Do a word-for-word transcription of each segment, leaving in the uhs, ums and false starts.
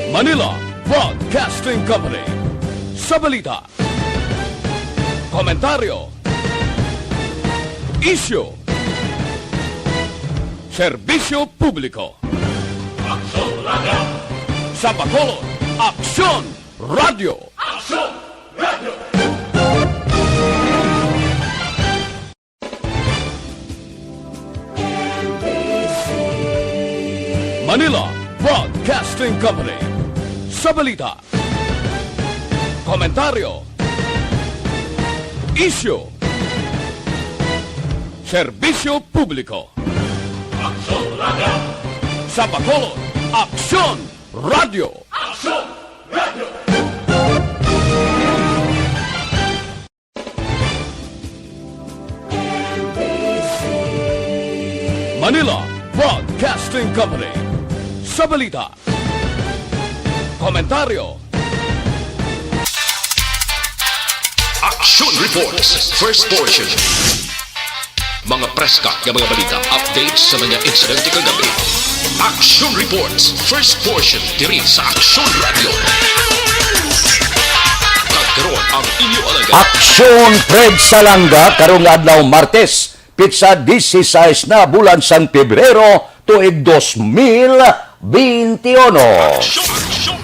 Manila Broadcasting Company. Sa balita, komentaryo, isyu, serbisyo publiko. Sa Bacolod, Aksyon Radio. Manila Broadcasting Company. Sa balita, komentaryo, isyu, serbisyo publiko. Sa Bacolod, Aksyon Radio. Manila Broadcasting Company. Sa balita, komentaryo, Action Reports, first portion. Mga preska nga mga balita, updates sa mga insidente kagabi. Action Reports, first portion, diri sa Action Radio. Kag karon ang inyo alagad. Aksyon Fred Salanga, karong adlaw Martes, pitsa disisais na bulan sang Pebrero, tuig dos mil beintiuno. Action, Action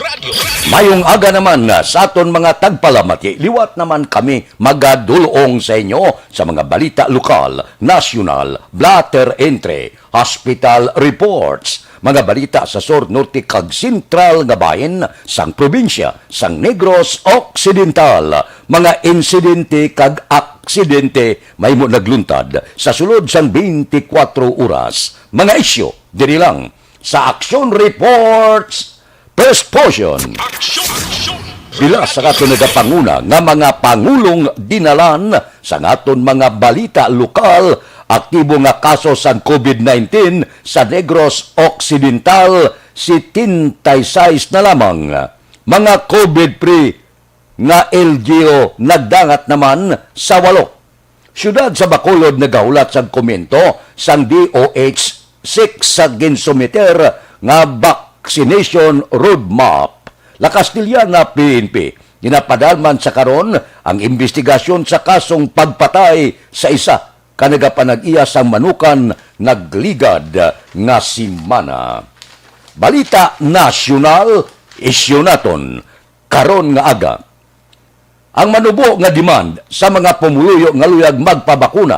Radio. Mayong aga naman sa aton mga tagpalamati. Liwat naman kami magadulong sa inyo sa mga balita lokal, nasyonal, blotter entry, hospital reports, mga balita sa sur, norte, kag sentral nga bahin sang probinsya sang Negros Occidental, mga insidente kag aksidente mahimo nagluntad sa sulod sang twenty-four oras, mga isyu diri lang sa Action Reports First Portion. Action, Action. Pila sa aton nagapanguna nga mga pangulong dinalan sa aton mga balita lokal, aktibo nga kaso sang covid nineteen sa Negros Occidental, setenta y seis na lamang. Mga covid-free nga L G U nagdangat naman sa walo. Siyudad sa Bacolod nagahulat sang komento sang D O H six sa ginsumiter nga vaccination roadmap. La Castellana, P N P, ginapadalman sa karon ang imbestigasyon sa kasong pagpatay sa isa ka nagapanag-iya sang manukan nagligad nga semana. Balita nasyonal, isyu naton karon nga aga. Ang manubo nga demand sa mga pumuluyo nga luyag magpabakuna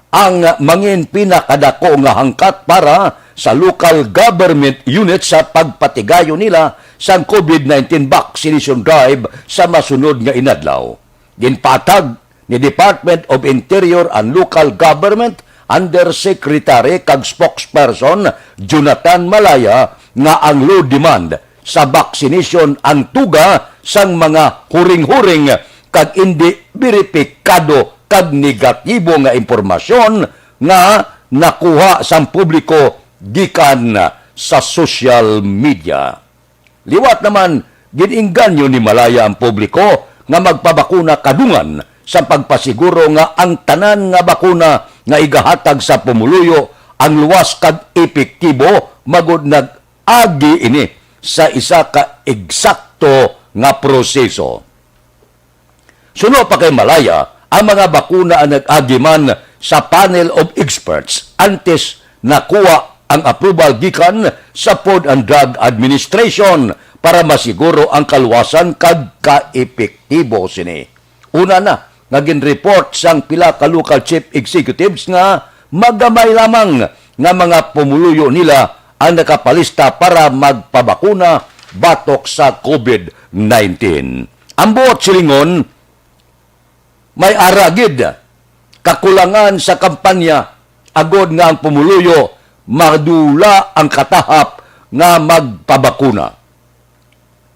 ang mangin pinakadako nga hangkat para sa local government unit sa pagpatigayon nila sang covid nineteen vaccination drive sa masunod nga inadlaw. Ginpatag ni Department of Interior and Local Government Undersecretary kag Spokesperson Jonathan Malaya nga ang low demand sa vaccination ang tuga sang mga huring-huring kag indi beripikado kag negatibo nga impormasyon nga nakuha sang publiko gikan sa social media. Liwat naman, gin-engganyo ni Malaya ang publiko nga magpabakuna kadungan sa pagpasiguro nga ang tanan nga bakuna nga igahatag sa pumuluyo ang luwas kag epektibo, magud nag-agi ini sa isa ka eksakto nga proseso. Suno pa kay Malaya, ang mga bakuna ang nag-agi man sa panel of experts antes nakuha ang approval gikan sa Food and Drug Administration para masiguro ang kaluwasan kag kaepektibo sini. Una na nga ginreport sang pila ka local chief executives nga magamay lamang nga mga pumuluyo nila ang nakapalista para magpabakuna batok sa covid nineteen. Ang buot silingon, may ara gid kakulangan sa kampanya agod nga ang pumuluyo madula ang katahap nga magpabakuna.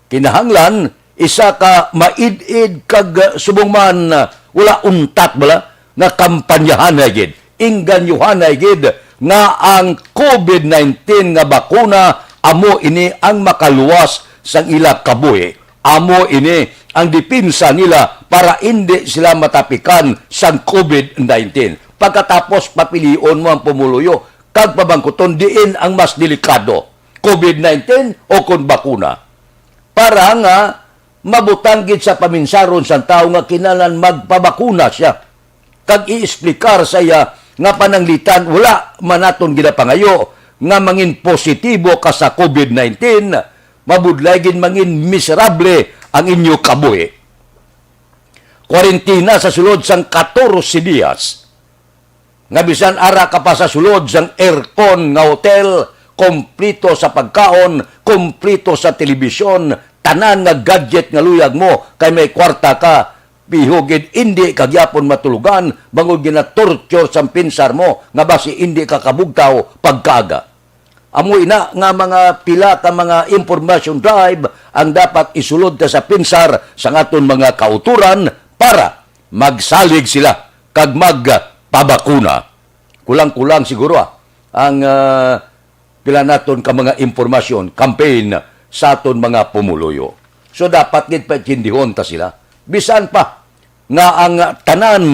Kinahanglan isa ka maid-id kag, ah, subong man, ah, wala untat bala nga kampanyahanay gid, ingganyuhanay gid nga ang covid nineteen nga bakuna amo ini ang makaluwas sang ila kabuhi. Amo ini ang depensa nila para indi sila matapikan sang COVID nineteen. Pagkatapos, papilion mo ang pumuluyo kag pamangkuton diin ang mas delikado, COVID nineteen o kon bakuna. Para nga mabutang gid sa paminsaron sang tawo nga kinahanglan magpabakuna siya, kag i-explicar sa iya nga pananglitan, wala man naton ginapangayo nga mangin positibo ka sa COVID nineteen, mabudlay gid mangin miserable ang inyo kabuhi. Kwarentina sa sulod sang katorse dias, nga bisan ara ka pa sa sulod sang aircon nga hotel, kompleto sa pagkaon, kompleto sa telebisyon, tanan nga gadget nga luyag mo kay may kwarta ka, piho gid indi ka gyapon matulugan bangod gina-torture sang pinsar mo nga basi indi ka kabugtaw pagkaaga. Amo ina nga mga pila ka mga information drive ang dapat isulod ta sa pinsar sang aton mga kautoran para magsalig sila kag magpabakuna. Kulang-kulang siguro, ah, ang, ah, pila naton ka mga impormasyon, campaign sa aton mga pumuluyo. So dapat gid paintindihon ta sila. Bisan pa nga ang tanan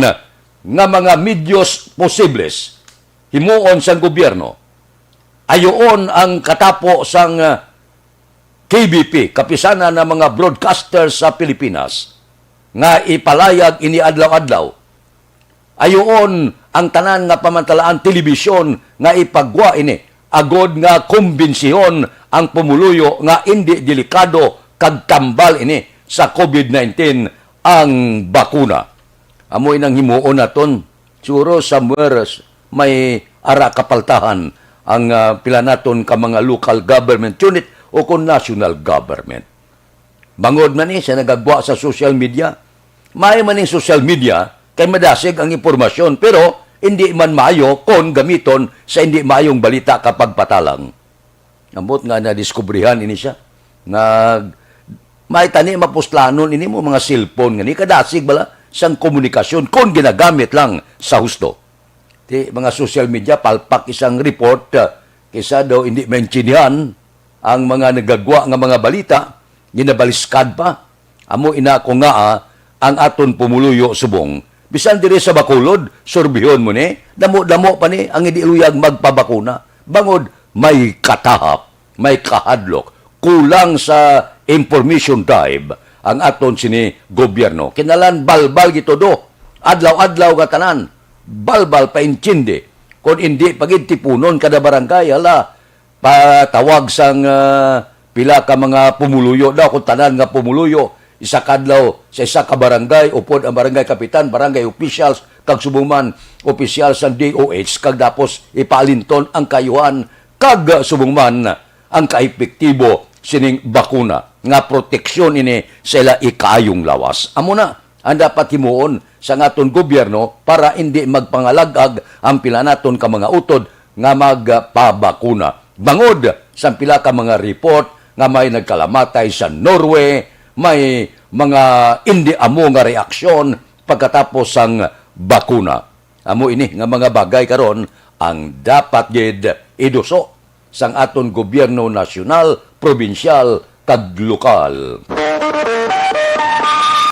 nga mga medios posibles himuon sang gobyerno, ayoon ang katapo sang, ah, K B P, Kapisanan ng mga Broadcasters sa Pilipinas, nga ipalayag ini adlaw-adlaw. Ayoon ang tanan nga pamantalaan telebisyon nga ipagwa ini, agod nga kumbinsihon ang pumuluyo nga indi delikado kag tambal ini sa COVID nineteen ang bakuna. Amo inang himuon naton. Siguro somewhere s-, may ara kapaltahan ang, ah, pila naton ka mga local government unit o kon national government. Bangod man ni sa nagagwa sa social media, may man ning social media kay madasig ang impormasyon, pero hindi man maayo kon gamiton sa hindi maayong balita kapag patalang. Ambot nga nadiskubrihan ini siya. Nag-, may tani mapuslanon ini mo mga cellphone nga ni kadasig bala sang komunikasyon kon ginagamit lang sa husto. Ti mga social media, palpak isang report, ah, kisa daw hindi maintindihan ang mga nagagwa nga mga balita, ginabaliskad pa. Amo ina ko nga, ah, ang aton pumuluyo subong. Bisan diri sa Bacolod, surbihon mo ni, damo-damo pa ni ang hindi luyag magpabakuna. Bangod may katahap, may kahadlok, kulang sa information drive ang aton sini gobyerno. Kinalan balbal gitudo, adlaw-adlaw nga tanan, balbal paintindi. Kung hindi pagid tipunon kada barangay, hala, patawag sang, ah, pila ka mga pumuluyo daw, kung tanan nga pumuluyo, isa kadlaw sa isa ka barangay, upod ang barangay kapitan, barangay officials, kag subong man opisyal sang D O H, kag dapos ipaalinton ang kayuhan, kag subong man ang kaepektibo sining bakuna nga proteksyon ini sa ila ikaayong lawas. Amo na ang dapat himuon sang aton gobyerno para indi magpangalag-ag ang pila naton ka mga utod nga magpabakuna. Bangod sa pila ka mga report nga may nagkalamatay sa Norway, may mga indi amo nga reaksyon pagkatapos sang bakuna. Amo ini nga mga bagay karon ang dapat gid iduso sang aton gobyerno nasyonal, probinsyal, kag lokal.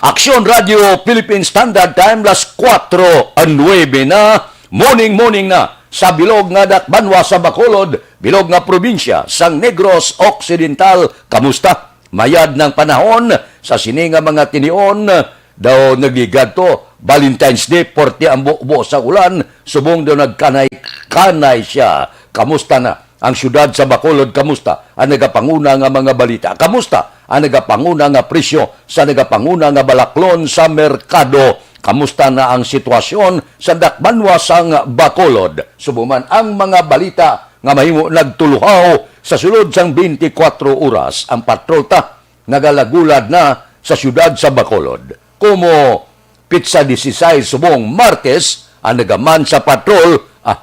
Aksyon Radio Philippine Standard Time, las kuwatro nuwebe na, morning, morning na sa bilog nga dakbanwa sa Bacolod, bilog nga probinsya sang Negros Occidental. Kamusta? Mayad ng panahon sa sini nga mga tinion, daw nagligadto, Valentine's Day, porte ang bubo sa ulan, subong daw nagkanay-kanay siya. Kamusta na ang siyudad sa Bacolod? Kamusta ang nagapanguna nga mga balita? Kamusta ang nagapanguna nga presyo sa nagapanguna nga balaklon sa merkado? Kamusta na ang sitwasyon sa dakbanwa sang Bacolod? Subong man ang mga balita nga mahimo nagtuluhaw sa sulod sang twenty-four oras, ang patrol ta nagalagulad na sa siyudad sa Bacolod. Komo pitsa dieciséis subong Martes, ang nagaman sa patrol, ah,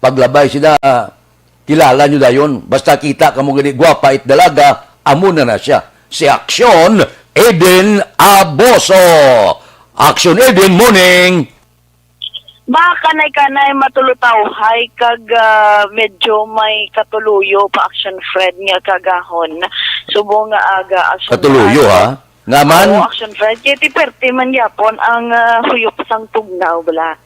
paglabay sila, kilala nyo dayon. Basta kita kamo gani gwapa it dalaga, amo na na siya. Si Aksyon Eden Aboso. Aksyon Eden, morning! Makanay-kanay, matulutawhay, kag, ah, medyo may katuluyo pa, Action Fred, nga kagahon. Subong nga aga, Action Katuluyo, Fred. Ha? Nga man? Oo, Action Fred. Kaya ti perte man gyapon ang ah, huyop sang tugnaw bala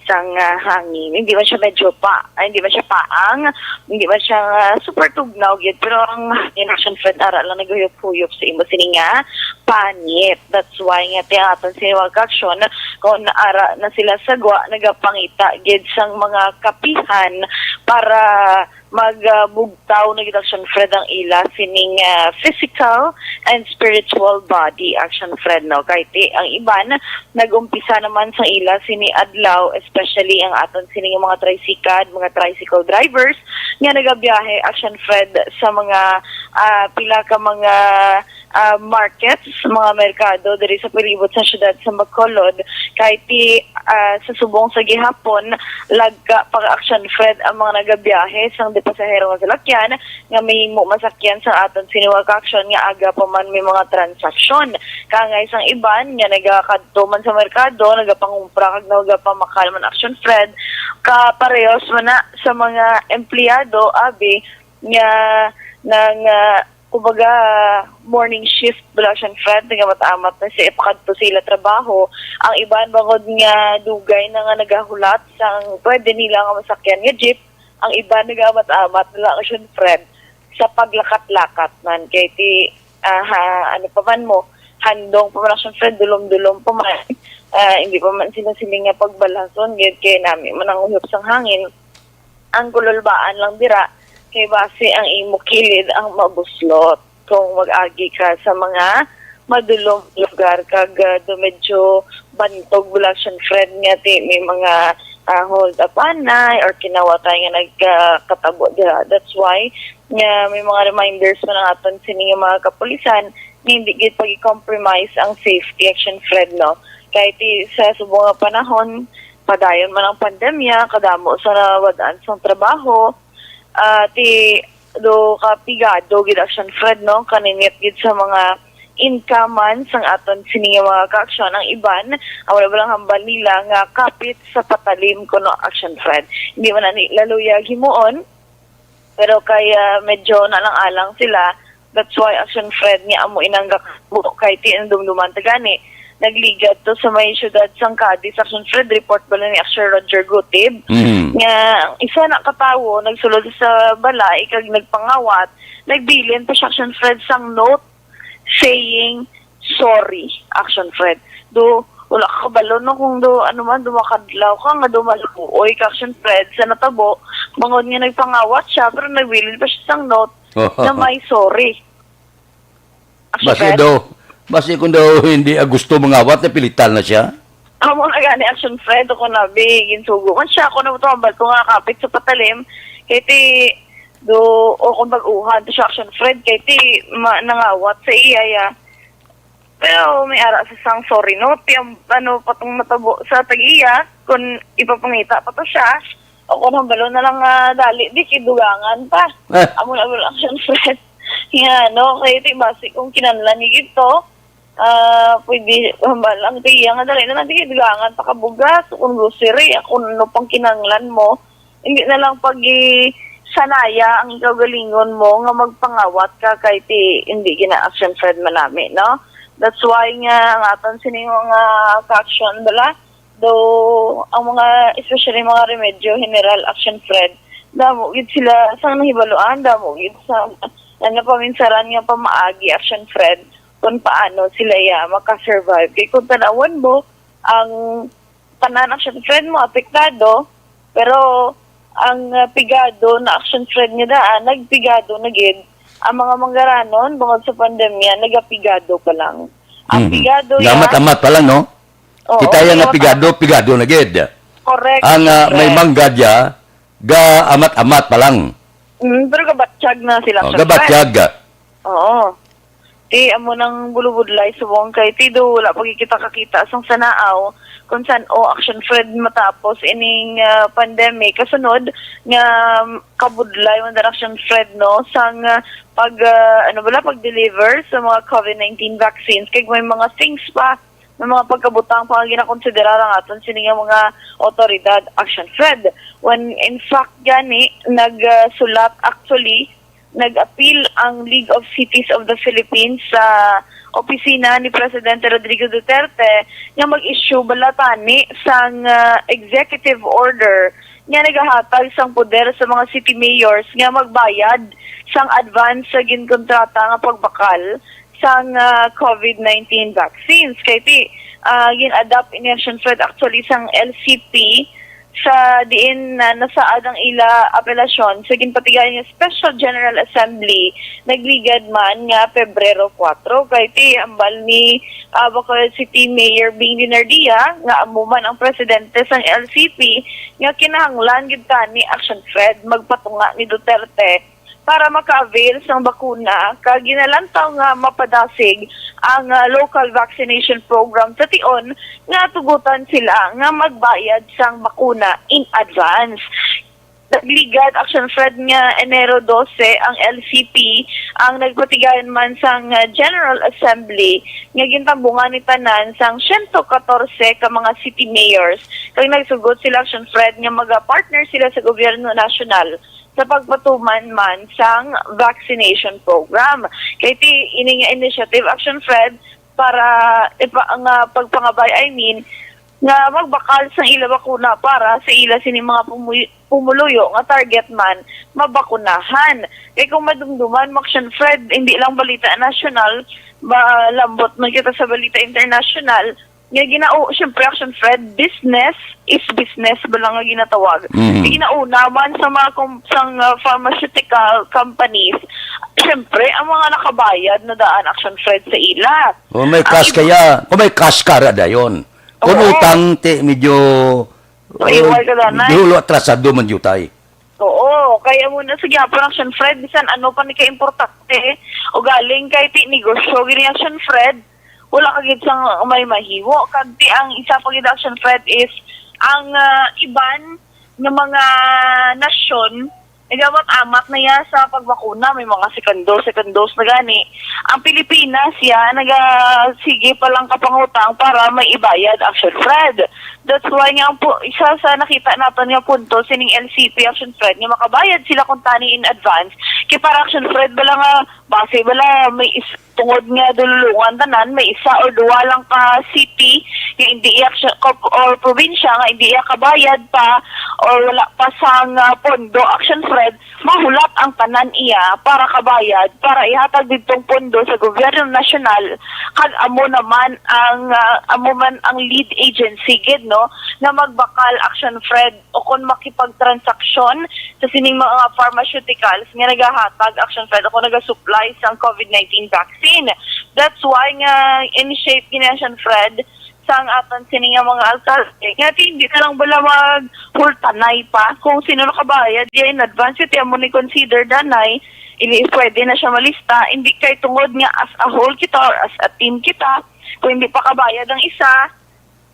sang ah, hangin. Hindi man siya medyo pa, ay, hindi man siya paang, hindi man siya ah, super tugnaw gid, pero ang hangin, Action Fred, ara lang naghuyop-huyop sa imo sini nga panit. That's why nga ti ang aton sini mga ka-aksyon, kung ara na sila sa gwa, nagapangita gid sang mga kapihan para magabugtaw na gid, Action Fred, ang ila sining ah, physical and spiritual body, Action Fred, no? Kay ti ang iban nag-umpisa naman sa ila sini adlaw, especially ang aton sining mga tricycad, mga tricycle drivers nga nagabiyahe, Action Fred, sa mga ah, pila ka mga ah, markets, mga merkado diri sa palibot sa siyudad sa Bacolod, kay ti ah, sa subong sa gihapon, lagka pa, Action Fred, ang mga nagabiyahe sang di pasahero nga salakyan nga mahimo masakyan sa aton sini mga ka-aksyon nga aga pa man may mga transaksyon. Kangay sang iban nga nagakadto man sa merkado, nagapangumpra kag nagapamakal man, Action Fred, kaparehos man na sa mga empleyado, abi, nga nang ah, kumbaga, morning shift bala, Action Fred, nga amat-amat na sa ipakadto sa ila trabaho. Ang iban bangod nga dugay na nga nagahulat sang pwede nila nga masakyan nga jeep, ang iban nagaamat-amat na lang, Action Fred, sa paglakat-lakat man. Kay ti, ah, ha, ano pa man mo, handong pa man, Action Fred, dulom-dulom pa man. Ah, hindi pa man sila siling nga pagbalhason, gid kay nami man ang uhop sang hangin. Ang kululbaan lang dira kay basi ang imo kilid ang mabuslot kung mag-agi ka sa mga madulom lugar, kag ah, do medyo bantog bala, Action Fred, nga ti may mga ah, hold up anay or kinawatay nga nagkatabo dira. That's why nga may mga reminders man ang aton sini nga mga kapulisan nga hindi gid pag-compromise ang safety, Action Fred, no? Kay ti sa subong nga panahon, padayon man ang pandemya, kadamo sa nawad-an sang trabaho, ah, ti do ka pigado gid, Action Fred, no? Kaninit gid sa mga income man sang aton sini nga mga ka-aksyon. Ang iban, ang wala ba lang hambal nila nga kapit sa patalim kuno, Action Fred. Hindi man ani laluya himuon, pero kay ah, medyo nalang-alang sila. That's why, Action Fred, nga amo inang gakabo kay ti ang dumduman ta gani. Nagligad to sa may siyudad sang Cadiz, Action Fred, report bala ni Action Roger Gutib, Mhm. nga isa na ka tawo nagsulod sa balay kag nagpangawat, nagbilin pa siya, Action Fred, sang note saying sorry, Action Fred. Do, wala ka kabalo, no, kung do, ano man, do makadlaw ka nga do maluoy ka, Action Fred, sa natabo, bangod nga nagpangawat siya, pero nagbilin pa siya sang note na may sorry. Action Basi Fred? do, basi kung daw hindi ah, gusto mangawat, napilitan na siya. Amo na gani, Action Fred, ako na, bi, ginsugo man siya, ako na ito, hambal ko nga kapit sa patalim, kay ti, do, o kung bag-uhan to siya, Action Fred, kay ti, ma, nangawat sa iya, ya. Pero may ara sa sang sorry, no? Ti, ang, ano, patong natabo sa tag-iya, kung ipapangita pa to siya, o kung hambalo na lang nga dali, di, kidugangan pa. Eh. Amo na, amo lang, Action Fred. Nga, no? Kay ti, basi kung kinahanglan ni gito, ah, pwede, hambal ang tiya nga dali na lang, sige, dugangan pa ka bugas, kung grocery, kung ano pang kinahanglan mo, hindi na lang pag-sanaya ang ikaw galingon mo nga magpangawat ka kay ti hindi gina-Action Fred manami, no? That's why nga ang aton sini nga ka-aksyon bala, do ang mga, especially mga remedyo, general, Action Fred, damo gid sila sang nahibaluan, damo gid sa ano, paminsaran nga pamaagi, Action Fred, kung paano sila ya makasurvive. Kay kung tanawan mo, ang tanan, Action Fred, mo apektado, pero ang ah, pigado na, Action Fred, nga daan, nagpigado na gid. Ang mga manggaranon, bangod sa pandemya, nagapigado pa lang. Ang Mhm. pigado ya, Nga amat-amat pa lang, no? oo, Kita yan nga nga pigado, pigado na gid. Correct, Ang ah, Action may Fred. Mangga dya, ga amat-amat pa lang. Mm, pero gabatyag na sila, Oh, Action Fred. gabatyag. Oo. Ti amo nang bulubudlay subong kay ti do wala pa gid kita kakita sang sanaaw kung san-o, Action Fred, matapos ining ah, pandemic. Kasunod nga kabudlay man, Action Fred, no, sang ah, pag ah, ano bala, pag-deliver sa mga COVID nineteen vaccines, kay may mga things pa, may mga pagkabutang pa nga ginakonsidera ang aton sini nga mga otoridad, Action Fred. When in fact gani nagsulat, actually, nag-appeal ang League of Cities of the Philippines sa opisina ni Presidente Rodrigo Duterte nga mag-issue bala tani sang, ah, executive order nga nagahatag sang poder sa mga city mayors nga magbayad sang advance sa ginkontrata nga pagbakal sang, ah, COVID nineteen vaccines. Kay ti, ah, gin-adopt ini, Action Fred, actually sang L C P sa diin na nasaad ang ila apelasyon sa ginpatigayon nga Special General Assembly nagligad man nga Pebrero kuwatro. Kay ti hambal ni, ah, Bacolod City Mayor Bing Dinardia nga amo man ang presidente sang L C P nga kinahanglan gid tani, Action Fred, magpatunga ni Duterte para maka-avail sang bakuna, kag ginalantaw nga mapadasig ang, ah, local vaccination program sa tion nga tugutan sila nga magbayad sang bakuna in advance. Nagligad, Action Fred, nga Enero dose ang L C P ang nagpatigayon man sang, ah, General Assembly nga gintambungan ni tanan sang siyento katorse ka mga city mayors, kag nagsugot sila, Action Fred, nga maga-partner sila sa gobyerno nasyonal sa pagpatuman man sang vaccination program. Kay ti ini nga initiative, Action Fred, para ipa, nga pagpangabay, I mean, nga magbakal sang ila bakuna para sa ila sini mga pumuy-, pumuluyo nga target man mabakunahan. Kay kung madumduman mo, Action Fred, hindi lang balita nasyonal, ba, lambot man kita sa balita internasyonal, nga ginao, syempre, Action Fred, business is business bala nga ginatawag. Mhm. Ginauna man sa mga kom-, sang, ah, pharmaceutical companies, syempre, ang mga nakabayad na daan, Action Fred, sa ila. Kung may Ang cash iba kaya, kung may cash ka ra dayon. Kung Oo. utang, ti, medyo, Maiway ka, danay. Dulo atrasado man jutay. Oo, kaya mo na sa gyapon, Action Fred, bisan ano pa ni kaimportante, o galing kay ti negosyo gini, Action Fred, wala ka gid sang may mahimo. Kag ti ang isa pa gid, Action Fred, is ang, ah, iban nga mga nasyon nagamat-amat na ya sa pagbakuna, may mga second dose, second dose na gani. Ang Pilipinas ya naga sige pa lang kapangutang para may ibayad, Action Fred. That's why nga ang pu-, isa sa nakita naton nga punto sining L C P, Action Fred, nga makabayad sila kung tani in advance. Kay para, Action Fred, bala nga base bala may is-, tungod nga dululungan tanan, may isa or duwa lang ka city nga hindi iya, or probinsya nga hindi iya kabayad pa or wala pa sang, ah, pondo, Action Fred, mahulat ang tanan iya para kabayad, para ihatag didtong pondo sa gobyerno nasyonal, kag amo naman ang, ah, amo man ang lead agency gid, no, nga magbakal, Action Fred, o kon makipagtransaksyon sa sining mga pharmaceuticals nga nagahatag, Action Fred, o kon nagasupply sang COVID nineteen vaccine. That's why nga initiate gini, Action Fred, sang aton sini nga mga alkalde nga ti hindi na lang bala maghultanay pa kung sino nakabayad ya in advance, ti amo ni consider danay, ini pwede na siya malista, hindi kay tungod nga as a whole kita or as a team kita, kung hindi pa kabayad ang isa,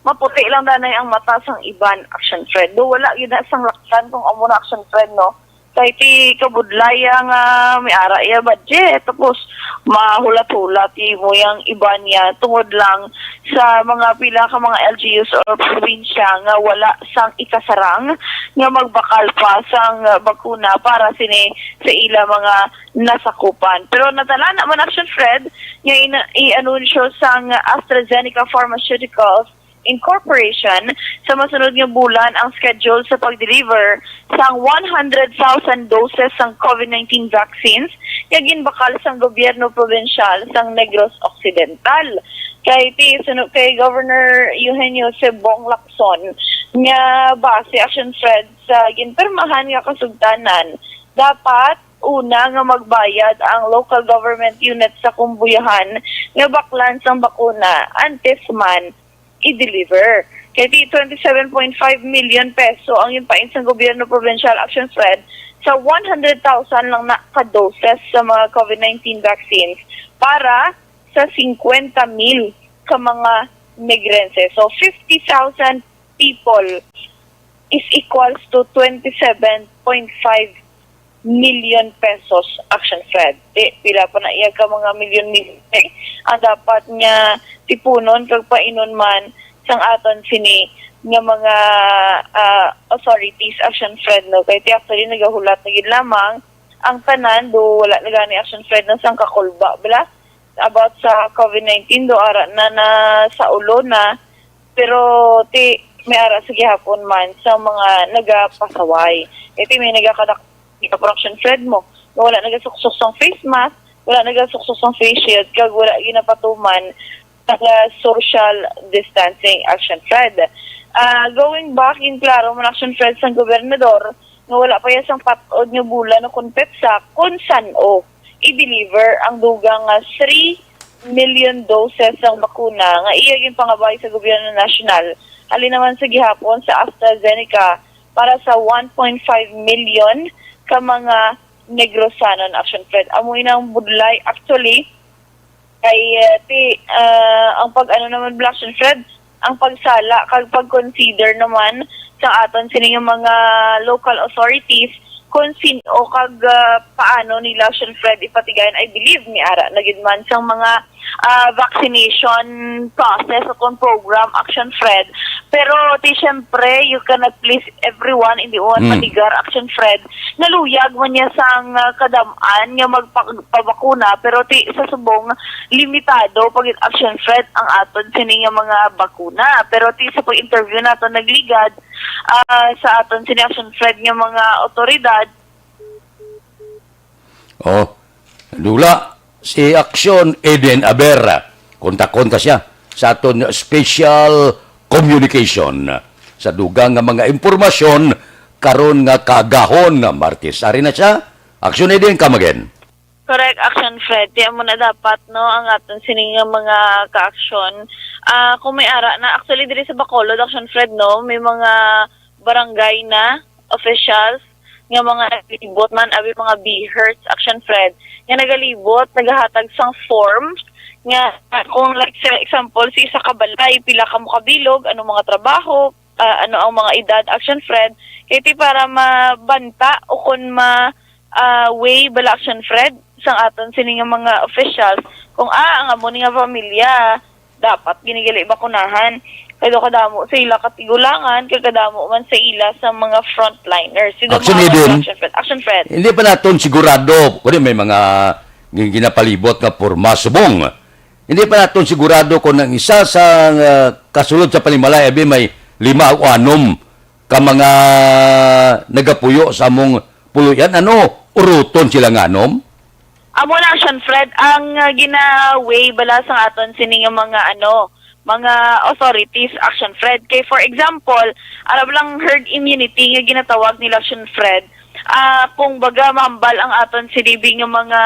maputi lang danay ang mata sang iban, Action Fred. Do wala gid na sang laktan kung amo na, Action Fred, no? Kay ti kabudlay ang, ah, may ara iya budget, tapos mahulat-hulat mo yang iban niya tungod lang sa mga pila ka mga L G Us or probinsya nga wala sang ikasarang nga magbakal pa sang, ah, bakuna para sini sa ila mga nasakupan. Pero natala naman, Action Fred, nga ina-, i-anunsyo sang AstraZeneca Pharmaceuticals Incorporation sa masunod nga bulan ang schedule sa pag-deliver sang one hundred thousand doses sang COVID nineteen vaccines nga ginbakal sang gobyerno probinsyal sang Negros Occidental. Kay ti suno kay Governor Eugenio Sebong Lacson nga base, Action Fred, sa ginpirmahan nga kasugtanan, dapat una nga magbayad ang local government unit sa Kumbuyahan nga baklan sang bakuna antes man i-deliver. Kay ti twenty-seven point five million peso ang ginpain sang gobyerno probinsyal, Action Fred, sa one hundred thousand lang na ka doses sa mga COVID nineteen vaccines para sa fifty thousand ka mga Negrense. So, fifty thousand people is equals to twenty-seven point five million pesos, Action Fred. Di, pila pa na iya ka mga milyon-milyon, eh, ang dapat nga tipunon kag painon man sang aton sini nga mga, ah, authorities, Action Fred, no? Kay ti actually nagahulat na gid lamang ang tanan, do wala na gani, Action Fred, na sang kakulba, bala? About sa COVID nineteen, do ara na, na sa ulo na, pero ti may ara sa gihapon man sa mga nagapasaway. Iti may nagakadak production, Fred, mo, nga wala nagasuksok sang face mask, wala nagasuksok sang face shield, kag wala ginapatuman sa social distancing, Action Fred. Ah, going back, ginklaro man, Action Fred, sang gobernador nga wala pa iya sang pat-od nga bulan o kon petsa kon san-o i-deliver ang dugang nga three million doses sang bakuna nga iya ginpangabay sa gobyerno nasyonal, halin naman sa gihapon sa AstraZeneca para sa one point five million ka mga Negrosanon, Action Fred. Amo ina ang budlay, actually, kay, eh, ti, ah, ang pag-ano naman, Black Action Fred, ang pagsala kag pag-consider naman sa aton sini nga mga local authorities kung sin-o kag, ah, paano nila, Action Fred, ipatigayon. I believe may ara na gid man sang mga, ah, vaccination process o kon program, Action Fred. Pero ti, syempre, you cannot please everyone, hindi mo man Mm. manigar, Action Fred, naluyag man niya sang, ah, kadam-an nga magpabakuna, pero ti sa subong limitado pa gid, Action Fred, ang aton sini nga mga bakuna. Pero ti sa pag-interview naton nagligad, ah, sa aton sini, Action Fred, nga mga otoridad, Oh, dula si Action Eden Aber. Kontakon ta siya sa aton special communication sa dugang nga mga impormasyon karon nga kaagahon nga Martes. Ari na siya. Action Eden, come again. Correct, Action Fred. Ti amo na dapat, no, ang aton sini nga mga kaaksyon. Ah, kung may ara na, actually, diri sa Bacolod, Action Fred, no, may mga barangay na officials nga mga nagalibot man, abi, mga BHERTs, Action Fred, nga nagalibot, nagahatag sang form nga, kung, like, sa example, sa isa ka balay, pila ka mo kabilog, ano mga trabaho, ah, ano ang mga edad, Action Fred, kay ti para mabanta o kon ma, ah, weigh bala, Action Fred, sang aton sini nga mga officials kung, ah, ang amo ni nga pamilya dapat gini gali bakunahan. Kay do kadamo sa ila katigulangan, kay kadamo man sa ila sa mga frontliners. Ti do Action mga Eden. Action Fred. Action Fred. Hindi pa naton sigurado kung may mga gin-, ginapalibot nga porma subong. Hindi pa naton sigurado kung ang isa sa, ah, kasulod sa panimalay, abi, may lima o anom ka mga nagapuyo sa among puloy-an. Ano, uruton sila nga anom? Amo na, Action Fred, ang, ah, gina-weigh bala sa aton sini nga mga, ano, mga authorities, Action Fred. Kay, for example, ara bala ang herd immunity nga ginatawag nila, Action Fred, ah, kung baga mahambal ang aton sini bi nga mga,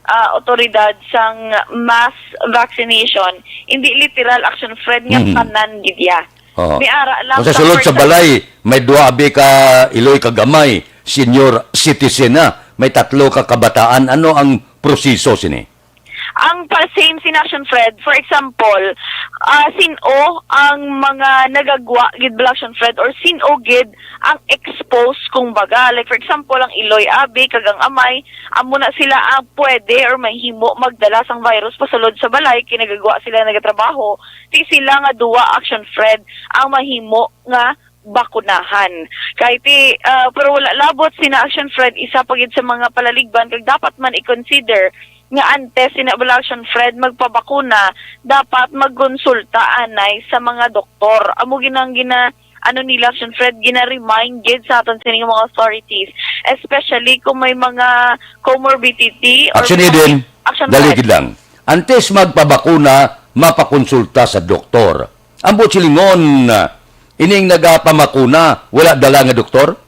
ah, otoridad sang mass vaccination, hindi literal, Action Fred, nga Mhm. tanan gid ya. Oo. May ara lang. Kung sa sulod sa balay, may duha abi ka iloy kag amay, senior citizen na, may tatlo ka kabataan. Ano ang proseso sini? Ang pa-, same sini, Action Fred. For example, ah, sin-o ang mga nagagwa gid bala, Action Fred, or sin-o gid ang exposed, kung baga? Like, for example, ang iloy abi kag ang amay, amo na sila ang pwede or mahimo magdala sang virus pasulod sa balay, kay nagagwa sila, nagatrabaho. Ti sila nga duwa, Action Fred, ang mahimo nga bakunahan. Kay ti, ah, pero wala labot sina, Action Fred, isa pa gid sa mga palaligban kag dapat man i-consider nga antes sina bala, Action Fred, magpabakuna, dapat magkonsulta anay sa mga doktor. Amo gid ang gina-, ano nila, Action Fred, gina-remind gid sa aton sini nga mga authorities, especially kung may mga comorbidity or Action mga Eden, Action dali Fred. Gid lang. Antes magpabakuna, mapakonsulta sa doktor. Ang buot silingon, ining nagapamakuna, wala dala nga doktor?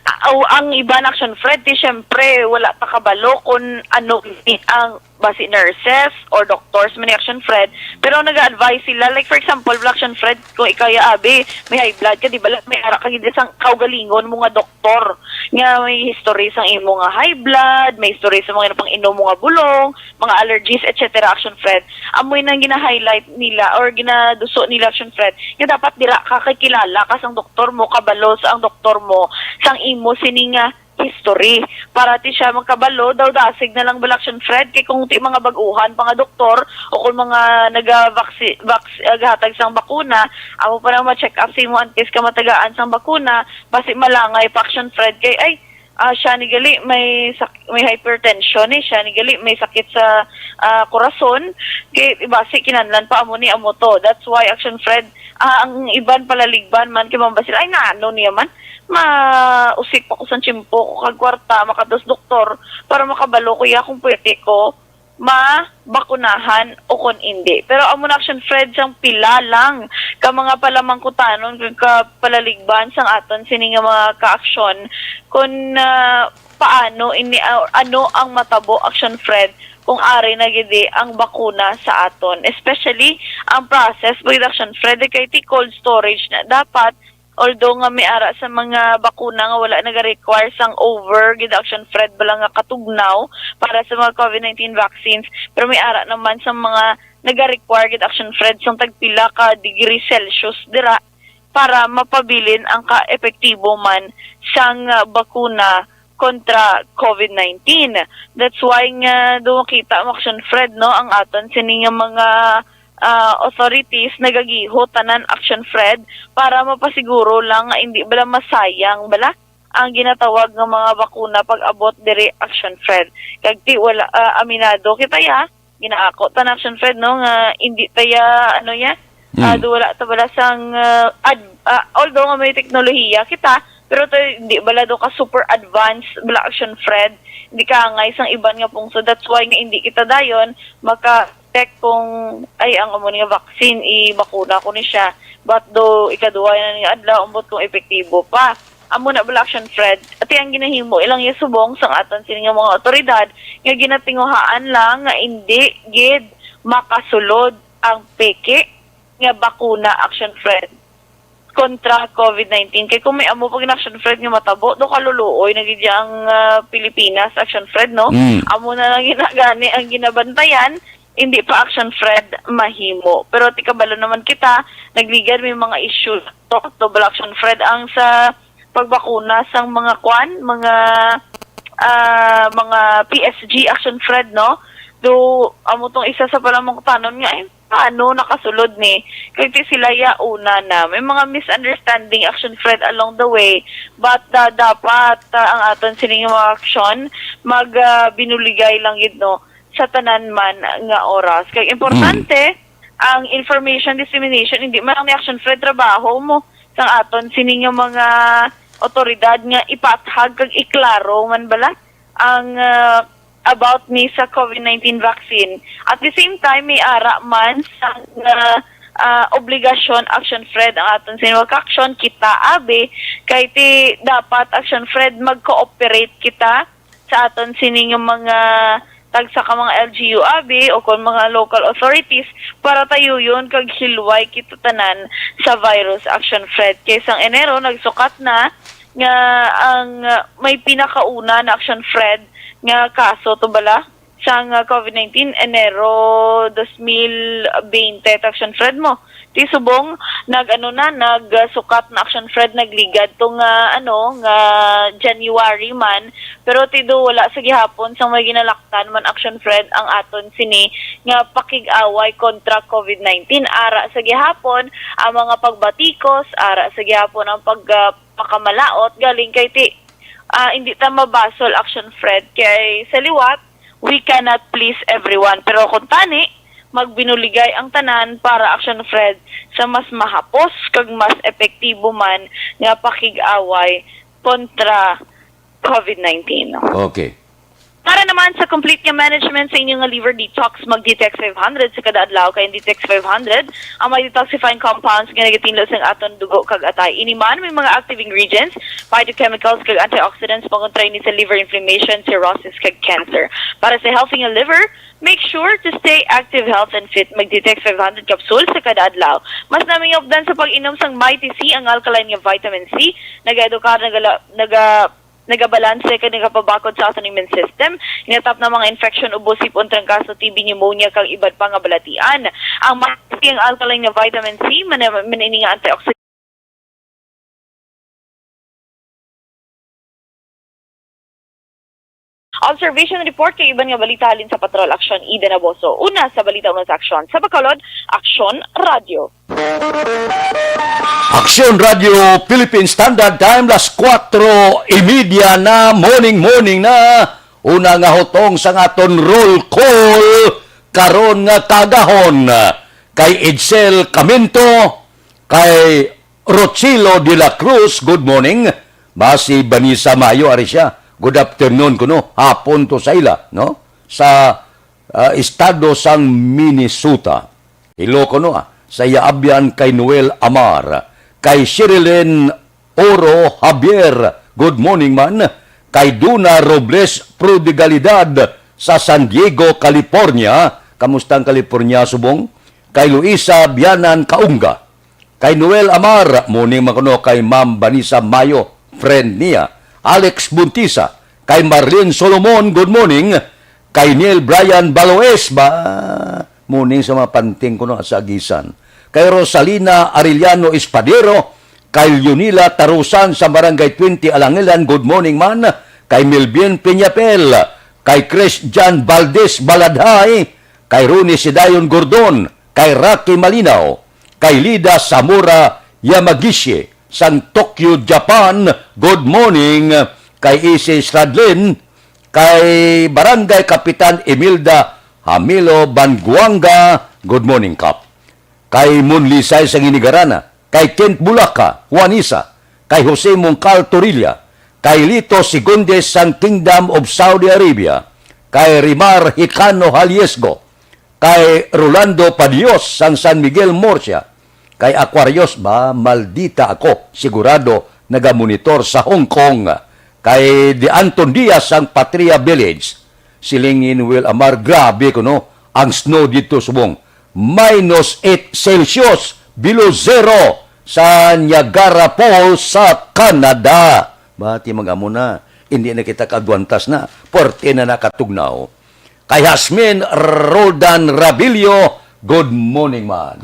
Ah, aw, ang iban, Action Fred, ti syempre, wala pa kabalo kung ano ni ang basi nurses or doctors man ni, Action Fred. Pero nag-a-advise sila, like, for example, Action Fred, kung ikaw ya abi, may high blood ka, di ba, may ara ka gid sang kaugalingon mo nga doktor nga may history sang imo nga high blood, may history sa mga pang-inom mo nga bulong, mga allergies, et cetera, Action Fred. Amoy nang gina-highlight nila or ginaduso nila, Action Fred, nga dapat dira ka kay kilala ka sang doktor mo, kabalo sa ang doktor mo, sang imo sini nga history. Para ti siya magkabalo, daw dasig na lang bala, Action Fred, kay kung ti mga bag-uhan pa nga doktor o kung mga naga-vaccine, vac-, ah, gahatag sang bakuna, amo pa nang ma-check up sa imo antes ka matagaan sang bakuna, basi malangay pa, Action Fred, kay, ay, ah, siya ni gali may sak-, may hypertension ni, siya ni gali may sakit sa, ah, korason, kay basi kinahanglan pa amo ni amo to. That's why, Action Fred, ah, ang iban palaligban man kay mambasol, "Ay, naano niya man? Mausik pa ko sa tiyempo ko kag kwarta, makados doktor para makabalo ko ya kung pwede ko mabakunahan o kon indi." Pero amo na, Action Fred, sang pila lang ka mga palamangkutanon kag ka palaligban sang aton sini nga mga kaaksyon kung, ah, paano ini, ah, ano ang matabo, Action Fred, kung ari na gid ang bakuna sa aton, especially ang process, Action Fred, kay ti cold storage na dapat. Although nga may ara sa mga bakuna nga wala naga-require sang over gid, Action Fred, bala nga katugnaw para sa mga COVID nineteen vaccines, pero may ara naman sa mga naga-require gid, Action Fred, sang tagpila ka degree Celsius dira para mapabilin ang ka-epektibo man sang, ah, bakuna kontra COVID nineteen. That's why nga do makita mo, Action Fred, no, ang aton sini nga mga, ah, authorities nagagiho tanan, Action Fred, para mapasiguro lang nga indi bala masayang bala ang ginatawag nga mga bakuna pag-abot diri, Action Fred. Kag ti wala, ah, aminado kita ya, ginaako ta na, Action Fred, no, nga indi ta ya, ano ya, Mm. ah, do wala ta bala sang, ah, ad-, ah, although nga may teknolohiya kita, pero to, di bala do ka super advanced bala, Action Fred, di ka angay sang iban nga pungsod. That's why nga indi kita dayon maka-check kung, "Ay, ang amo nga vaccine, i-bakuna ko ni siya." But do, ikaduha na nga adlaw, ambot kung epektibo pa. Amo na bala, Action Fred. Ati ang ginahimo ilang yasubong sang aton sini nga mga otoridad nga ginatinguhaan lang nga indi gid makasulod ang peke nga bakuna, Action Fred, kontra COVID nineteen. Kay kung may amo pag Action Fred nga matabo, do kaluluoy na gid ang, ah, Pilipinas, Action Fred, no? Mm. Amo na lang gina-, gani ang ginabantayan, hindi pa, Action Fred, mahimo. Pero ti kabalo naman kita, nagligad may mga issue to, double, Action Fred, ang sa pagbakuna sang mga kwan, mga, ah, mga P S G, Action Fred, no? Do, amo tong isa sa palamangkutanon nga, eh, paano nakasulod ni? Kay ti sila ya una na. May mga misunderstanding, Action Fred, along the way. But, ah, dapat, ah, ang aton sining mga aksyon, mag, ah, binuligay lang gid, no, sa tanan man nga oras. Kay importante, Mm. ang information dissemination, hindi man lang ni, Action Fred, trabaho mo sang aton sini nga mga otoridad nga ipathag kag iklaro man bala ang, ah, about ni sa COVID nineteen vaccine. At the same time, may ara man sang, ah, ah, obligasyon, Action Fred, ang aton sini nga kaaksyon, kita abi, kay ti dapat, Action Fred, mag-cooperate kita sa aton sini nga mga tagsa ka mga L G U abi o kon mga local authorities para tayuyon kag hilway kita tanan sa virus, Action Fred. Kay sang Enero, nagsukat na nga ang, uh, may pinakauna na, Action Fred, nga kaso to bala sang, uh, COVID nineteen, Enero dos mil bente, Action Fred, mo. Ti subong nag-ano na, nagsukat na, Action Fred, nagligad to nga, ano, nga January man, pero ti do wala sa gihapon sang may ginalaktan man, Action Fred, ang aton sini nga pakig-away kontra COVID nineteen. Ara sa gihapon ang mga pagbatikos, ara sa gihapon ang pag, ah, pakamalaot, galing kay ti, ah, hindi ta mabasol, Action Fred, kay sa liwat, we cannot please everyone. Pero kung tani, magbinuligay ang tanan para, Action Fred, sa mas mahapos kag mas epektibo man nga pakig-away kontra COVID nineteen. Okay. Para naman sa complete nga management sa inyo nga liver detox, mag-Detox five hundred sa kada adlaw, kay ang Detox five hundred ang may detoxifying compounds nga nagatinlo sa aton dugo kag atay. Ini man may mga active ingredients, phytochemicals, kag antioxidants, pangontra ini sa liver inflammation, cirrhosis, kag cancer. Para sa healthy nga liver, make sure to stay active, health, and fit. Mag-Detox five hundred capsule sa kada adlaw. Mas nami nga updan sa pag-inom sang Mighty C, ang alkaline nga vitamin C. Nag-edukar, nagala-, naga-, nagabalanse kag nagapabakod sa aton immune system. Inatap na mga infection, ubo, sipon, trangkaso, T B, pneumonia, kag iban pa nga balatian. Ang Mighty C, ang alkaline nga vitamin C, man-, man-, ini nga antioxidant, Observation report kay iban nga balita halin sa Patrol Aksyon, Eden Aboso. Una sa balita, una sa aksyon. Sa Bacolod, Aksyon Radio. Aksyon Radio Philippine Standard Time, las kuwatro y media na, morning, morning na. Una nga hutong sa aton roll call karon nga kaagahon, kay Edsel Caminto, kay Rochilo de la Cruz, good morning. Ba si Vanessa Mayo, ari siya. Good afternoon kuno, hapon to sa ila, no? Sa, ah, estado sang Minnesota. Hello kuno, ah, sa iya abyan kay Noel Amar, kay Sherilyn Oro Javier, good morning man, kay Duna Robles Prodigalidad sa San Diego, California. Kamusta ang California subong? Kay Luisa Bianan Kaunga, kay Noel Amar, morning man kuno kay Ma'am Vanessa Mayo, friend niya, Alex Buntisa, kay Marlene Solomon, good morning, kay Neil Brian Baloes, ba, morning sa mga panting kuno sa Agisan, kay Rosalina Arellano Espadero, kay Leonila Tarusan sa Barangay twenty Alangilan, good morning man, kay Melvin Peñapel, kay Chris John Valdez Baladhay, kay Ronnie Sidayon Gordon, kay Rocky Malinaw, kay Lida Zamora Yamagishi sang Tokyo, Japan, good morning, kay Isis Radlin, kay Barangay Kapitan Imelda Hamilo Banguanga, good morning, Kap. Kay Mon Lisay sang Hinigarana, kay Kent Bulaka, Juanisa, kay Jose Mongcal Torilla, kay Lito Segundes sang Kingdom of Saudi Arabia, kay Rimar Hicano Haliesgo, kay Rolando Padios sang San Miguel Murcia, kay Aquarius ba, maldita ako, sigurado nagamonitor sa Hong Kong, kay De Anton Diaz sang Patria Village. Siling ni Noel Amar, grabe kuno ang snow dito subong. Minus eight Celsius, below zero sa Niagara Falls sa Canada. Bati mag-amo na, hindi na kita kaagwantas na. Puwerte na nakatugnaw. Kay Jasmine Roldan Rabillo, good morning man.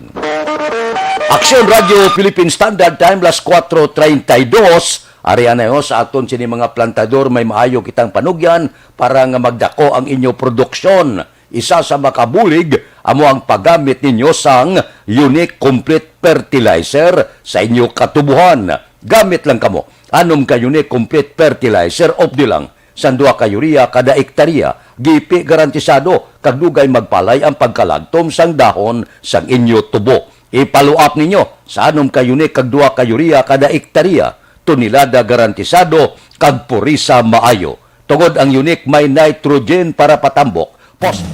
Aksyon Radio Philippine Standard Time, las kuwatro treinta y dos. Ari anay ho sa aton sini mga plantador, may maayo kitang panugyan para nga magdako ang inyo produksyon. Isa sa makabulig amo ang paggamit ninyo sang Unique Complete Fertilizer sa inyo katubuhan. Gamit lang kamo. Anom ka Unique Complete Fertilizer, updi lang sang duha ka urea kada ektarya, gipi garantisado, kag dugay magpalay ang pagkalagtom sang dahon sang inyo tubo. I-follow up ninyo sa anom ka Unique kag duha ka urea kada ektarya, tonelada garantisado, kag purisa maayo. Tungod ang Unique may nitrogen para patambok, pos-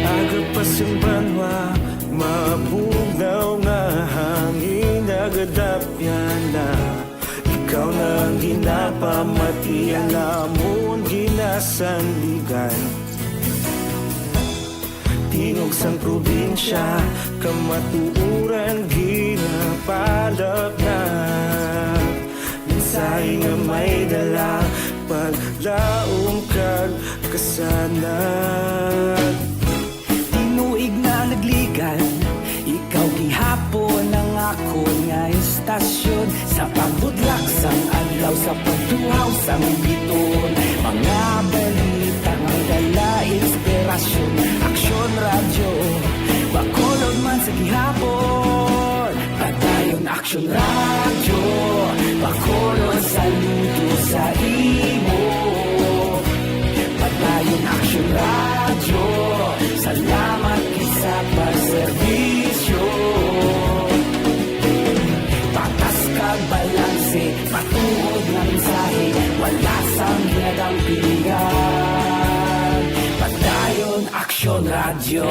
Aga pa sing banwa, mabugnaw nga hangin, nagadapyan na. Ikaw na ang ginapamatian namon, ginasandigan. Tingog sang probinsya, kamatuoran ginapalapnag. Mensahe nga may dala, paglaom kag kasanag. Tinuig na nagligan, ikaw gihapon ang akon nga istasyon. Sa pagbudlak sang adlaw, sa pagduhaw sang biton, mga balita may dala inspirasyon. Aksyon Radyo, Bacolod man sa gihapon. Padayon Aksyon Radyo, Bacolod, saludo sa imo. Padayon Aksyon Radyo, salamat gid sa pagserbisyo. Patas kag balanse, matuod nga mensahe, wala sang ginadampingan. Padayon Aksyon Radyo.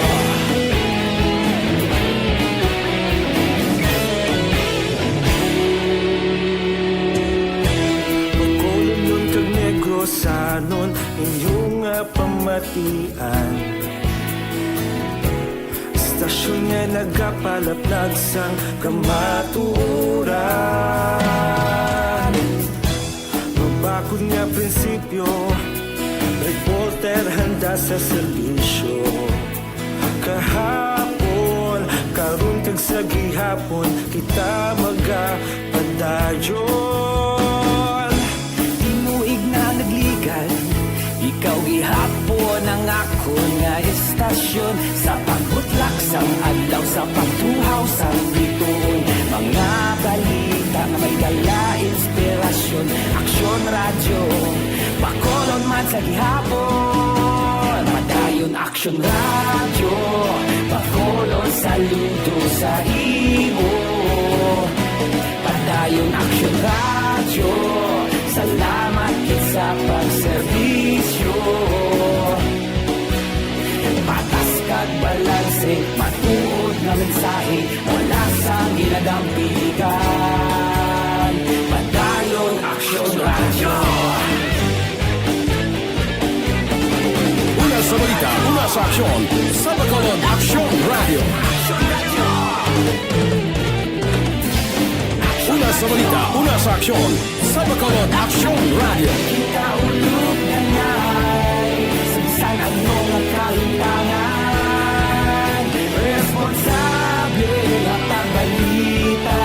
Bacolodnon kag Negrosanon, inyo nga pamatian. Istasyon Nga nagapalaplag sang kamatuoran. Mabakod nga prinsipyo, reporter handa sa serbisyo. Kahapon, karon kag sa gihapon, kita magapadayon. Tinuig na nagligad, ikaw gihapon ang akon nga estasyon. Sa pagbutlak sang adlaw, sa pagtuhaw sang bituon, mga balita nga may dala inspirasyon. Aksyon Radyo, Bacolod man sa gihapon. Padayon Aksyon Radyo, Bacolod, saludo sa imo. Padayon Aksyon Radyo, salamat gid sa pagserbisyo. Patas kag balanse, matuod nga mensahe, wala sang ginadampigan. Padayon Aksyon Radyo. Una sa balita, una sa aksyon, sa Bacolod Aksyon Radyo. Una sa balita, una sa aksyon, sa Bacolod Aksyon Radyo. Ikaulog na ngay, sa bisan ano nga kahimtangan, responsable nga pagbalita.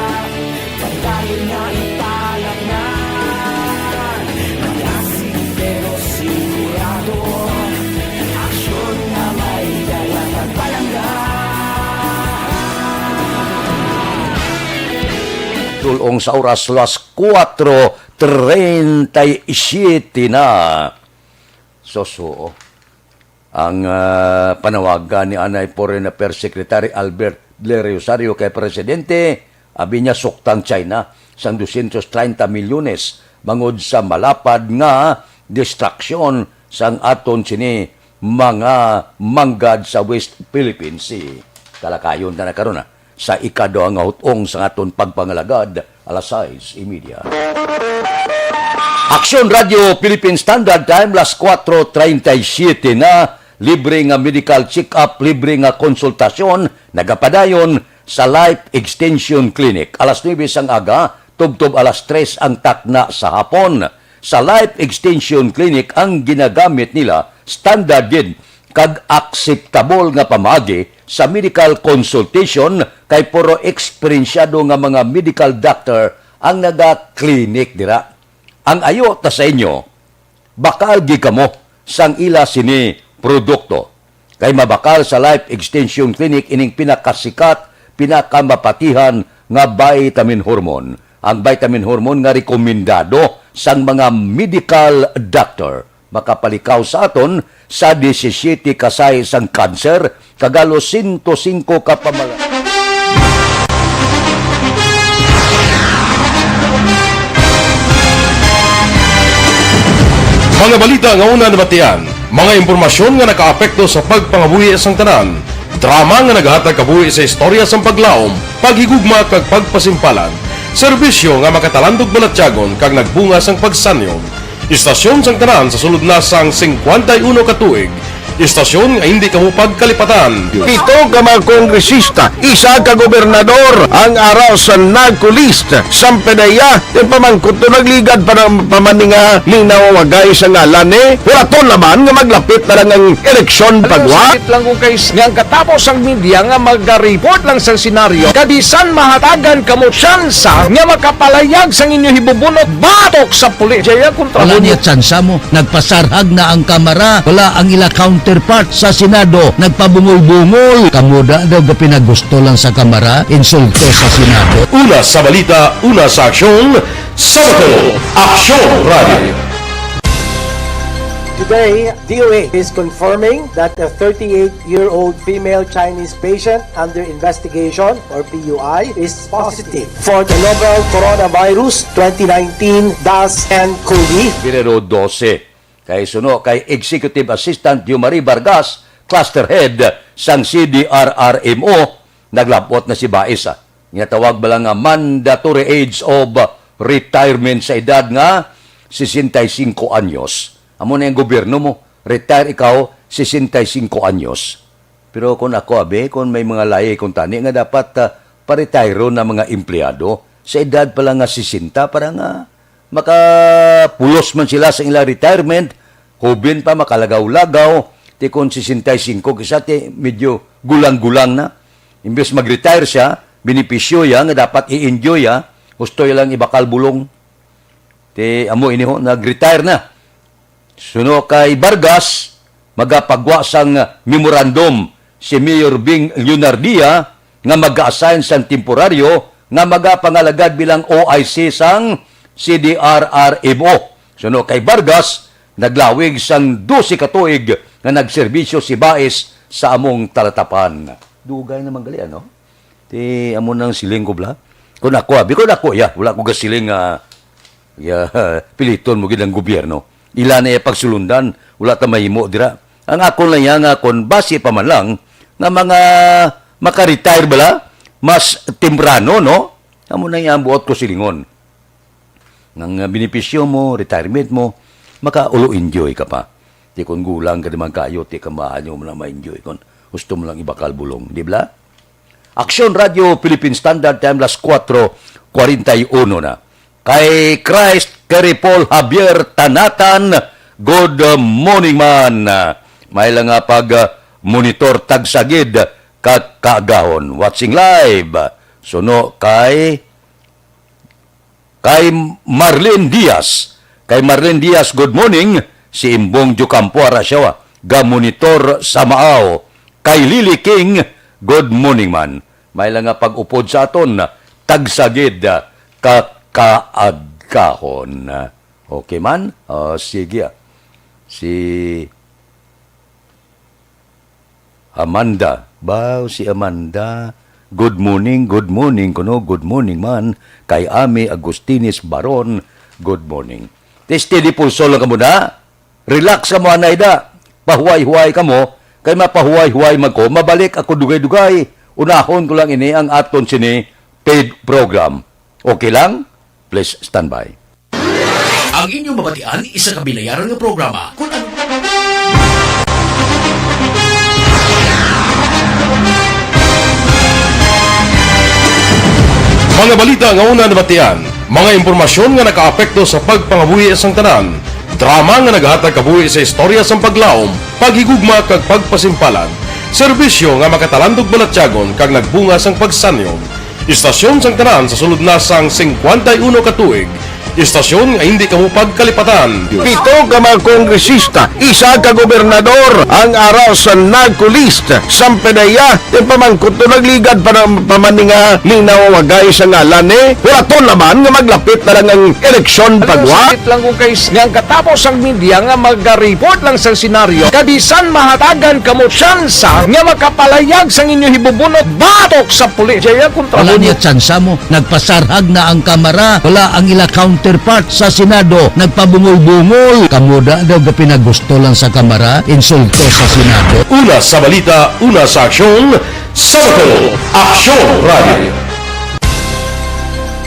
Padayon nga ipalaknan, malasig pero sigurado. Aksyon nga may dala kag palangga. Dulong sa oras, las kuwatro treinta y siete na. Susuo. Ang, ah, panawagan ni anay Foreign Affairs Secretary Albert Valerio Rosario kay Presidente, abi niya suktang China sang dosyentos treinta milyones bangod sa malapad nga destruction sang aton sini mga manggad sa West Philippine Sea. Talakayon ta na karon, ah. Sa ikaduha nga hutong sang aton pagpangalagad, alas sais y media. Aksyon Radyo Philippine Standard Time, las kuwatro treinta y siete na, libre nga medical check-up, libre nga konsultasyon, nagapadayon sa Life Extension Clinic. Alas nuebe sang aga, tubtob alas tres ang takna sa hapon. Sa Life Extension Clinic ang ginagamit nila, standard gid kag akseptable nga pamaagi sa medical consultation, kay puro eksperensyado nga mga medical doctor ang naga-clinic dira. Ang ayo ta sa inyo, bakal gid kamo sang ila sini produkto. Kay mabakal sa Life Extension Clinic ining pinakasikat, pinakamapatihan nga vitamin hormone. Ang vitamin hormone nga rekomendado sang mga medical doctor. Makapalikaw sa aton sa disisyete ka sahi sang kanser, kag halos sento singko ka pamala-. Mga balita nga una nabatian, mga impormasyon nga nakaapekto sa pagpangabuhi sang tanan, drama nga nagahatag kabuhi sa istorya sang paglaom, paghigugma kag pagpasimpalan, serbisyo nga makatalandog balatyagon kag nagbunga sang pagsanyon. Istasyon sang tanan sa sulod na sang singkwenta y uno ka tuig. Istasyon nga hindi kamo pagkalipatan. Pito ka mga kongresista, isa ka gobernador ang ara sa NAGCO list. Sang PDEA, yung pamangkot to nagligad pa ng pamaninga, linaw wagay sa ngalan ni. Huraton naman nga maglapit na lang ang eleksyon. Alam mo, pagwa. Sakit lang kung kay s-, nga ang katapos ang media nga mag-report lang sa senaryo, kabisan mahatagan kamo tsansa nga makapalayag sang inyo hibubunot batok sa pulis. Jaya kontra. Wala mo niya tsansa mo. Nagpasarhag na ang Kamara. Wala ang ila counterpart sa Senado. Nagpabungol-bungol. Kamo da daw gapinagusto lang sa Kamara. Insulto sa Senado. Una sa balita, una sa aksyon, sa Bacolod Aksyon Radio. Today, D O A is confirming that a thirty-eight-year-old female Chinese patient under investigation, or P U I, is positive for the novel coronavirus twenty nineteen dash N COVID. Pebrero dose, kay suno kay Executive Assistant Yumari Vargas, Cluster Head sang C D R R M O, naglabot na si Bais, ah. Ginatawag bala nga mandatory age of retirement sa edad nga sesenta y cinco anyos. Amo na ang gobyerno mo, retire ikaw, sesenta y cinco anyos. Pero kung ako, abi, kung may mga layi kung tani nga dapat, ah, paretiro na mga empleyado sa edad pa lang nga sesenta para nga makapulos man sila sa ilang retirement, hubin pa, makalagaw-lagaw, ti kung sesenta y cinco kisa, ti medyo gulang-gulang na. Imbes mag-retire siya, benepisyo ya nga dapat i-enjoy ya, gusto ya lang ibakal bulong. Ti amo ini ho, nag-retire na. Suno kay Vargas, magapagwa sang memorandum si Mayor Bing Leonardia nga mag-assign sang temporaryo nga magapangalagad bilang O I C sang C D R R M O. Suno kay Vargas, naglawig sang dose ka tuig nga nagserbisyo si Baez sa among talatapan. Dugay naman gali, ano? Ti amo nang siling ko, bla. Kung ako, abi, kung ako, ya, wala ko gasiling nga, ya, piliton mo gid ang gobyerno. Ila na iya pagsulundan, wala ta mahimo dira. Ang ako lang ya nga, kung basi pa man lang, nga mga maka-retire bala, mas temprano, no? Amo na iya ang buot ko silingon. Nga, nga benepisyo mo, retirement mo, makaulo enjoy ka pa. Ti kon gulang ka naman kayo, ti ka maayo mo na ma-enjoy kon gusto mo lang ibakal bulong, di ba? Aksyon Radio Philippine Standard Time, las kuwatro kuwarenta y uno na. Kay Christ, kay Paul Javier Tanatan, good morning man. May lang nga pag, ah, monitor tagsagid ka kaagahon. Watching live. Suno kay kay Marlene Diaz. Kay Marlene Diaz, good morning. Si Imbong Diocampo, ara siya, ga-monitor sa Maao. Kay Lily King, good morning man. May lang nga pag-upod sa aton, tagsagid, ah, ka kaagahon. Okay man? Oh, sige, ah. Si Amanda. Baw, si Amanda. Good morning, good morning, kuno, good morning man. Kay Ami Agustines Baron, good morning. Ti steady pulso lang kamo na. Relax kamo, anay da. Pahuway-huway kamo. Kay mapahuway-huway man ko, mabalik ako dugay-dugay. Unahon ko lang ini ang aton sini paid program. Okay lang? Please stand by. Ang inyong mabatian, isa ka binayaran nga programa. Kung ano Mga balita nga una nabatian, mga impormasyon nga nakaapekto sa pagpangabuhi sang tanan, drama nga naghatag kabuhi sa istorya sang paglaom, paghigugma kag pagpasimpalan, serbisyo nga makatalandog balatyagon kag nagbunga sang pagsanyon. Istasyon sang tanan sa sulod na sang singkwenta y uno ka tuig. Istasyon nga hindi kamo pagkalipatan. Pito ka mga kongresista, isa ka gobernador ang ara sa NAGCOLEST. Sampanaya, ti pamangkot to nagligad pa na, pa man ni nga minaw wagay sa ngalan ni. Hulaton naman nga maglapit na lang ang eleksyon pagwa. Sakit lang kung kay nga ang katapos ang media nga magareport lang sa senaryo. Kabisan mahatagan kamo tsansa nga makapalayag sang inyo hibubunot batok sa pulis. Jaya kontra Wala mo niya tsansa mo. Nagpasarhag na ang Kamara. Wala ang ila counterpart sa Senado. Nagpabungol-bungol. Kamo da daw gapinagusto lang sa Kamara. Insulto sa Senado. Una sa balita, una sa aksyon, sa Bacolod, Aksyon Radio.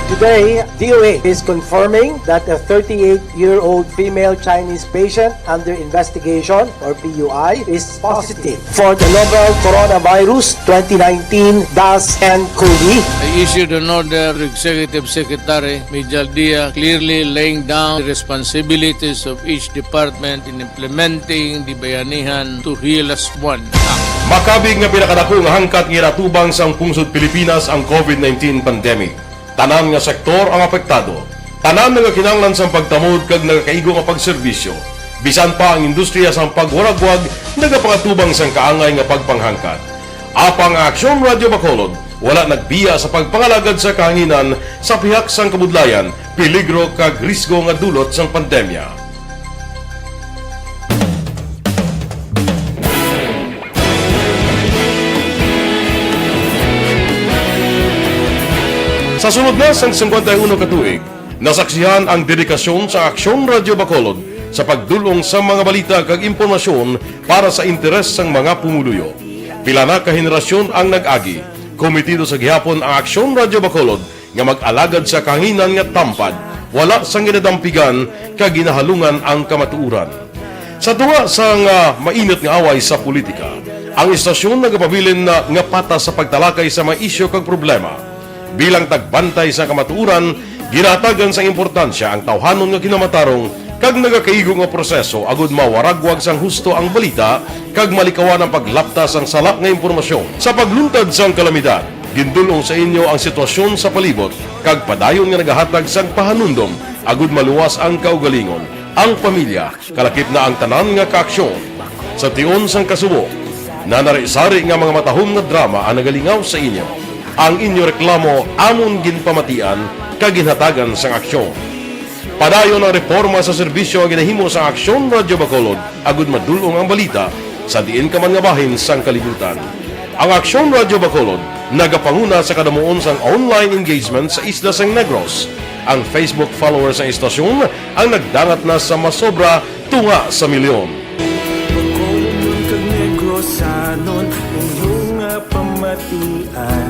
Today, D O A is confirming that a thirty-eight-year-old female Chinese patient under investigation, or P U I, is positive for the novel coronavirus twenty nineteen dash N COVID. I issued an order to Executive Secretary Mijal Dia, clearly laying down the responsibilities of each department in implementing the Bayanihan to Heal Us One Act. Makabig nga pinakadako nga hangkat nga ginatubang sang pungsod Pilipinas ang COVID nineteen pandemic. Tanan nga sektor ang apektado. Tanan nga kinahanglan sang pagtamod kag nagakaigo nga pagserbisyo. Bisan pa ang industriya sang pagwaragwag nagapangatubang sang kaangay nga pagpanghangkat. Apang ang Aksyon Radio Bacolod wala nagbiya sa pagpangalagad sa kahanginan sa pihak sang kabudlayan, peligro kag risgo nga dulot sang pandemya. Sa sulod na sang singkwenta y uno ka tuig, nasaksihan ang dedikasyon sa Aksyon Radio Bacolod sa pagdul-ong sa mga balita kag impormasyon para sa interes sang mga pumuluyo. Pila na ka henerasyon ang nag-agi. Komitido sa gihapon ang Aksyon Radio Bacolod nga mag-alagad sa kahanginan nga tampad, wala sang ginadampigan kag ginahalungan ang kamatuoran. Sa tunga sang, ah, mainit nga away sa politika, Ang istasyon nagapabilin na nga patas sa pagtalakay sa mga isyu kag problema. Bilang tagbantay sa kamatuoran, ginahatagan sang importansya ang tawhanon nga kinamatarong kag nagakaigo nga proseso agud mawaragwag sang husto ang balita kag malikawan ang paglapta sang sala nga impormasyon. Sa pagluntad sang kalamidad, gindul-ong sa inyo ang sitwasyon sa palibot kag padayon nga nagahatag sang pahanumdom agud maluwas ang kaugalingon, ang pamilya, kalakip na ang tanan nga kaaksyon. Sa tion sang kasubo, nanari-sari nga mga matahom nga drama ang nagalingaw sa inyo. Ang inyo reklamo amon ginpamatian kag ginhatagan sang aksyon. Padayon ang reporma sa serbisyo nga ginahimo sang Aksyon Radyo Bacolod agud madul-ong ang balita sa diin ka man nga bahin sang kalibutan. Ang Aksyon Radyo Bacolod nagapanguna sa kadamuon sang online engagement sa isla sang Negros. Ang Facebook followers sang istasyon ang nagdangat na sa masobra tunga sa milyon. Bacolod kag Negrosanon, inyo nga pamatian.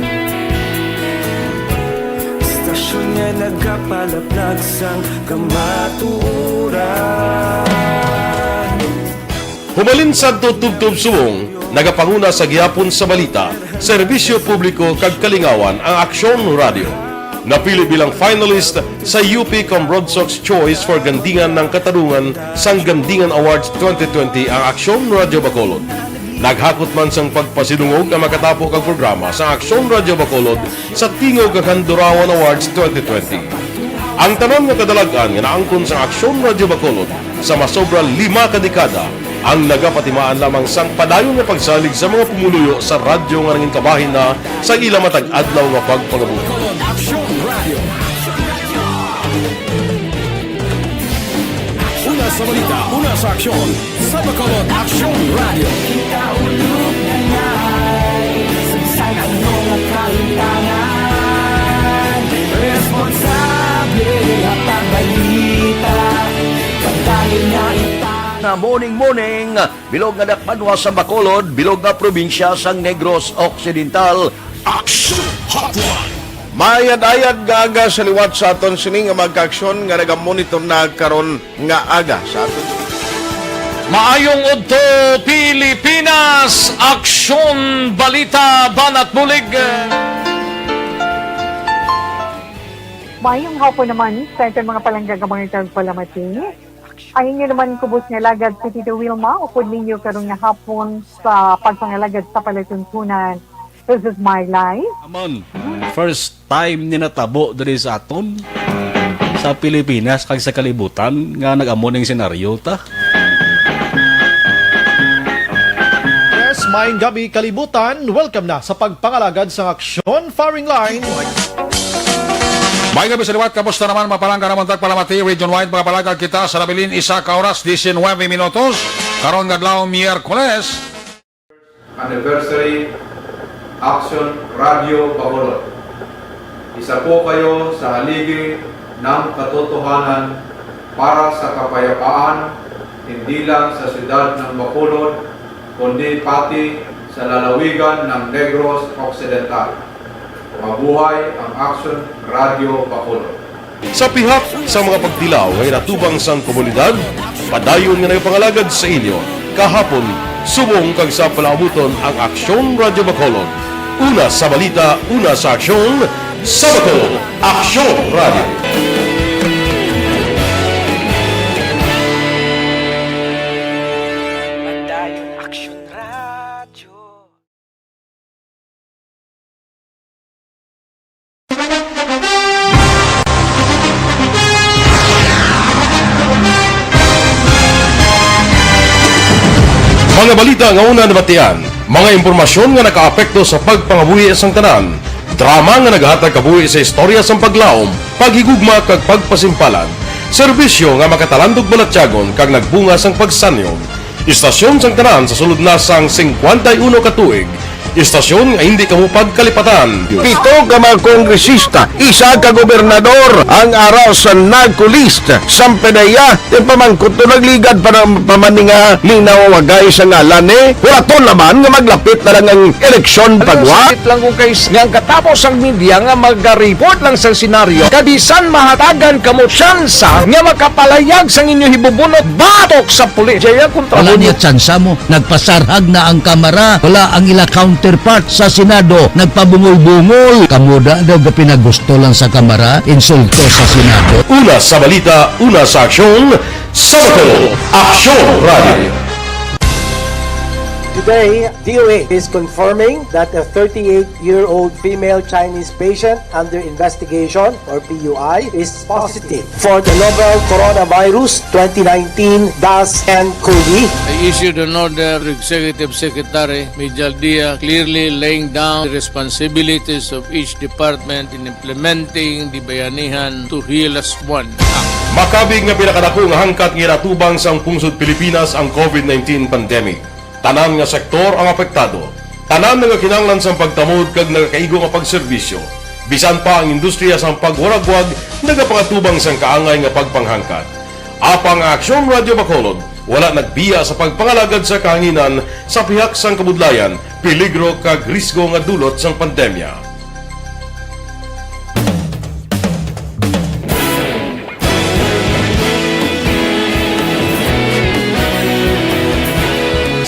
Istasyon nga nagapalaplag sang kamatuoran. Humalin sadto tubtob subong, nagapanguna sa gihapon sa balita, serbisyo publiko kag kalingawan ang Aksyon Radyo. Napili bilang finalist sa U P Cambrodsoc's Choice for Gandingan ng Katarungan sang Gandingan Awards twenty twenty ang Aksyon Radyo Bacolod. Naghakot man sang pagpasidungog ang makatapo kag programa sa Aksyon Radyo Bacolod sa Tingog kag Handurawan Awards twenty twenty. Ang tanan nga kadalag-an nga naangkon sa Aksyon Radyo Bacolod sa masobra lima ka dekada ang nagapatimaan lamang sang padayon nga pagsalig sa mga pumuluyo sa radyo nga nangin kabahin na sa ila matag adlaw nga pagpangabuhi. Aksyon Radio. Una sa balita, una sa aksyon, sa Bacolod Aksyon Radio. Kaulog na ngay, sagsag ang mga kahitangan. Responsable at ang balita, pagdayon nga ita. Na morning, morning. Bilog nga dakbanwa sa Bacolod, bilog nga probinsya sang Negros Occidental. Action Hotline. Mayad-ayad nga aga sa liwat sa aton sini nga mga kaaksyon nga nagamonitor na karon nga aga sa aton. Maayong udto, Pilipinas! Aksyon, balita, banat bulig. Maayong hapon naman sa aton mga palangga nga mga tagpalamati. Ang inyo naman kubos nga alagad si Tito Wilma, upod ninyo karon nga hapon sa pagpangalagad sa palatuntunan. This is my life. Amon, first time ni natabo diri sa aton, sa Pilipinas, kag sa kalibutan, nga nag-amo ning senaryo ta. Yes, maayong gabi, kalibutan. Welcome na sa pagpangalagad sa Aksyon Firing Line. May gabi sa liwat, kamusta naman, mga palangga namon tagpalamati, region-wide, mga palangga kita sa nabilin, isa ka oras, diecinuebe minutos, karon nga adlaw, Miyerkules. Anniversary, Aksyon Radio Bacolod. Isa po kayo sa haligi ng katotohanan para sa kapayapaan, hindi lang sa siyudad ng Bacolod, kundi pati sa lalawigan ng Negros Occidental. Mabuhay ang Aksyon Radio Bacolod. Sa pihak sa mga pagtilaw nga inatubang sang komunidad, padayon nga nagapangalagad sa inyo kahapon, subong kag sa palaabuton ang Aksyon Radio Bacolod. Una sa balita, una sa aksyon, sa Bacolod, Aksyon Radio. Padayon Aksyon Radio. Mga balita nga una nabatian, mga impormasyon nga nakaapekto sa pagpangabuhi sang tanan, drama nga nagahatag kabuhi sa istorya sang paglaom, paghigugma kag pagpasimpalan, serbisyo nga makatalandog balatyagon kag nagbunga sang pagsanyog. Istasyon sang tanan sa sulod na sang singkwenta y uno ka tuig, Istasyon nga hindi kamo pagkalipatan. Pito ka mga kongresista, isa ka gobernador ang ara sa narco list. Sampedeya, ipamangkot to nagligad pa ng pamaninga linaw wagay sa ngalan ni Huraton naman nga maglapit na lang ang eleksyon pagwa. Sakit lang kung kay nga ang katapos ang media nga mag-report lang sa senaryo, kabisan mahatagan kamo tsansa nga makapalayag sang inyo hibubunot batok sa pulis. Jaya kontra Wala mo. Niya tsansa mo. Nagpasarhag na ang kamara. Wala ang ila counterpart sa Senado. Nagpabungol-bungol. Kamo da daw ga pinagusto lang sa kamara. Insulto sa Senado. Una sa balita, una sa aksyon, sa Bacolod, Aksyon Radio. Today, D O A is confirming that a thirty-eight-year-old female Chinese patient under investigation, or P U I, is positive for the novel coronavirus twenty nineteen dash N cov. I issued an order to Executive Secretary Mijal Dia, clearly laying down the responsibilities of each department in implementing the Bayanihan to Heal Us One Act. Makabig nga pinakadako nga hangkat nga ginatubang sang pungsod Pilipinas ang covid nineteen pandemic. Tanan nga sektor ang apektado. Tanan nga kinahanglan sang pagtamod kag nagakaigo nga pagserbisyo. Bisan pa ang industriya sang pagwaragwag nagapangatubang sang kaangay nga pagpanghangkat. Apang ang Aksyon Radio Bacolod wala nagbiya sa pagpangalagad sa kahanginan sa pihak sang kabudlayan, peligro kag risgo nga dulot sang pandemya.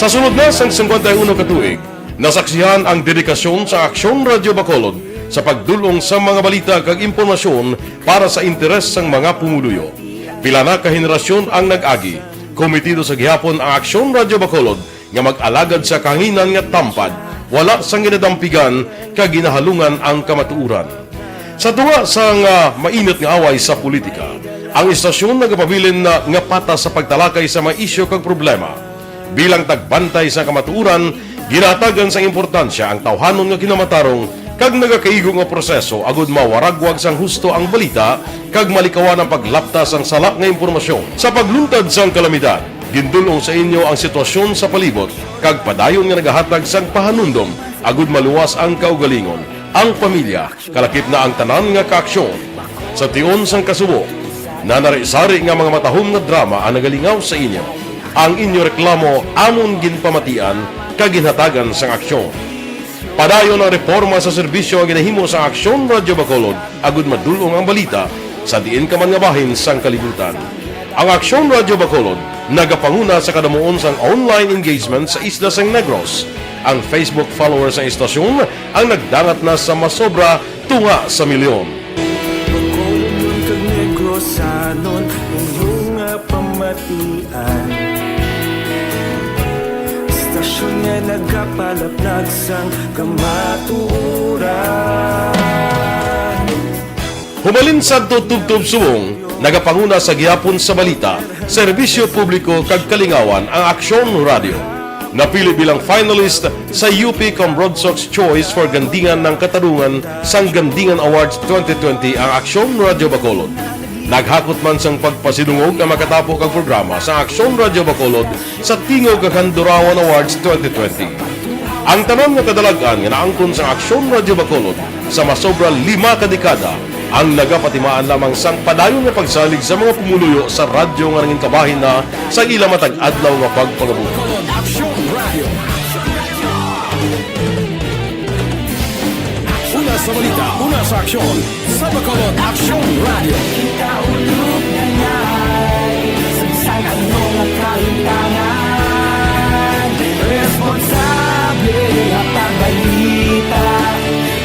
Sa sulod na sang singkwenta y uno ka tuig, nasaksihan ang dedikasyon sa Aksyon Radio Bacolod sa pagdul-ong sa mga balita kag impormasyon para sa interes sang mga pumuluyo. Pila na ka henerasyon ang nag-agi. Komitido sa gihapon ang Aksyon Radio Bacolod nga mag-alagad sa kahanginan nga tampad, wala sang ginadampigan kag ginahalungan ang kamatuoran. Sa tunga sang, ah, mainit nga away sa politika, ang istasyon nagapabilin na nga patas sa pagtalakay sa mga isyu kag problema. Bilang tagbantay sa kamatuoran, ginahatagan sang importansya ang tawhanon nga kinamatarong kag nagakaigo nga proseso agud mawaragwag sang husto ang balita kag malikawan ang paglapta sang sala nga impormasyon. Sa pagluntad sang kalamidad, gindul-ong sa inyo ang sitwasyon sa palibot kag padayon nga nagahatag sang pahanumdom agud maluwas ang kaugalingon, ang pamilya, kalakip na ang tanan nga kaaksyon. Sa tion sang kasubo, nanari-sari nga mga matahom nga drama ang nagalingaw sa inyo. Ang inyo reklamo amon ginpamatian kag ginhatagan sang aksyon. Padayon ang reporma sa serbisyo nga ginahimo sang Aksyon Radio Bacolod agud madul-ong ang balita sa diin ka man nga bahin sang kalibutan. Ang Aksyon Radio Bacolod nagapanguna sa kadamuon sang online engagement sa isla sang Negros. Ang Facebook followers sang istasyon ang nagdangat na sa masobra tunga sa milyon. Bacolodnon kag Negrosanon, inyo nga pamatian. Istasyon nga nagapalaplag sang kamatuoran. Humalin sadto tubtob subong, nagapanguna sa gihapon sa balita, serbisyo publiko kag kalingawan ang Aksyon Radio. Napili bilang finalist sa U P Comrade Sox Choice for Gandingan ng Katarungan sang Gandingan Awards twenty twenty ang Aksyon Radio Bacolod. Naghakot man sang pagpasidungog ang makatapo kag programa sa Aksyon Radio Bacolod sa Tingog kag Handurawan Awards twenty twenty. Ang tanan nga kadalag-an nga naangkon sang Aksyon Radio Bacolod sa masobra lima ka dekada ang nagapatimaan lamang sang padayon nga pagsalig sa mga pumuluyo sa radyo nga nangin kabahin na sa ila matag adlaw nga pagpangabuhi. Aksyon Radio. Una sa balita, una sa aksyon, sa Bacolod Aksyon Radio. Kita ulog na ngay, sa ano nga kaintangan, responsable nga pagbalita,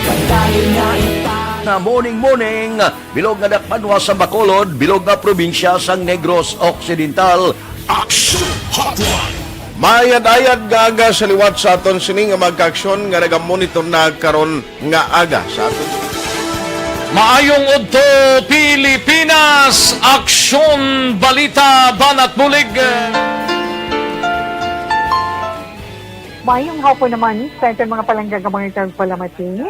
kadali nga ita- Na morning, morning, bilog nga dakbanwa sa Bacolod, bilog nga probinsya sang Negros Occidental. Action Hotline. Maayad-ayad nga aga sa liwat sa aton sini nga magkaaksyon nga nagamonitor na karon nga aga sa aton. Maayong udto, Pilipinas! Aksyon, balita, banat bulig. Maayong hapon naman sa aton mga palangga nga mga tagpalamati.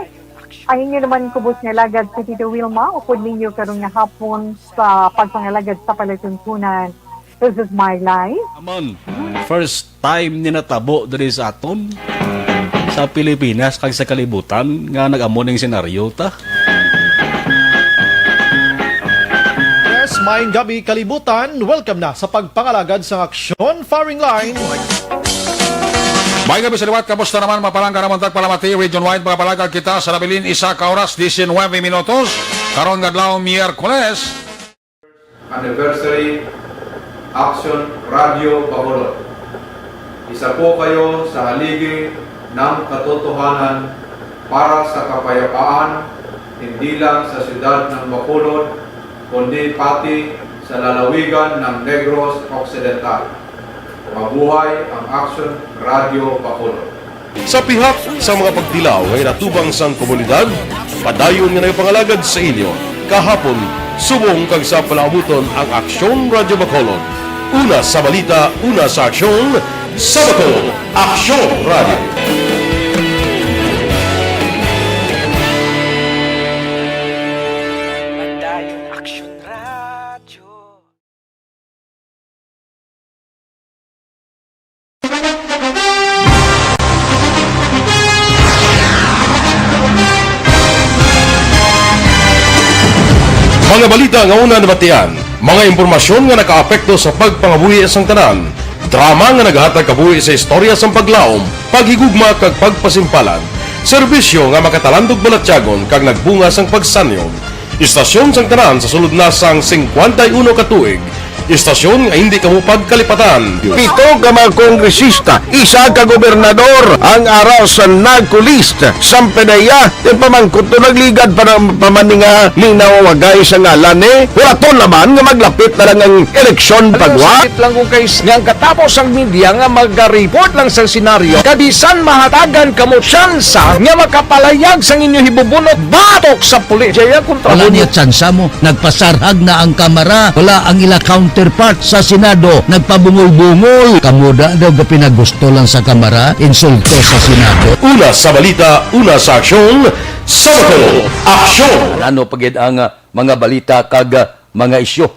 Ang inyo naman kubos nga alagad si Tito Wilma, upod ninyo karon nga hapon sa pagpangalagad sa palatuntunan. This is my life. Amon, first time ni natabo diri sa aton. sa Pilipinas kag sa kalibutan nga nag-amo ning senaryo ta. Yes, maayong gabi, kalibutan. Welcome na sa pagpangalagad sang Aksyon Firing Line. May gabi sa liwat, kamusta naman? Mapalangga naman tagpalamati, region-wide, mga palagad kita sa nabilin, isa ka oras, diecinuebe minutos. Karon nga adlaw, Miyerkules. Anniversary, Action Radio Bacolod. Isa po kayo sa haligi ng katotohanan para sa kapayapaan, hindi lang sa siyudad ng Bacolod, kundi pati sa lalawigan ng Negros Occidental. Mabuhay ang Action Radio Bacolod. Sa pihak sa mga pagtilaw nga inatubang sang komunidad, padayon nga nagapangalagad sa inyo kahapon, subong kag sa palaabuton ang Aksyon Radyo Bacolod. Una sa balita, una sa aksyon, sa Bacolod, Aksyon Radyo. Padayon, Aksyon Radyo. Mga balita nga una nabatian, mga impormasyon nga nakaapekto sa pagpangabuhi sang tanan, drama nga nagahatag kabuhi sa istorya sang paglaom, paghigugma kag pagpasimpalan, serbisyo nga makatalandog balatyagon kag nagbunga sang pagsanyog. Istasyon sang tanan sa sulod na sang singkwenta y uno ka tuig. Istasyon nga hindi kamo pagkalipatan. Pito ka mga kongresista, isa ka gobernador ang ara sa NAGCO list. Sang PDEA, ti pamangkot to nagligad pa na, pa man ni nga linawagay sa ngalan ni. Hulaton naman nga maglapit na lang ang eleksyon. Alam mo, pagwa. Sakit lang kung kay s-, nga ang katapos ang media nga magariport lang sa senaryo. Kabisan mahatagan kamo tsansa nga makapalayag sang inyo hibubunot batok sa pulis. Jaya kontra. Wala mo niya tsansa mo. Nagpasarhag na ang Kamara. Wala ang ila counterpart sa Senado. Nagpabungol-bungol. Kamo da daw gapinagusto lang sa Kamara. Insulto sa Senado. Una sa balita, una sa aksyon, sa Bacolod, aksyon! Ano pa gid ang, ah, mga balita kag, ah, mga isyu?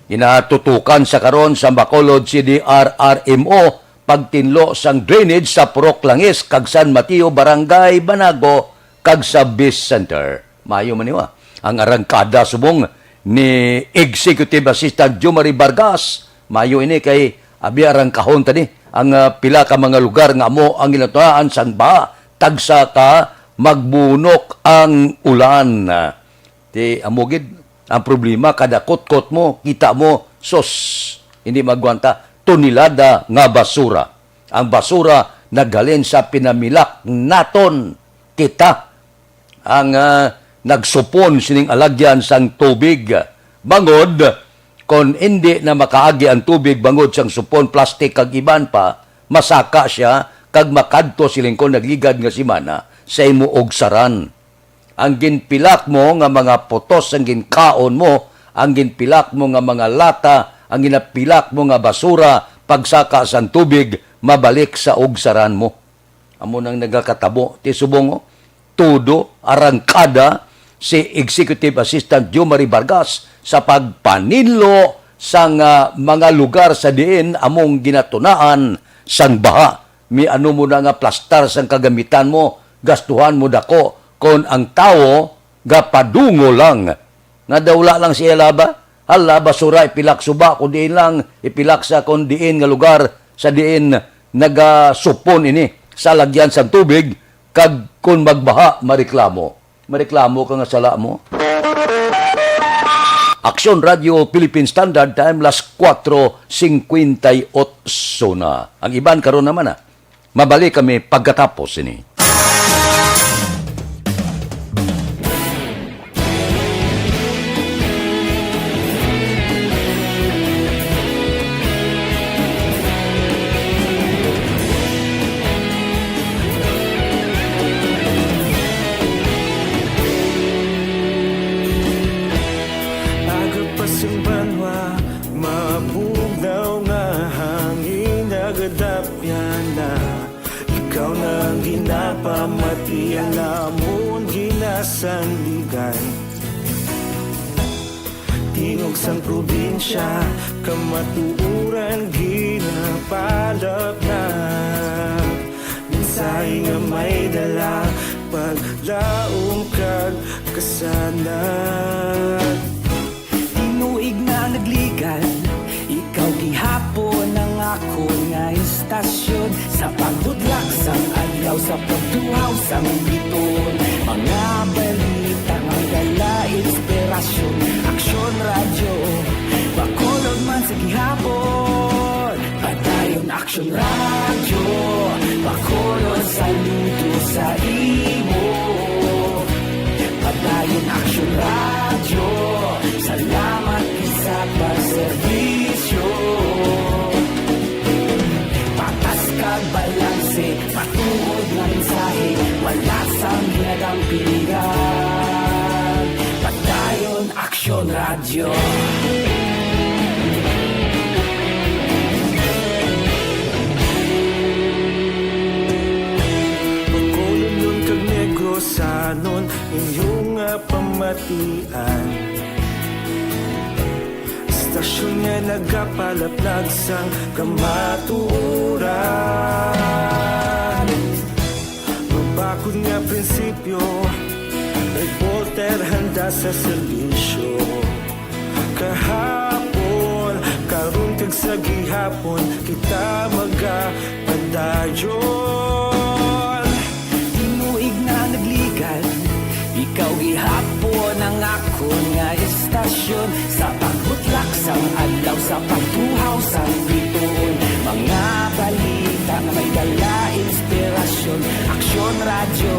Ginatutukan sa karon sa Bacolod C D R R M O pagtinlo sang drainage sa Purok Langis kag San Mateo, Barangay Banago, kag sa Base Center. Maayo man niwa. Ang arangkada subong ni Executive Assistant Jomari Vargas, maayo ini kay abi arangkahon ta ni ang, ah, pila ka mga lugar nga amo ang ginatunaan sang baha, tagsa ka magbunok ang ulan. Ti amo gid ang problema, kada kutkot mo, kita mo, sus, hindi magwanta, tonelada nga basura. Ang basura naghalin sa pinamilak naton, kita ang, ah, nagsupon sining alagyan sang tubig. Bangod, kon indi na makaagi ang tubig bangod sang supon, plastik kag iban pa, masaka sia kag makadto siling kon nagligad nga semana sa imo ugsaran. Ang ginpilak mo nga mga putos sang ginkaon mo, ang ginpilak mo nga mga lata, ang ginapilak mo nga basura, pagsaka sang tubig, mabalik sa ugsaran mo. Amo nang nagakatabo, ti subong, oh, todo arangkada si Executive Assistant Jomari Vargas sa pagpaninlo sang, ah, mga lugar sa diin among ginatunaan sang baha. May ano mo na nga plastar sang kagamitan mo, gastuhan mo dako, kon ang tawo gapadungo lang. Nga daw wala lang siya laba, hala, basura, ipilak suba, kung diin lang, ipilak sa kung diin nga lugar, sa diin nagasupon ini, sa lagyan sang tubig, kag kung magbaha, mareklamo. Mareklamo ka nga sala mo. Aksyon Radio Philippine Standard Time, las kuwatro singkwenta y otso na. Ang iban karon naman na. Mabalik kami pagkatapos sini. Aga pa sing banwa, mabugnaw nga hangin, nagadapyan na. Ikaw na ang ginapamati, ang amon ginasandigan. Tingog sang probinsya, kamatuoran ginapalapnag. Sahi nga may dala, paglaom kag kasanag. Tinuig na nagligan, ikaw gihapon ang akon nga istasyon. Sa pagbudlak sang adlaw, sa pagtuhaw sang biton, mga balita nga dala inspirasyon. Aksyon Radyo, Bacolod man sa gihapon. Padayon Aksyon Radyo, Bacolod, saludo sa imo. Padayon Aksyon Radyo, salamat gid sa pagserbisyo. Patas kag balanse, matuod nga mensahe, wala sang ginadampigan. Padayon Aksyon Radyo. Bacolodnon kag Negrosanon, inyo nga pamatian. Istasyon nga nagapalaplag sang kamatuoran. Mabakod nga prinsipyo, reporter handa sa serbisyo. Kahapon, karon kag sa gihapon, kita magapadayon. Tinuig na nagligan, ikaw gihapon ang akon nga istasyon. Sa pagbutlak sang adlaw, sa pagtuhaw sang bituon, mga balita nga may dala inspirasyon. Aksyon Radyo,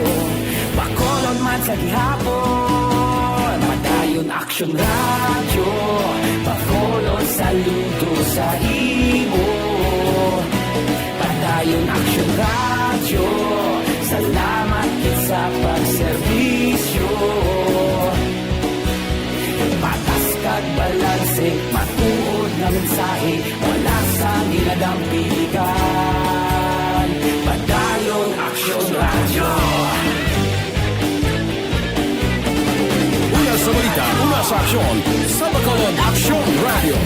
Bacolod man sa gihapon. Padayon Aksyon Radyo, Bacolod, saludo sa imo. Padayon Aksyon Radyo, salamat gid sa pagserbisyo. Patas kag balanse, matuod nga mensahe, wala sang ginadampigan. Padayon Aksyon Radyo. Una sa balita, una sa aksyon, sa Bacolod Aksyon Radyo.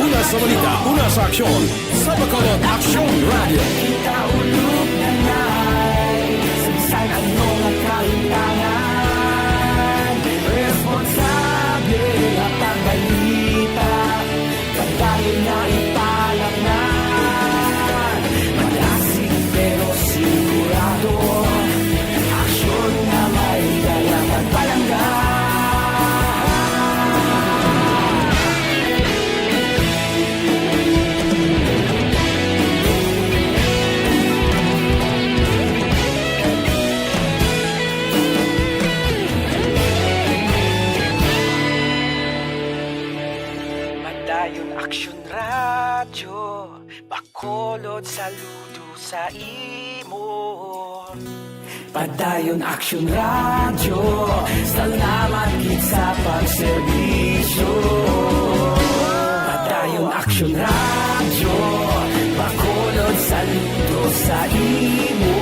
Una sa balita, una sa aksyon, sa Bacolod Aksyon Radyo. Kita ulog na nay, sa bisan ano nga kahimtangan, responsable nga pagbalita. Padayon na ipalapnan, malasig pero sigurado. Aksyon nga may dala kag palangga. Padayon Aksyon Radyo, Bacolod, saludo sa imo. Padayon Aksyon Radyo, salamat gid sa pagserbisyo. Padayon Aksyon Radyo, Bacolod, saludo sa imo.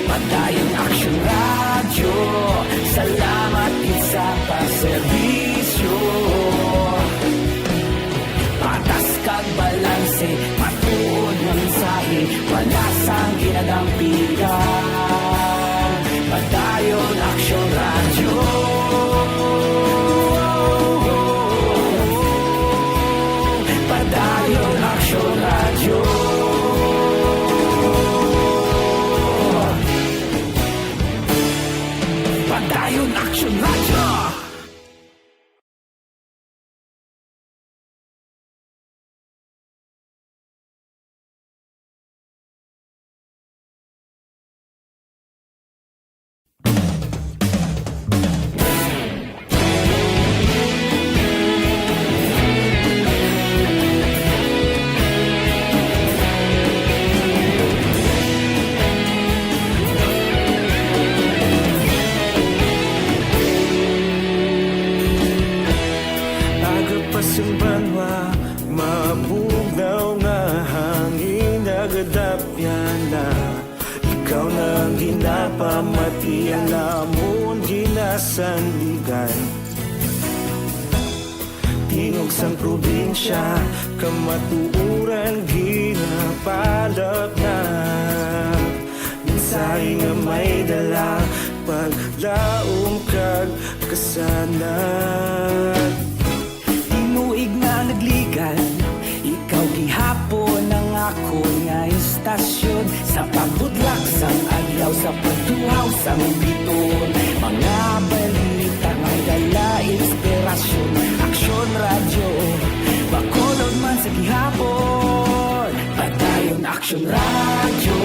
Padayon Aksyon Radyo, salamat gid sa pagserbisyo. Patas kag balanse, matuod nga mensahe, wala sang ginadampigan. Padayon Aksyon Radyo. Padayon Aksyon Radyo. Padayon Aksyon Radyo. Aga pa sing banwa, mabugnaw nga hangin nagadapyan na. Ikaw na ang ginapamati, ang amon ginasandigan. Di Tingog sang probinsya, kamatuoran ginapalapnap. Mensahe nga may dala, paglaom kag kasanag. Tinuig nga nagligan, ikaw gihapon ang akon nga istasyon. Sa pagbutlak sang adlaw, sa pagtuhaw sang bituon, mga balita may dala inspirasyon. Aksyon Radyo, Bacolod man sa gihapon. Padayon Aksyon Radyo,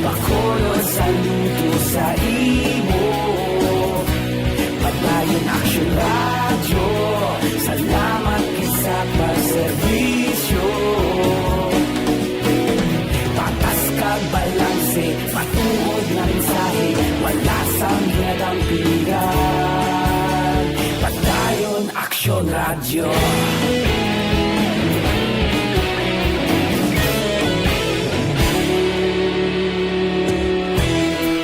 Bacolod, saludo sa imo. Padayon Aksyon Radyo, salamat gid sa pagserbisyo. Patas kag balanse, matuod nga mensahe, wala sang ginadampigan. Padayon Aksyon Radyo.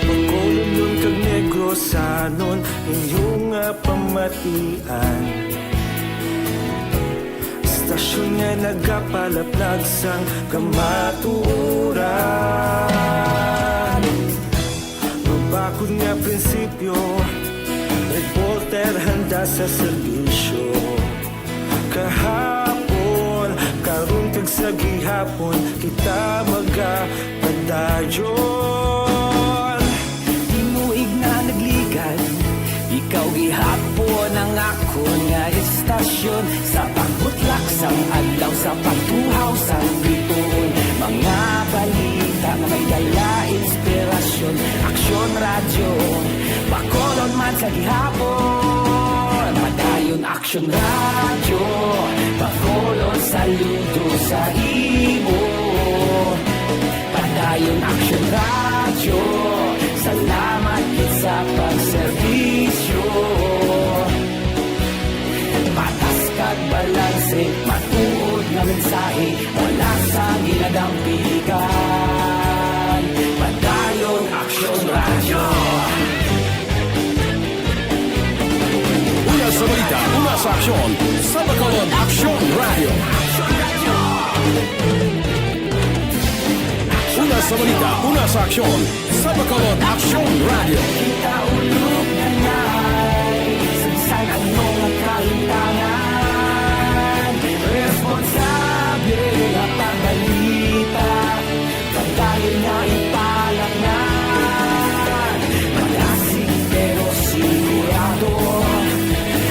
Bacolodnon kag Negrosanon, inyo nga pamatian. Istasyon nga nagapalaplag sang kamatuoran. Mabakod nga prinsipyo, reporter handa sa serbisyo. Kahapon, karon kag sa gihapon, kita magapadayon. Tinuig nga nagligan, ikaw gihapon ang akon nga istasyon. Sa pagbutlak sang adlaw, sa pagtuhaw sang bituon, mga balita nga may dala inspirasyon. Aksyon Radyo, Bacolod man sa gihapon. Padayon Aksyon Radyo, Bacolod, saludo sa imo. Padayon Aksyon Radyo, salamat gid sa pagserbisyo. Patas kag balanse, matuod nga mensahe, wala sang ginadampigan. Padayon Aksyon Radyo. Una sa balita, una sa aksyon, sa Bacolod Aksyon Radyo. Una sa balita, una sa aksyon, sa Bacolod Aksyon Radyo. Kita ulog na nai, sa bisan ano nga kahintangan, responsable nga pagbalita. Padayon nga ipalapngan, malasig pero sigurado.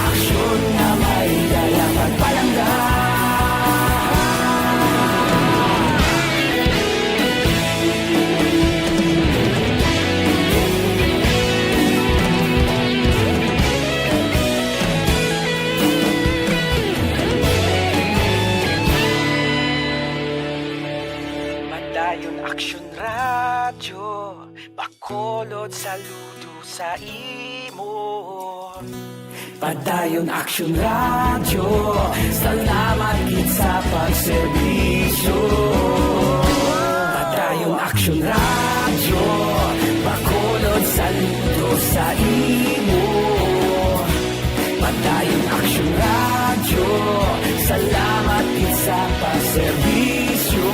Aksyon nga may dala pagpalangga. Padayon Aksyon Radyo, Bacolod, saludo sa imo. Padayon Aksyon Radyo, salamat gid sa pagserbisyo. Padayon Aksyon Radyo, Bacolod, saludo sa imo. Padayon Aksyon Radyo, salamat gid sa pagserbisyo.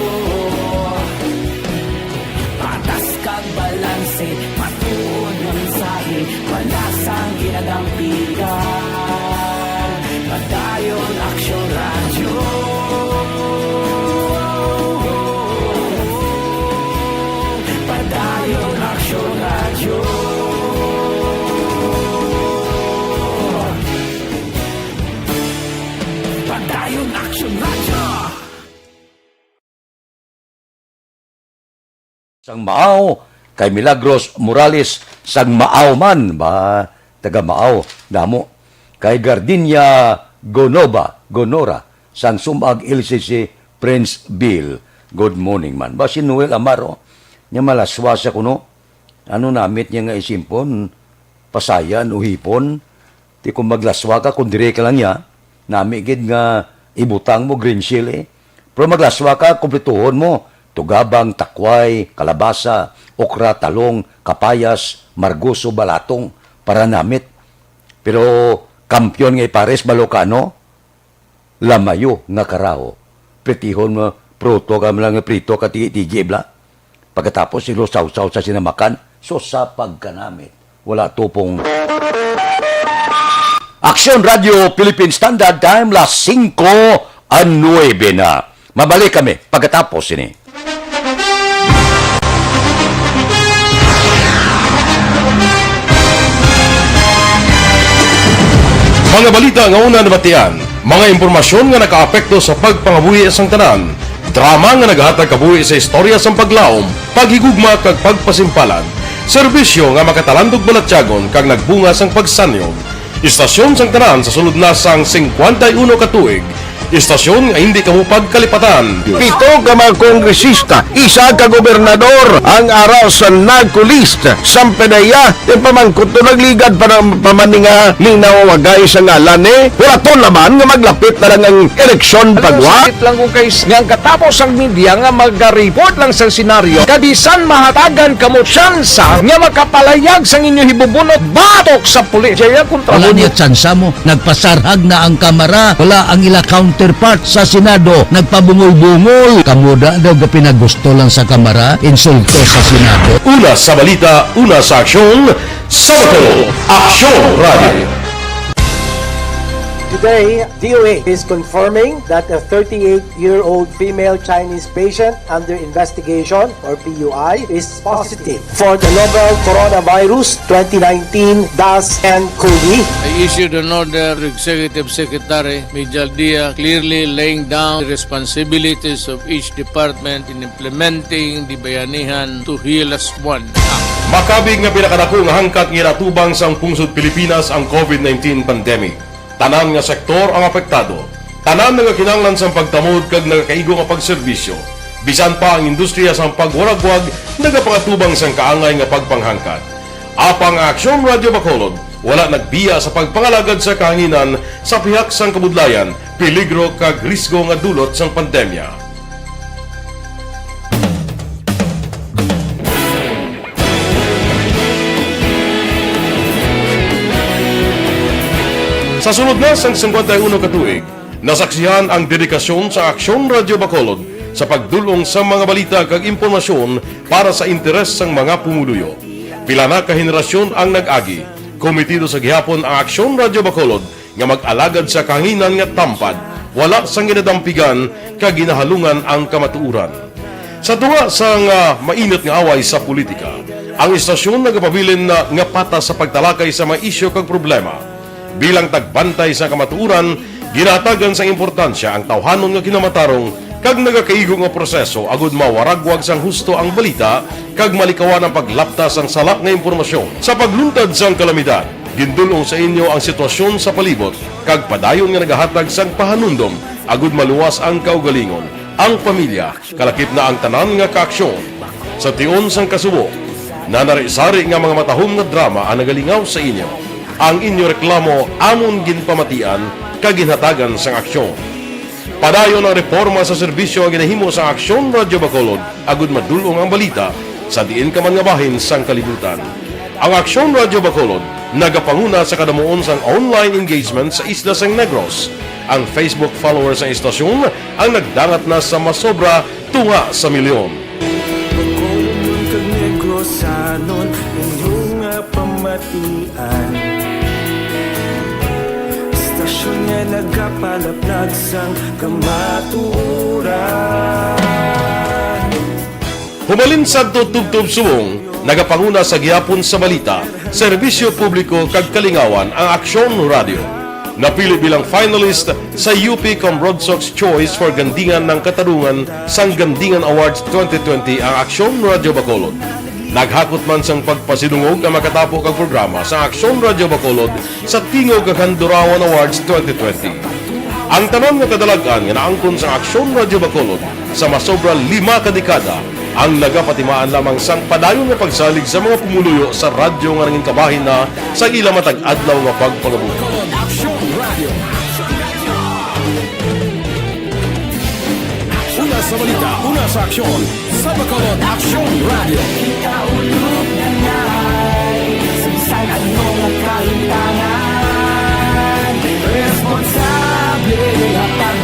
Patas kag balanse, matuod nga mensahe, wala sang ginadampigan. Padayon Aksyon Radyo. Padayon Aksyon Radyo. Padayon Aksyon Radyo. Sang Maaw, kay Milagros Morales sang Maaw man, ba, taga Maaw, damo. Kay Gardenia Gonova, Gonora, sang Sumag L C C, Princeville. Good morning man. Ba, si Noel Amaro, nya malaswa sa kuno. Ano namit niya nga isimpon? Pasayan o hipon? Ti kung maglaswa ka, kung dire ka lang niya, nami gid nga ibutang mo green shell, eh. Pero maglaswa ka, kumplituhon mo. Tugabang, takway, kalabasa, okra, talong, kapayas, margoso, balatong, para namit. Pero kampiyon nga ipares, balokano, Lamayo nga karaho. Pritihon mo, pruto ka man lang nga prito ka tigi-tigi, bla. Pagkatapos, ilusawsaw sa sinamakan, so sa pagkanamit. Wala tupong. Aksyon Radio Philippine Standard Time, las singko a nuebe na. Mabalik kami pagkatapos ini. Mga balita nga una nabatian, mga impormasyon nga nakaapekto sa pagpangabuhi sang tanan, drama nga nagahatag kabuhi sa istorya sang paglaom, paghigugma kag pagpasimpalan, serbisyo nga makatalandog balatyagon kag nagbunga sang pagsanyog. Istasyon sang tanan sa sulod na sang singkwenta y uno ka tuig, istasyon nga hindi kamo pagkalipatan. Pito ka mga kongresista, isa ka gobernador ang ara sa NAGCO list. Sampanaya, ti pamangkot to nagligad pa ng pamaninga ning nawawagay sa ngalan ni Huraton naman nga maglapit na lang ang eleksyon pagwa. Sakit lang kung kay nga ang katapos ang media nga magaripot lang sa senaryo, kabisan mahatagan kamo tsansa nga makapalayag sang inyo hibubunot batok sa pulis. Jaya kontra Wala mo niya tsansa mo. Nagpasarhag na ang Kamara. Wala ang ila counterpart sa Senado. Nagpabungol-bungol. Kamo da daw gapinagusto lang sa Kamara. Insulto sa Senado. Una sa balita, una sa aksyon, sa Bacolod, Aksyon Radio. Today, D O A is confirming that a thirty-eight-year-old female Chinese patient under investigation, or P U I, is positive for the novel coronavirus twenty nineteen dash N COVID. I issued an order to Executive Secretary Mijal Dia, clearly laying down the responsibilities of each department in implementing the Bayanihan to Heal As One Act. Makabig nga pinakadako nga hangkat nga ginatubang sang pungsod Pilipinas ang COVID nineteen pandemic. Tanan nga sektor ang apektado. Tanan nagakinahanglan sang pagtamod kag nagakaigo nga pagserbisyo. Bisan pa ang industriya sang pagwaragwag nagapangatubang sang kaangay nga pagpanghangkat. Apang ang Aksyon Radyo Bacolod wala nagbiya sa pagpangalagad sa kahanginan sa pihak sang kabudlayan, peligro kag risgo nga dulot sang pandemya. Sa sulod na sang singkwenta y uno ka tuig, nasaksihan ang dedikasyon sa Aksyon Radyo Bacolod sa pagdul-ong sa mga balita kag impormasyon para sa interes sang mga pumuluyo. Pila na ka henerasyon ang nag-agi. Komitido sa gihapon ang Aksyon Radyo Bacolod nga mag-alagad sa kahanginan nga tampad, wala sang ginadampigan kag ginahalungan ang kamatuoran. Sa tunga sang, ah, mainit nga away sa politika, ang istasyon nagapabilin na nga patas sa pagtalakay sa mga isyu kag problema. Bilang tagbantay sa kamatuoran, ginahatagan sang importansya ang tawhanon nga kinamatarong kag nagakaigo nga proseso agud mawaragwag sang husto ang balita kag malikawan ang paglapta sang sala nga impormasyon. Sa pagluntad sang kalamidad, gindul-ong sa inyo ang sitwasyon sa palibot kag padayon nga nagahatag sang pahanumdom agud maluwas ang kaugalingon, ang pamilya, kalakip na ang tanan nga kaaksyon. Sa tion sang kasubo, nanari-sari nga mga matahom nga drama ang nagalingaw sa inyo. Ang inyo reklamo amon ginpamatian kag ginhatagan sang aksyon. Padayon ang reporma sa serbisyo nga ginahimo sang Aksyon Radyo Bacolod agud madul-ong ang balita sa diin ka man nga bahin sang kalibutan. Ang Aksyon Radyo Bacolod nagapanguna sa kadamuon sang online engagement sa isla sang Negros. Ang Facebook followers sang istasyon ang nagdangat na sa masobra tunga sa milyon. Bacolod kag Negrosanon, inyo nga pamatian. Istasyon nga nagapalaplag sang kamatuoran. Hubalin sadto tubtob subong, nagapanguna sa gihapon sa balita, serbisyo publiko kag kalingawan ang Aksyon Radyo. Napili bilang finalist sa U P Comrade Sox Choice for Gandingan ng Katarungan sang Gandingan Awards twenty twenty ang Aksyon Radyo Bacolod. Naghakot man sang pagpasidungog ang makatapo kag programa sa Aksyon Radyo Bacolod sa Tingog kag Handurawan Awards twenty twenty. Ang tanan nga kadalag-an nga naangkon sang Aksyon Radyo Bacolod sa masobra lima ka dekada ang nagapatimaan lamang sang padayon nga pagsalig sa mga pumuluyo sa radyo nga nangin kabahin na sa ila matag adlaw nga pagpangabuhi. Una sa balita, una sa aksyon, sa Bacolod Aksyon Radio. Responsable.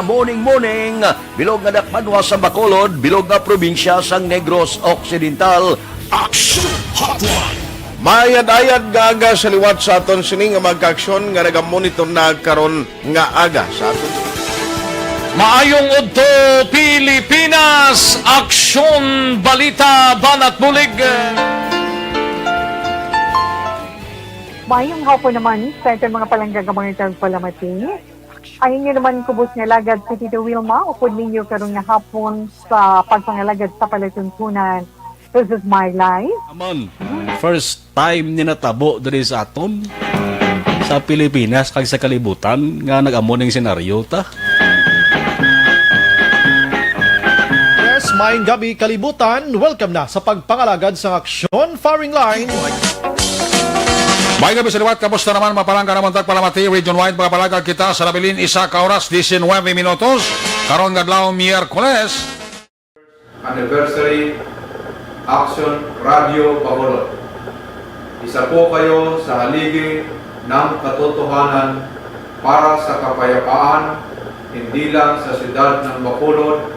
Morning, morning, bilog nga dakbanwa sa Bacolod, bilog nga probinsya sang Negros Occidental. Action Hotline. Mayad-ayad nga aga sa liwat sa aton sini nga mga kaaksyon nga nagamonitor na karon nga aga sa aton. Maayong udto, Pilipinas! Aksyon, balita, banat bulig! Maayong hapon naman sa aton mga palangga nga mga tagpalamati. Ang inyo naman kubos nga alagad si Tito Wilma, upod ninyo karon nga hapon sa pagpangalagad sa palatuntunan. This is my life. Amon, first time ni natabo diri sa aton, sa Pilipinas kag sa kalibutan nga nag-amo ning senaryo ta. Yes, maayong gabi kalibutan. Welcome na sa pagpangalagad sang Aksyon Firing Line. May gabi sa liwat, kamusta naman, mga palangga namon tagpalamati? Region wide, mga palangga, kita sa nabilin, isa ka oras, diecinuebe minutos. Karon nga adlaw, Miyerkules. Anniversary, Action Radio Bacolod. Isa po kayo sa haligi ng katotohanan para sa kapayapaan, hindi lang sa siyudad ng Bacolod,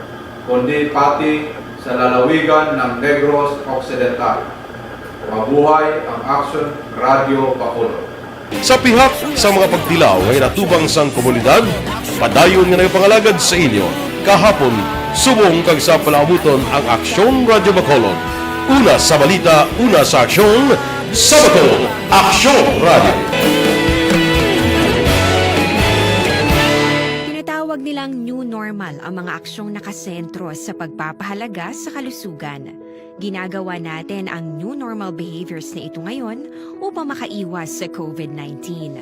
kundi pati sa lalawigan ng Negros Occidental. Mabuhay ang Action Radio Bacolod. Sa pihak sa mga pagtilaw nga ginatubang sang komunidad, padayon nga nagapangalagad sa inyo kahapon, subong kag sa palaabuton ang Aksyon Radio Bacolod. Una sa balita, una sa aksyon, sa Bacolod, Aksyon Radio. Tinatawag nilang new normal ang mga aksyong nakasentro sa pagpapahalaga sa kalusugan. Ginagawa natin ang new normal behaviors na ito ngayon upang makaiwas sa covid nineteen.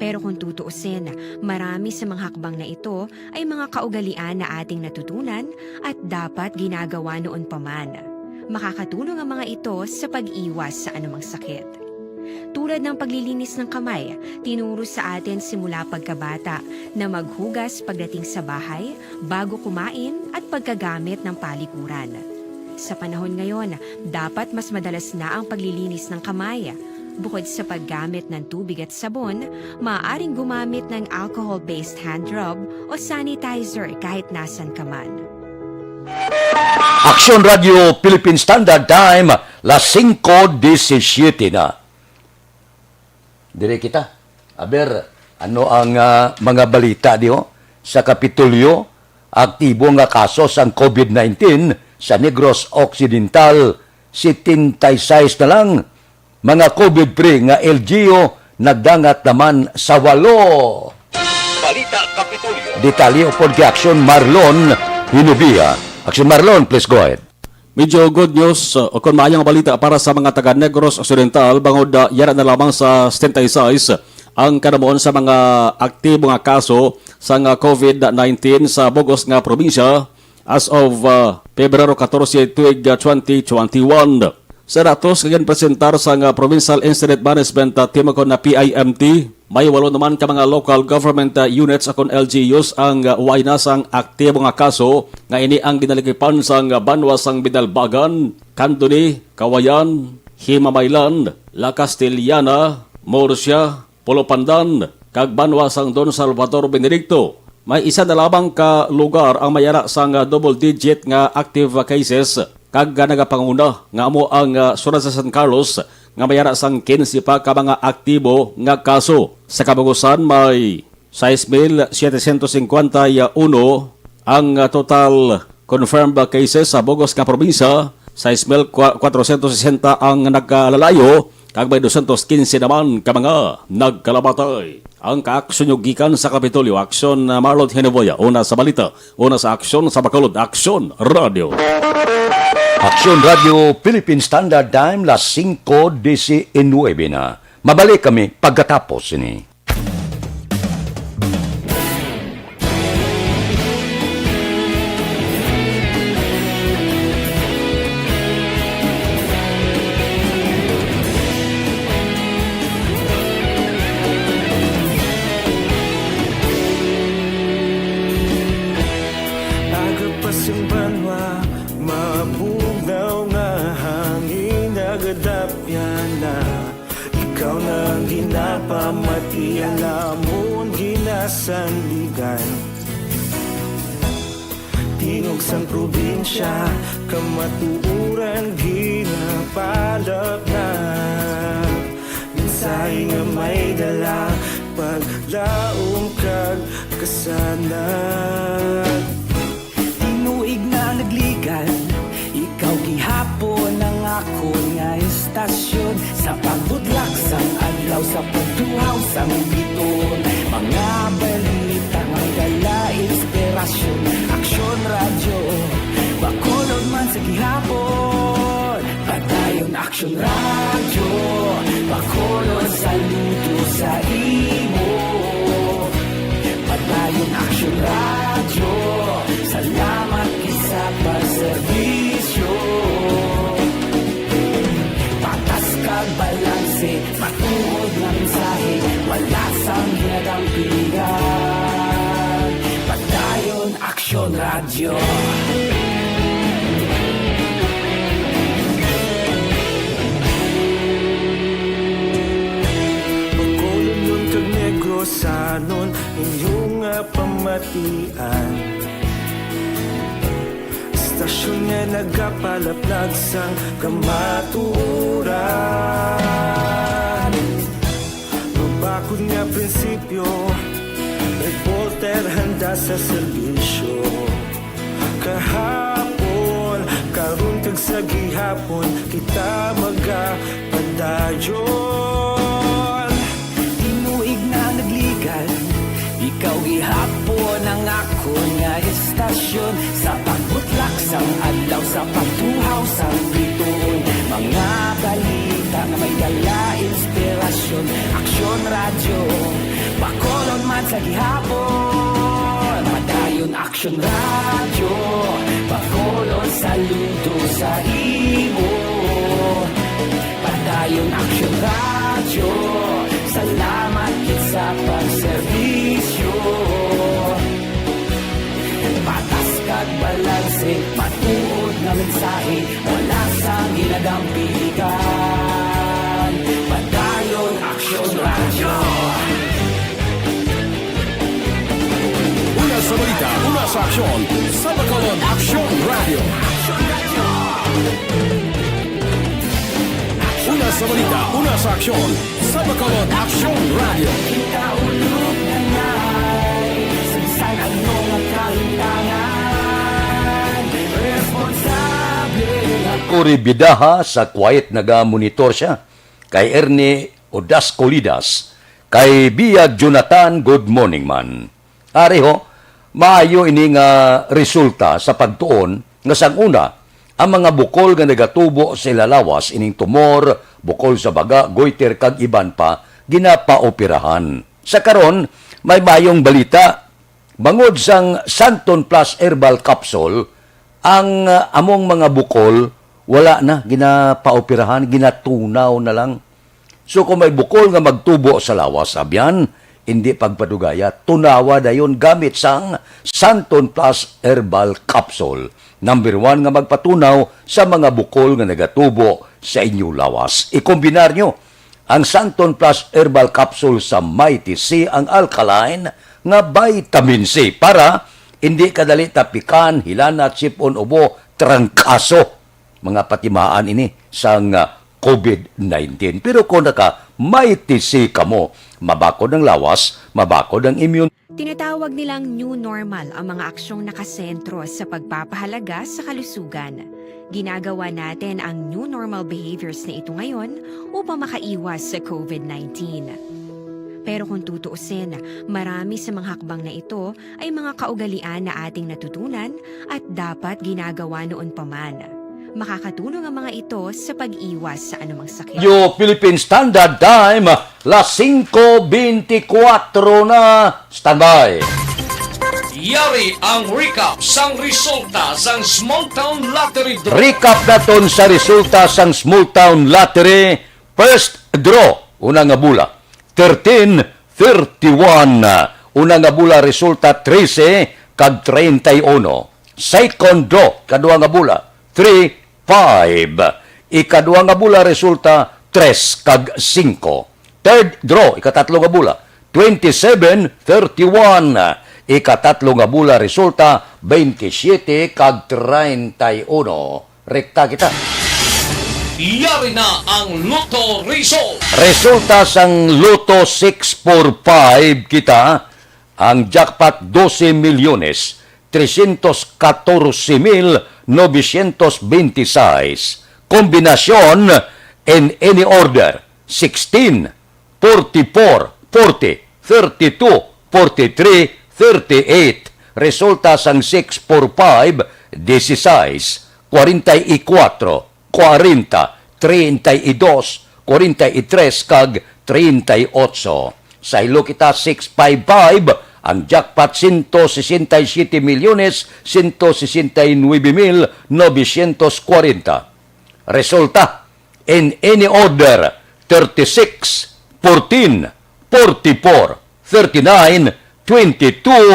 Pero kung tutuusin, marami sa mga hakbang na ito ay mga kaugalian na ating natutunan at dapat ginagawa noon pa man. Makakatulong ang mga ito sa pag-iwas sa anumang sakit. Tulad ng paglilinis ng kamay, tinuro sa atin simula pagkabata na maghugas pagdating sa bahay, bago kumain, at pagkagamit ng palikuran. Sa panahon ngayon, dapat mas madalas na ang paglilinis ng kamay. Bukod sa paggamit ng tubig at sabon, maaaring gumamit ng alcohol-based hand rub o sanitizer kahit nasan ka man. Aksyon Radio Philippine Standard Time, las singko disisiete na. Dire kita. Aber, ano ang, ah, mga balita diho? Sa Kapitolyo, aktibo nga kaso sang covid nineteen sa Negros Occidental, setenta y seis na lang. Mga covid-free nga L G U nagdangat naman sa walo. Balita Kapitolyo. Detalye upod kay Aksyon Marlon Hinubia. Aksyon Marlon, please go ahead. Medyo good news, uh, o kon maayong balita para sa mga taga Negros Occidental, bangod, uh, yara na lamang sa setenta y seis ang kanamuon sa mga aktibo nga kaso sang, uh, covid nineteen sa bug-os nga probinsya as of, uh, Pebrero catorce, tuig, uh, twenty twenty-one. Sa datos nga ginpresentar sang, uh, Provincial Incident Management, uh, Team o kon na P I M T, may walo naman ka mga local government, uh, units o kon L G Us ang, uh, way na sang aktibo nga kaso nga ini ang ginalikipan sang, uh, banwa sang Binalbagan, Candoni, Cauayan, Himamaylan, La Castellana, Murcia, Polopandan, kag banwa sang Don Salvador Benedicto. May isa na lamang ka lugar ang may ara sang, ah, double digit nga active cases kag, ah, nagapanguna nga amo ang, ah, Surasat San Carlos nga may ara sang quince pa ka mga aktibo nga kaso. Sa kabugusan, may sais mil setecientos cincuenta y uno ang, ah, total confirmed cases sa bug-os nga probinsya, sais mil kwatrocientos sesenta ang nagkalalayo, kag may doscientos quince naman ka mga nagkalamatay. Ang kaaksyon nyo gikan sa Kapitolyo, Aksyon, ah, Marlon Hinoboya. Una sa balita, una sa aksyon, sa Bacolod, Aksyon Radio. Aksyon Radio, Philippine Standard Time, las singko diecinuebe na. Mabalik kami pagkatapos sini. Agapas ang banwa, mabugnaw nga hangin, nagadapyan na. Ikaw na ang ginapamati, ang amon ginasandigan. Ug sang probinsya, kamatuoran ginapalapnap. Mensahe nga may dala, paglaom kag kasanag. Tinuig na nagligan, ikaw gihapon ang akon nga istasyon. Sa pagbudlak sang adlaw, sa pagduhaw sang bituon, mga balita may dala inspirasyon. Aksyon Radyo, Bacolod man sa gihapon. Padayon Aksyon Radyo, Bacolod, saludo sa imo. Padayon Aksyon Radyo, salamat gid sa pagserbisyo. Patas kag balanse, matuod nga mensahe, wala sang ginadampigan. Padayon Aksyon Radyo. Bacolodnon kag Negrosanon, inyo nga pamatian. Istasyon nga nagapalaplag sang kamatuoran. Mabakod nga prinsipyo, reporter handa sa serbisyo. Kahapon, karon kag sa gihapon, kita magapadayon. Tinuig na nagligan, ikaw gihapon ang akon nga istasyon. Sa pagbutlak sang adlaw, sa pagtuhaw sang bituon, mga balita nga may dala inspirasyon. Aksyon Radyo, Bacolod man sa gihapon. Padayon Aksyon Radyo, Bacolod, saludo sa imo. Padayon Aksyon Radyo, salamat gid sa pagserbisyo. Patas kag balanse, matuod nga mensahe, wala sang ginadampigan. Padayon Aksyon Radyo. Una sa balita, una sa aksyon, sa Bacolod Aksyon Radyo. Una sa balita, una sa aksyon, sa Bacolod Aksyon Radyo. Uri bidaha sa quiet naga-monitor siya. Kay Ernie Odasco Lidas, kay Bia Jonathan, good morning man. Ari ho, maayo ini nga resulta sa pagtuon nga sang una, ang mga bukol nga nagatubo sa ila lawas, ining tumor, bukol sa baga, goiter, kag iban pa, ginapaoperahan. Sa karon, may mayong balita. Bangod sang Santon Plus Herbal Capsule, ang, ah, among mga bukol wala na ginapaoperahan, ginatunaw na lang. So, kung may bukol nga magtubo sa lawas, abyan, hindi pagpadugaya, tunawa dayon gamit sang Santon Plus Herbal Capsule. Number one nga magpatunaw sa mga bukol nga nagatubo sa inyo lawas. Ikombinar nyo ang Santon Plus Herbal Capsule sa Mighty C, ang alkaline nga vitamin C, para hindi ka dali tapikan, hilanat, sipon, ubo, trangkaso. Mga patimaan ini sang, ah, covid nineteen. Pero kung naka Mighty C kamo, mabakod ang lawas, mabakod ang immune. Tinatawag nilang new normal ang mga aksyong nakasentro sa pagpapahalaga sa kalusugan. Ginagawa natin ang new normal behaviors na ito ngayon upang makaiwas sa covid nineteen. Pero kung tutuusin, marami sa mga hakbang na ito ay mga kaugalian na ating natutunan at dapat ginagawa noon pa man. Makakatulong ang mga ito sa pag-iwas sa anumang sakit. Yo Philippine Standard Time, las singko beintikwatro na. Standby. Yari ang recap sang resulta sang Small Town Lottery Draw. Recap naton sa resulta sang Small Town Lottery. First draw, una nga bula, thirteen thirty-one. Una nga bula resulta trese kag treinta y uno. Second draw, kadua nga bula, three five. Ikadua nga bula resulta tres kag singko. Third draw, ikatatlo nga bula, twenty-seven thirty-one. Ikatatlo nga bola resulta, twenty-seven kag treinta y uno. Rekta kita. Yari na ang Lotto Result. Resulta sang Lotto six four five kita, ang jackpot dose milyones, trescientos catorce mil novecientos veintiseis. Kombinasyon in any order, sixteen, forty-four, forty, thirty-two, forty-three, thirty-eight. Resulta sang six four five, dieciséis, cuarenta y cuatro, cuarenta, treinta y dos, cuarenta y tres, kag treinta y ocho. Saylo kita six five five, ang jackpot ciento sesenta y siete milyones ciento sesenta y nueve mil novecientos cuarenta. Resulta, in any order, thirty-six, fourteen, forty-four, thirty-nine, twenty-two,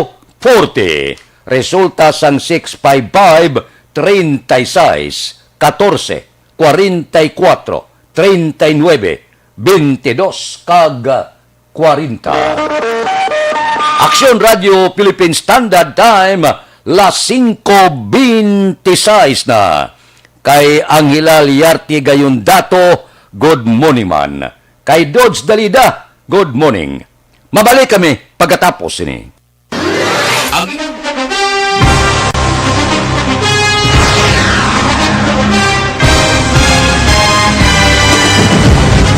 forty. Resulta sang six five five, treinta y seis, catorce, cuarenta y cuatro, treinta y nueve, veintidós, kag cuarenta. Aksyon Radio Philippine Standard Time, las cinco veintiséis na. Kay Angela Liarte Gayondato, good morning man. Kay Dodge Dalida, good morning. Mabalik kami pagkatapos sini. Ang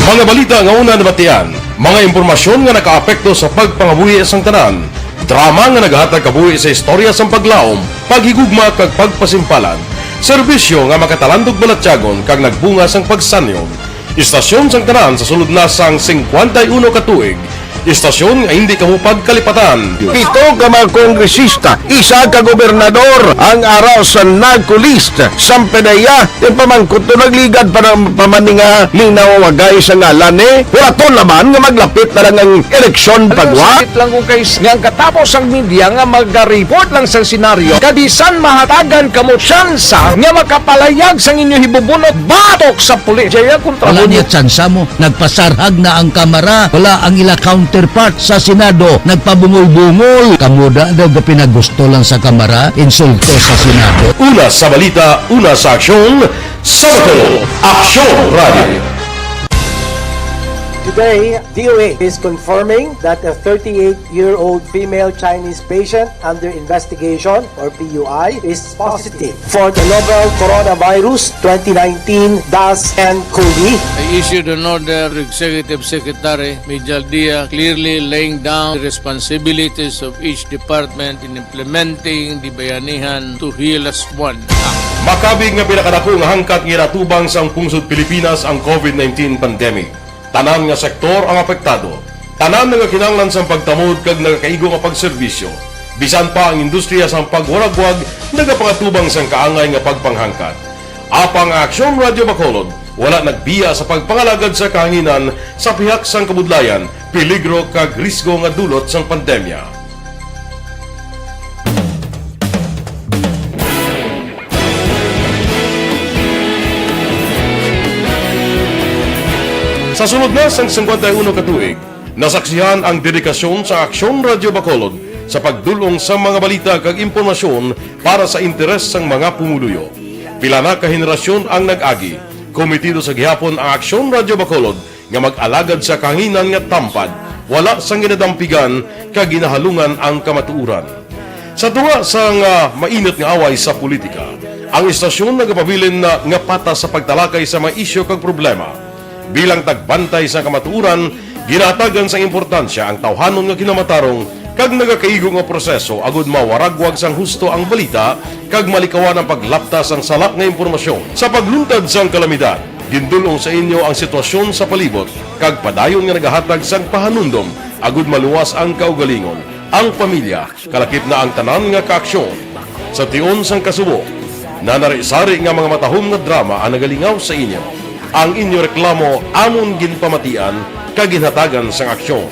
Mga balita nga una nabatian, mga impormasyon nga nakaapekto sa pagpangabuhi sang tanan, drama nga nagahatag kabuhi sa istorya sang paglaom, paghigugma, kag pagpasimpalan, serbisyo nga makatalandog balatyagon kag nagbunga sang pagsanyog. Istasyon sang tanan sa sulod na sang singkwenta y uno ka tuig, istasyon nga hindi kamo pagkalipatan. Pito ka mga kongresista, isa ka gobernador ang ara sa NARCO list. Sampedeya, ipamangkot to, nagligad pa ng pamaninga, linaw wagay sa ngalan ni. Hulaton naman nga maglapit na lang ang eleksyon pagwa. Sakit lang kung kay s-, nga ang katapos ang media nga maga-report lang sa senaryo, kabisan mahatagan kamo tsansa nga makapalayag sang inyo hibubunot batok sa pulis. Jaya kontra Wala mo niya tsansa mo. Nagpasarhag na ang Kamara. Wala ang ila counterpart sa Senado. Nagpabungol-bungol. Kamo da daw ga pinagusto lang sa Kamara, insulto sa Senado. Una sa balita, una sa aksyon, sa Bacolod, Aksyon Radio. Today, D O H is confirming that a thirty-eight-year-old female Chinese patient under investigation, or P U I, is positive for the novel coronavirus twenty nineteen dash N cov. I issued an order to Executive Secretary Mijal Dia, clearly laying down the responsibilities of each department in implementing the Bayanihan to Heal As One Act. Makabig nga pinakadako nga hangkat nga ginatubang sang pungsod Pilipinas ang covid nineteen pandemic. Tanan nga sektor ang apektado. Tanan nagakinahanglan sang pagtamod kag nagakaigo nga pagserbisyo. Bisan pa ang industriya sang pagwaragwag nagapangatubang sang kaangay nga pagpanghangkat. Apang ang Aksyon Radio Bacolod wala nagbiya sa pagpangalagad sa kahanginan sa pihak sang kabudlayan, peligro kag risgo nga dulot sang pandemya. Sa sulod na sang singkwenta y uno ka tuig, nasaksihan ang dedikasyon sa Aksyon Radio Bacolod sa pagdul-ong sa mga balita kag impormasyon para sa interes sang mga pumuluyo. Pila na ka henerasyon ang nag-agi. Kometido sa gihapon ang Aksyon Radio Bacolod nga mag-alagad sa kahanginan nga tampad, wala sang ginadampigan kag ginahalungan ang kamatuoran. Sa tunga sang, ah, mainit nga away sa politika, ang istasyon nagapabilin na nga patas sa pagtalakay sa mga isyu kag problema. Bilang tagbantay sa kamatuoran, ginahatagan sang importansya ang tawhanon nga kinamatarong kag nagakaigo nga proseso agud mawaragwag sang husto ang balita kag malikawan ang paglapta sang sala nga impormasyon. Sa pagluntad sang kalamidad, gindul-ong sa inyo ang sitwasyon sa palibot kag padayon nga nagahatag sang pahanumdom agud maluwas ang kaugalingon, ang pamilya, kalakip na ang tanan nga kaaksyon. Sa tion sang kasubo, nanari-sari nga mga matahom nga drama ang nagalingaw sa inyo. Ang inyo reklamo amon ginpamatian kag ginhatagan sang aksyon.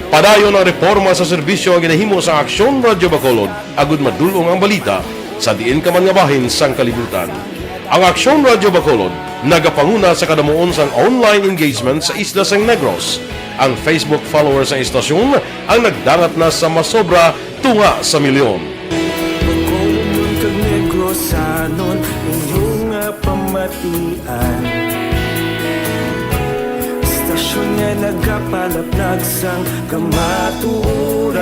Padayon ang reporma sa serbisyo nga ginahimo sang Aksyon Radio Bacolod agud madul-ong ang balita sa diin ka man nga bahin sang kalibutan. Ang Aksyon Radio Bacolod nagapanguna sa kadamuon sang online engagement sa isla sang Negros. Ang Facebook followers sang istasyon ang nagdangat na sa masobra tunga sa milyon. Bacolodnon kag Negrosanon, inyo nga pamatian. Istasyon nga nagapalaplag sang kamatuoran.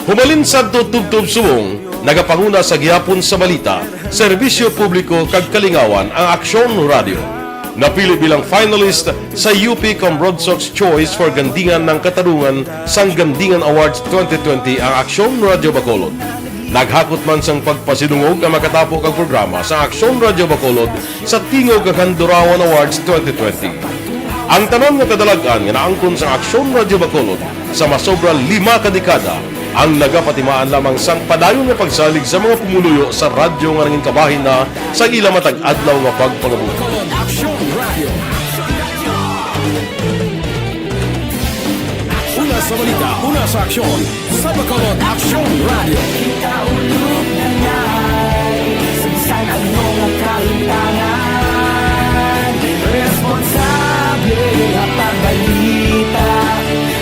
Humalin sadto tubtob subong, nagapanguna sa gihapon sa balita, serbisyo publiko kag kalingawan ang Aksyon Radio. Napili bilang finalist sa U P Comrodsocs Choice for Gandingan ng Katarungan sang Gandingan Awards twenty twenty ang Aksyon Radio Bacolod. Naghakot man sang pagpasidungog ang makatapo kag programa sa Aksyon Radio Bacolod sa Tingog kag Handurawan Awards twenty twenty. Ang tanan nga kadalag-an nga naangkon sa Aksyon Radio Bacolod sa masobra lima ka dekada ang nagapatimaan lamang sang padayon nga pagsalig sa mga pumuluyo sa radyo nga nangin kabahin na sa ila matag adlaw nga pagpangabuhi. Bacolod Aksyon Radio. Una sa balita, una sa aksyon, sa Bacolod Aksyon Radio. Kita ulog na ngay, sa bisan ano nga kalimtangan, responsable nga pagbalita,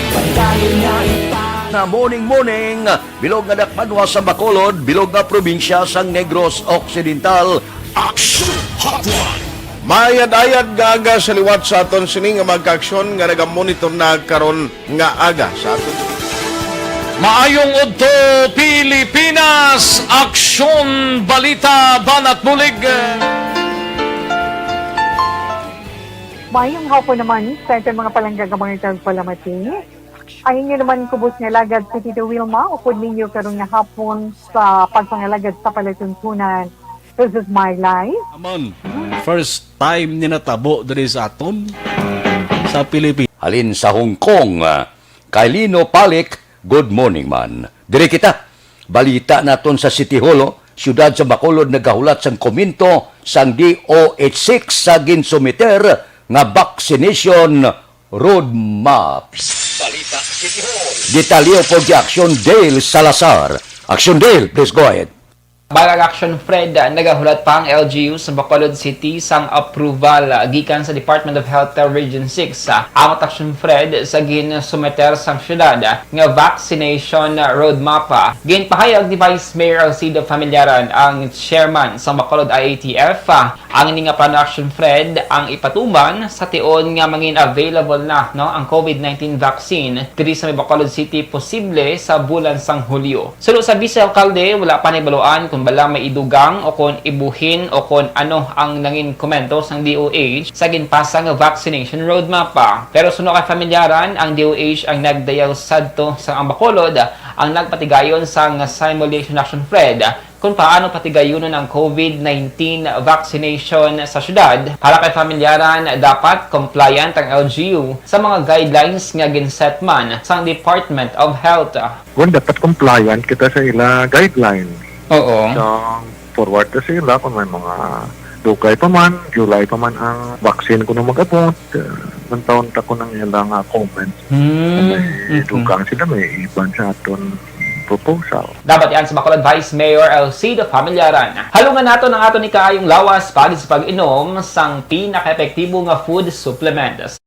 padayon nga ipa- Na morning, morning, bilog nga dakbanwa sa Bacolod, bilog nga probinsya sang Negros Occidental. Action Hotline. Mayad-ayad nga aga sa liwat sa aton sini nga mga kaaksyon nga nagamonitor na karon nga aga sa aton. Maayong udto, Pilipinas! Aksyon, balita, banat bulig. Mayong hapon naman sa aton mga palangga nga mga tagpalamati. Ang inyo naman kubos nga alagad si Tito Wilma, upod ninyo karon nga hapon sa pagpangalagad sa palatuntunan. This is my life. Naman, first time ni natabo diri sa aton, sa Pilipinas. Halin sa Hong Kong, ah, kay Lino Palik, good morning man. Diri kita. Balita naton sa City Hall, oh, siyudad sa Bacolod nagahulat sang komento sang D O H six sa ginsumiter nga vaccination roadmap. Balita City Hall. Detalye pod kay Action Dale Salazar. Action Dale, please go ahead. Bangag Action Fred, nagahulat pa ang L G U sa Bacolod City sang approval gikan sa Department of Health Region six. Ang Action Fred sa ginsumiter sang syudad nga vaccination roadmap. Ginpahayag ni Vice Mayor Alcido Familiaran, ang chairman sang Bacolod I A T F, ang ini nga plano Action Fred ang ipatuman sa tion nga mangin available na, no, ang COVID nineteen vaccine diri sa may Bacolod City, posible sa bulan sang Hulyo. Suno sa Vice Alcalde, wala pa nahibaluan kon bala may idugang o kon ibuhin o kon ano ang nangin komento sang D O H sa ginpasa nga vaccination roadmap pa. Pero suno kay Familiaran, ang D O H ang nagdayaw sadto sa ang Bacolod ang nagpatigayon sang Simulation Action Fred kon paano patigayunon ang COVID nineteen vaccination sa syudad. Para kay Familiaran, dapat compliant ang L G U sa mga guidelines nga ginset man sang Department of Health. Well, dapat compliant kita sa ila guideline. Oo. So, forward ta sa ila kung may mga dugay pa man, July pa man ang vaccine kuno mag-abot. Uh, nantawon ta kuno ang ila nga comments. Hmm, Kung may mhm. dugang sila, may iban sa aton proposal. Dapat yan sa Bacolod Vice Mayor Alcido Familiaran. Halungan naton ang aton ikaayong lawas pag sa pag-inom sang pinaka-epektibo nga food supplement.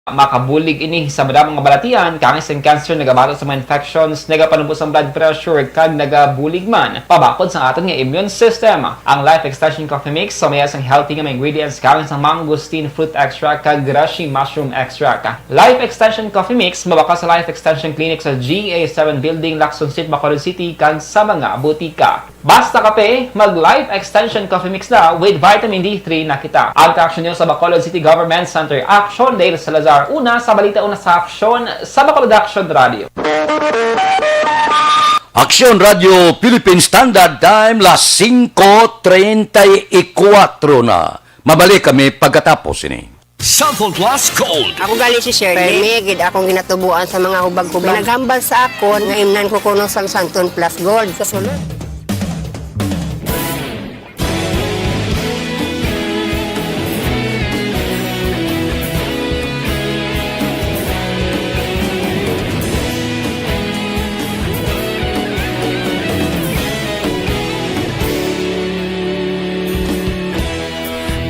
Makabulig ini sa madamo nga balatian, kaangay sang cancer, nagabaton sa mga infections, nagapanubos ang blood pressure, kag nagabulig man pabakod sa aton nga immune system. Ang Life Extension Coffee Mix sa mayas ang healthy nga mga ingredients, kaangay sang mangosteen fruit extract kag reishi mushroom extract. Life Extension Coffee Mix mabakas sa Life Extension Clinic sa G A seven Building, Lacson Street, Bacolod City, kag sa mga butika. Basta kape, mag Life Extension Coffee Mix na with Vitamin D three na kita. Ang kaaksyon niyo sa Bacolod City Government Center. Action, Dale Salazar. Una sa balita, una sa aksyon, sa Bacolod Action Radio. Aksyon Radio Philippine Standard Time, las singko treinta y cuatro na. Mabalik kami pagkatapos ini. Santon Plus Gold. Ako gali si Shirley. Permi gid akong ginatubuan sa mga hubag-hubag. May naghambal sa akon nga imnan ko kuno sang Santon Plus Gold. Sa sunod.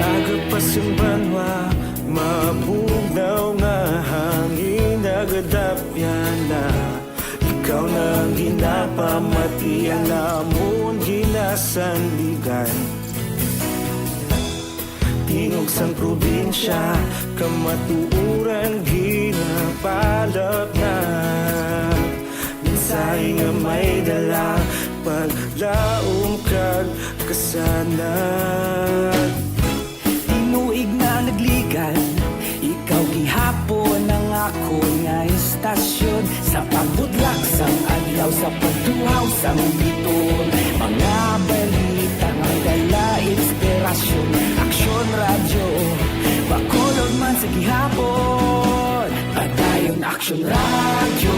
Aga pa sing banwa, mabugnaw nga hangin nagadapyan na. Ikaw na ang ginapamati, ang amon ginasandigan. Tingog sang probinsya, kamatuoran ginapalapnag. Mensahe nga may dala, paglaom kag kasanag. Tinuig na nagligan, ikaw gihapon ang akon nga istasyon. Sa pagbutlak sang adlaw, sa pagtuhaw sang biton, mga balita nga dala inspirasyon. Aksyon Radyo, Bacolod man sa gihapon. Padayon Aksyon Radyo,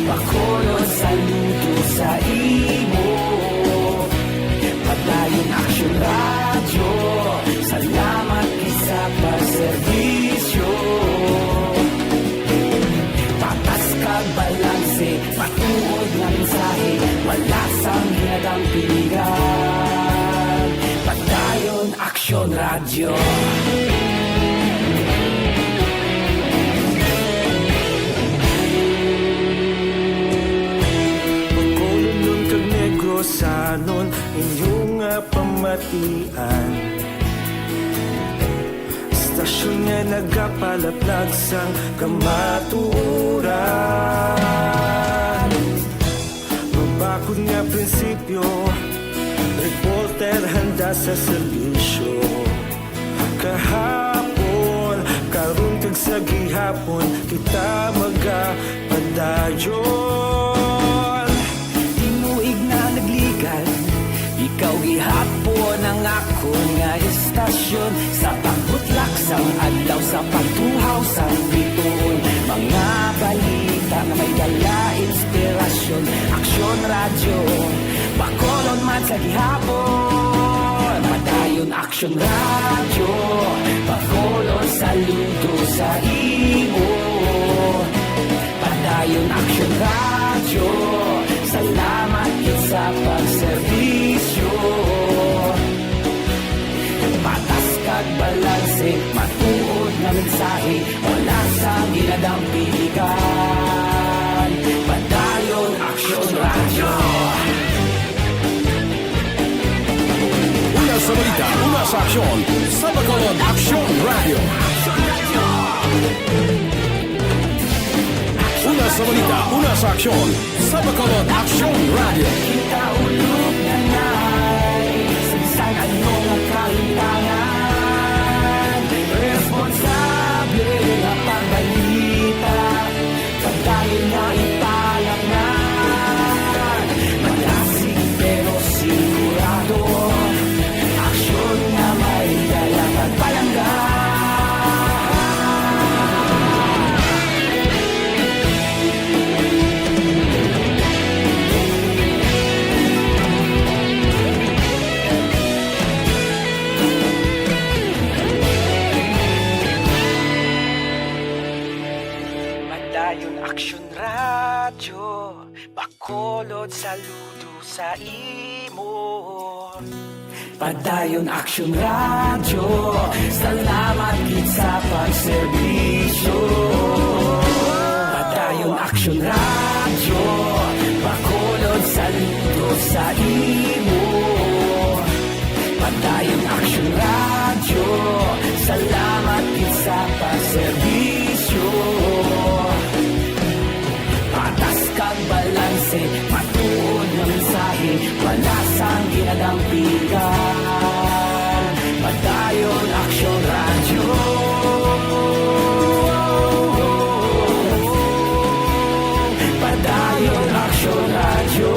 Bacolod, saludo sa imo. Padayon Aksyon Radyo, salamat gid sa pagserbisyo. Patas kag balanse, matuod nga mensahe, wala sang ginadampigan. Padayon Aksyon Radyo. Bacolodnon kag Negrosanon, inyo nga pamatian. Istasyon nga nagapalaplag sang kamatuoran. Mabakod nga prinsipyo, reporter handa sa serbisyo. Kahapon, karon kag sa gihapon, kita magapadayon. Tinuig na nagligan, ikaw gihapon ang akon nga istasyon. Sa pagbutlak sang adlaw, sa pagtuhaw sang bituon, mga balita nga may dala inspirasyon. Aksyon Radyo, Bacolod man sa gihapon. Padayon Aksyon Radyo, Bacolod, saludo sa imo. Padayon Aksyon Radyo, salamat gid sa pagserbisyo. Patas kag balanse, matuod nga mensahe, wala sang ginadampigan. Padayon Aksyon Radyo. Una sa balita, una sa aksyon, sa Bacolod Aksyon Radyo. Una sa balita, una sa aksyon, sa Bacolod Aksyon Radyo. Kita ulog na nay, sa bisan ano nga kahimtangan, responsable nga pagbalita, padayon nga ipalapngan. Malasig pero sigurado, aksyon nga may dala kag palangga. Padayon Aksyon Radyo, Bacolod, saludo sa imo. Padayon Aksyon Radyo, salamat gid sa pagserbisyo. Padayon Aksyon Radyo, Bacolod, saludo sa imo. Padayon Aksyon Radyo, salamat gid sa pagserbisyo. Patas kag balanse, matuod nga mensahe, wala sang ginadampigan. Padayon Aksyon Radyo. Padayon Aksyon Radyo.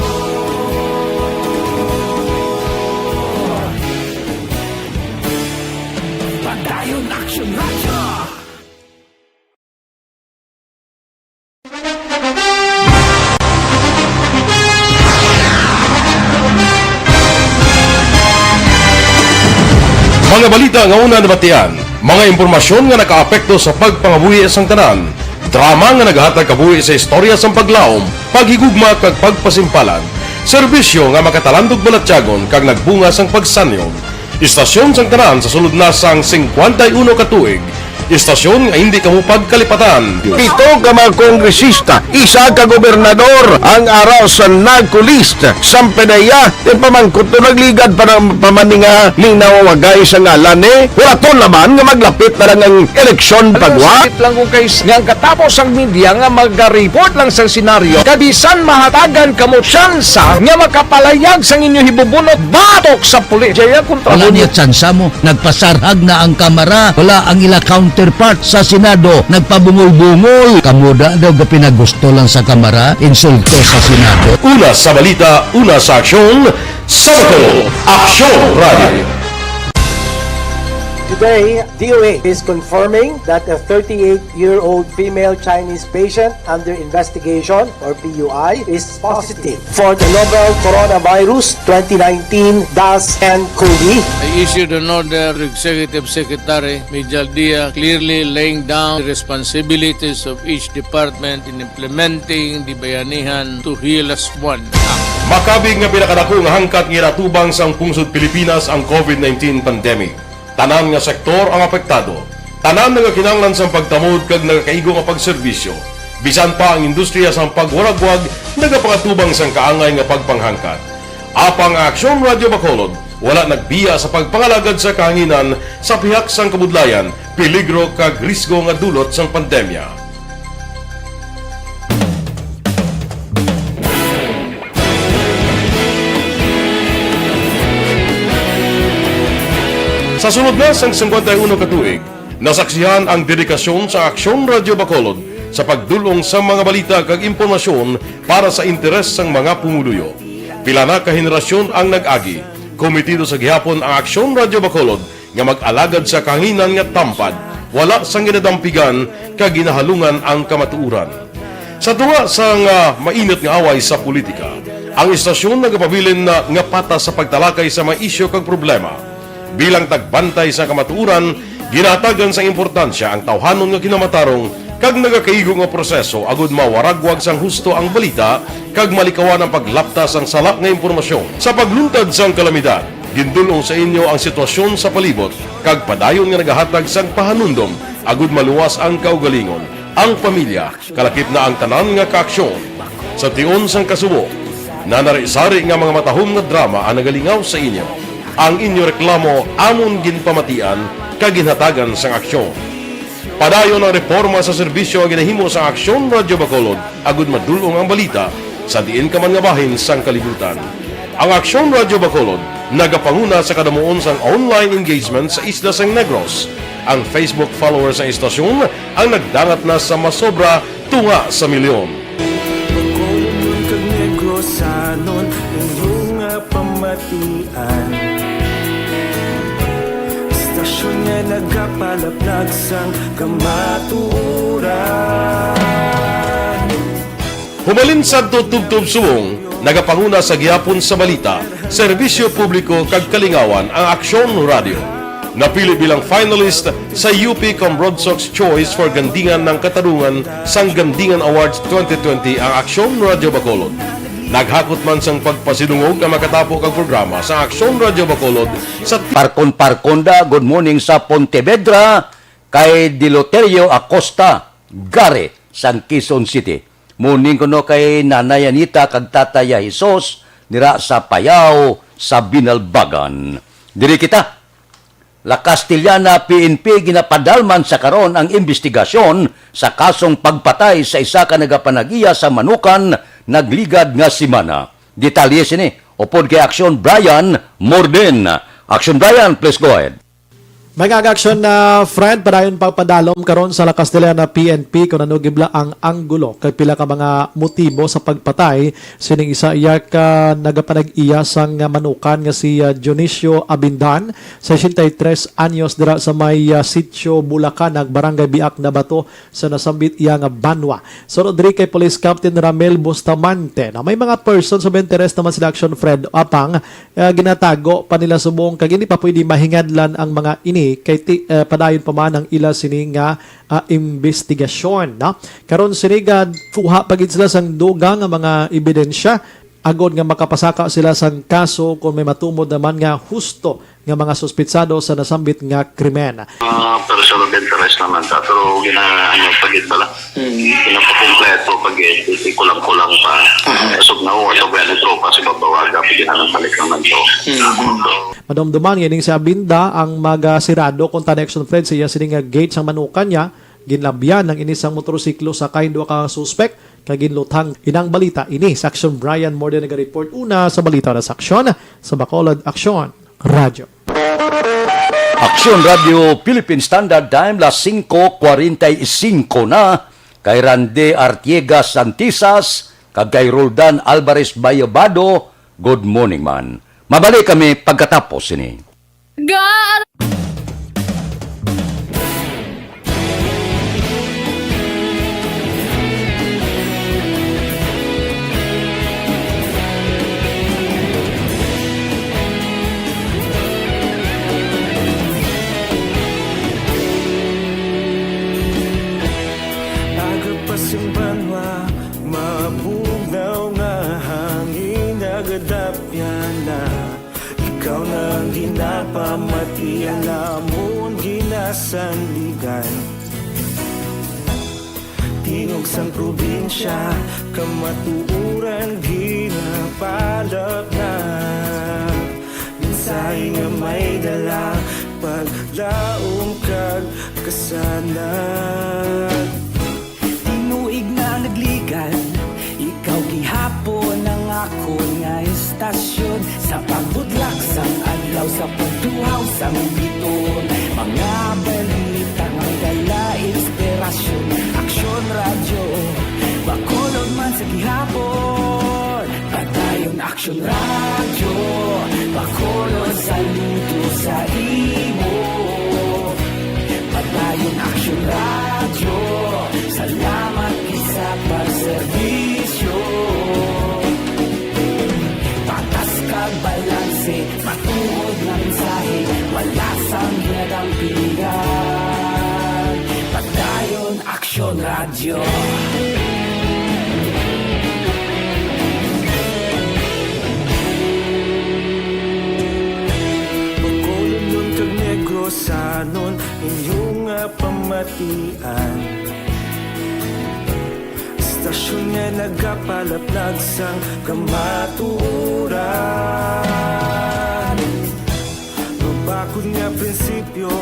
Padayon Aksyon Radyo. Nga balita nga una nabatian, mga impormasyon nga nakaapekto sa pagpangabuhi sang tanan, drama nga nagahatag kabuhi sa istorya sang paglaom, paghigugma kag pagpasimpalan, serbisyo nga makatalandog balatyagon kag nagbunga sang pagsanyon. Istasyon sang tanan sa sulod na sang singkwenta y uno ka tuig, istasyon nga hindi kamo pagkalipatan. Pito ka mga kongresista, isa ka gobernador ang ara sa NAGCO list. Sampedeya, ipamangkot to nagligad pa ng pamaninga ning nawawagay sa ngalan ni. Wala to naman nga maglapit na lang ang eleksyon pagwa. Sakit lang kung kay nga ang katapos ang media nga maga-report lang sa senaryo, kabisan mahatagan kamo tsansa nga makapalayag sang inyo hibubunot batok sa pulis. Jaya kontra Wala mo. Niya tsansa mo. Nagpasarhag na ang Kamara. Wala ang ila counterpart sa Senado. Nagpabungol-bungol. Kamo da daw gapinagusto lang sa Kamara, insulto sa Senado. Una sa balita, una sa aksyon, sa Bacolod, Aksyon Radio. Today, D O H is confirming that a thirty-eight-year-old female Chinese patient under investigation, or P U I, is positive for the novel coronavirus twenty nineteen dash ten COVID. I issued an order to Executive Secretary Mijal Dia, clearly laying down the responsibilities of each department in implementing the Bayanihan to Heal As One Act. Makabig nga pinakadako nga hangkat nga ginatubang sang pungsod Pilipinas ang COVID nineteen pandemic. Tanan nga sektor ang apektado. Tanan nagakinahanglan sang pagtamod kag nagakaigo nga pagserbisyo. Bisan pa ang industriya sang pagwaragwag nagapakatubang sang kaangay nga pagpanghangkat. Apang ang Aksyon Radio Bacolod wala nagbiya sa pagpangalagad sa kahanginan sa pihak sang kabudlayan, peligro kag risgo nga dulot sang pandemya. Sa sulod na sang singkwenta y uno ka tuig, nasaksihan ang dedikasyon sa Aksyon Radio Bacolod sa pagdul-ong sa mga balita kag impormasyon para sa interes sang mga pumuluyo. Pila na ka henerasyon ang nag-agi. Komitido sa gihapon ang Aksyon Radio Bacolod nga mag-alagad sa kahanginan nga tampad, wala sang ginadampigan kag ginahalungan ang kamatuoran. Sa tunga sang, ah, mainit nga away sa politika, ang istasyon nagapabilin na nga patas sa pagtalakay sa mga isyu kag problema. Bilang tagbantay sa kamatuoran, ginahatagan sang importansya ang tawhanon nga kinamatarong kag nagakaigo nga proseso agud mawaragwag sang husto ang balita kag malikawan ang paglapta sang sala nga impormasyon. Sa pagluntad sang kalamidad, gindul-ong sa inyo ang sitwasyon sa palibot kag padayon nga nagahatag sang pahanumdom agud maluwas ang kaugalingon, ang pamilya, kalakip na ang tanan nga kaaksyon. Sa tion sang kasubo, nanari-sari nga mga matahom nga drama ang nagalingaw sa inyo. Ang inyo reklamo amon ginpamatian kag ginhatagan sang aksyon. Padayon ang reporma sa serbisyo nga ginahimo sang Aksyon Radio Bacolod agud madul-ong ang balita sa diin ka man nga bahin sang kalibutan. Ang Aksyon Radio Bacolod nagapanguna sa kadamuon sang online engagement sa isla sang Negros. Ang Facebook followers sang istasyon ang nagdangat na sa masobra tunga sa milyon. Bacolodnon kag Negrosanon, inyo nga pamatian. Istasyon nga nagapalaplag sang kamatuoran. Humalin sadto tubtob subong, nagapanguna sa gihapon sa balita, serbisyo publiko kag kalingawan ang Aksyon Radio. Napili bilang finalist sa U P Cambrodsoc's Choice for Gandingan ng Katarungan sang Gandingan Awards twenty twenty ang Aksyon Radio Bacolod. Naghakot man sang pagpasidungog ang makatapo kag programa sa Aksyon Radio Bacolod sa Parkon Parkonda, good morning sa Pontevedra, kay Deloterio Acosta, Gare, sang Quezon City. Morning kuno kay Nanay Anita kag Tatay Jesus, dira sa Payao, sa Binalbagan. Diri kita. La Castellana P N P ginapadalman sa karon ang imbestigasyon sa kasong pagpatay sa isa ka nagapanag-iya sa manukan nagligad nga semana. Detalye sini upod kay Aksyon Brian Morden. Aksyon Brian, please go ahead. Mga ka-aksyon, na friend, padayon pagpadalom karon sa lakas nila na P N P kung ano gibla ang anggulo kag pila ka mga motibo sa pagpatay sining isa iya ka nagapanag-iya sang manukan nga si, ah, Dionisio Abindan, sesenta y tres anyos, dira sa may, ah, Sitio Bulacanag, Barangay Biak, Nabato, sa nasambit iya nga banwa. Sunod diri kay Police Captain Ramel Bustamante, na may mga persons of interest naman sila, action friend, apang, ah, ginatago pa nila subong kag hindi pa pwede mahingadlan ang mga ini kay ti-, ah, padayon pa man ang ila sini nga, ah, investigasyon, no? Karon sini, kuha pa gid sila sang dugang nga mga ebidensya agod nga makapasaka sila sang kaso kung may matumod naman nga husto nga mga suspitsado sa nasambit nga krimen. Ah, person of interest naman ta, pero gina-, ano, pagid bala. Mm. Ginapakumpleto pagid, kulang-kulang pa. Aha. Asog na, asog na, tropa sa babawaga, pwede na lang balik naman to. Mm. So, madumduman nga ining si Abinda ang magasirado kung tan-aw, action friend, sa iya sini nga gate sang manukan niya, ginlabyan ang ini sang motorsiklo sa kain duha ka suspek kag ginluthang. Inang balita ini sa Action Brian Morde naga-report una sa balita na sa Aksyon sa Bacolod Aksyon Radyo. Aksyon Radyo Philippine Standard Time, las singko kwarenta y singko na, kay Randy Artiega Santisas kag kay Roldan Alvarez Bayabado. Good morning man. Mabalik kami pagkatapos sini. Ga- Aga pa sing banwa, mabugnaw nga hangin, nagadapyan na. Ikaw na ang ginapamati, ang amon ginasandigan. Tingog sang probinsya, kamatuoran ginapalapnap. Mensahe nga may dala, paglaom kag kasanag. Tinuig na nagligan, ikaw gihapon ang akon nga estasyon. Sa pagbutlak sang adlaw, sa pagtuhaw sang bituon, mga balita nga may dala inspirasyon. Aksyon Radyo, Bacolod man sa gihapon. Padayon Aksyon Radyo, Bacolod, saludo sa imo. Padayon Aksyon Radyo, salamat gid sa pagserbisyo. Patas kag balanse, matuod nga mensahe, wala sang ginadampigan. Padayon Aksyon Radyo. Bacolodnon kag Negrosanon, inyo nga pamatian. Estasyon nga nagapalaplag sang kamatuoran. Mabakod nga prinsipyo,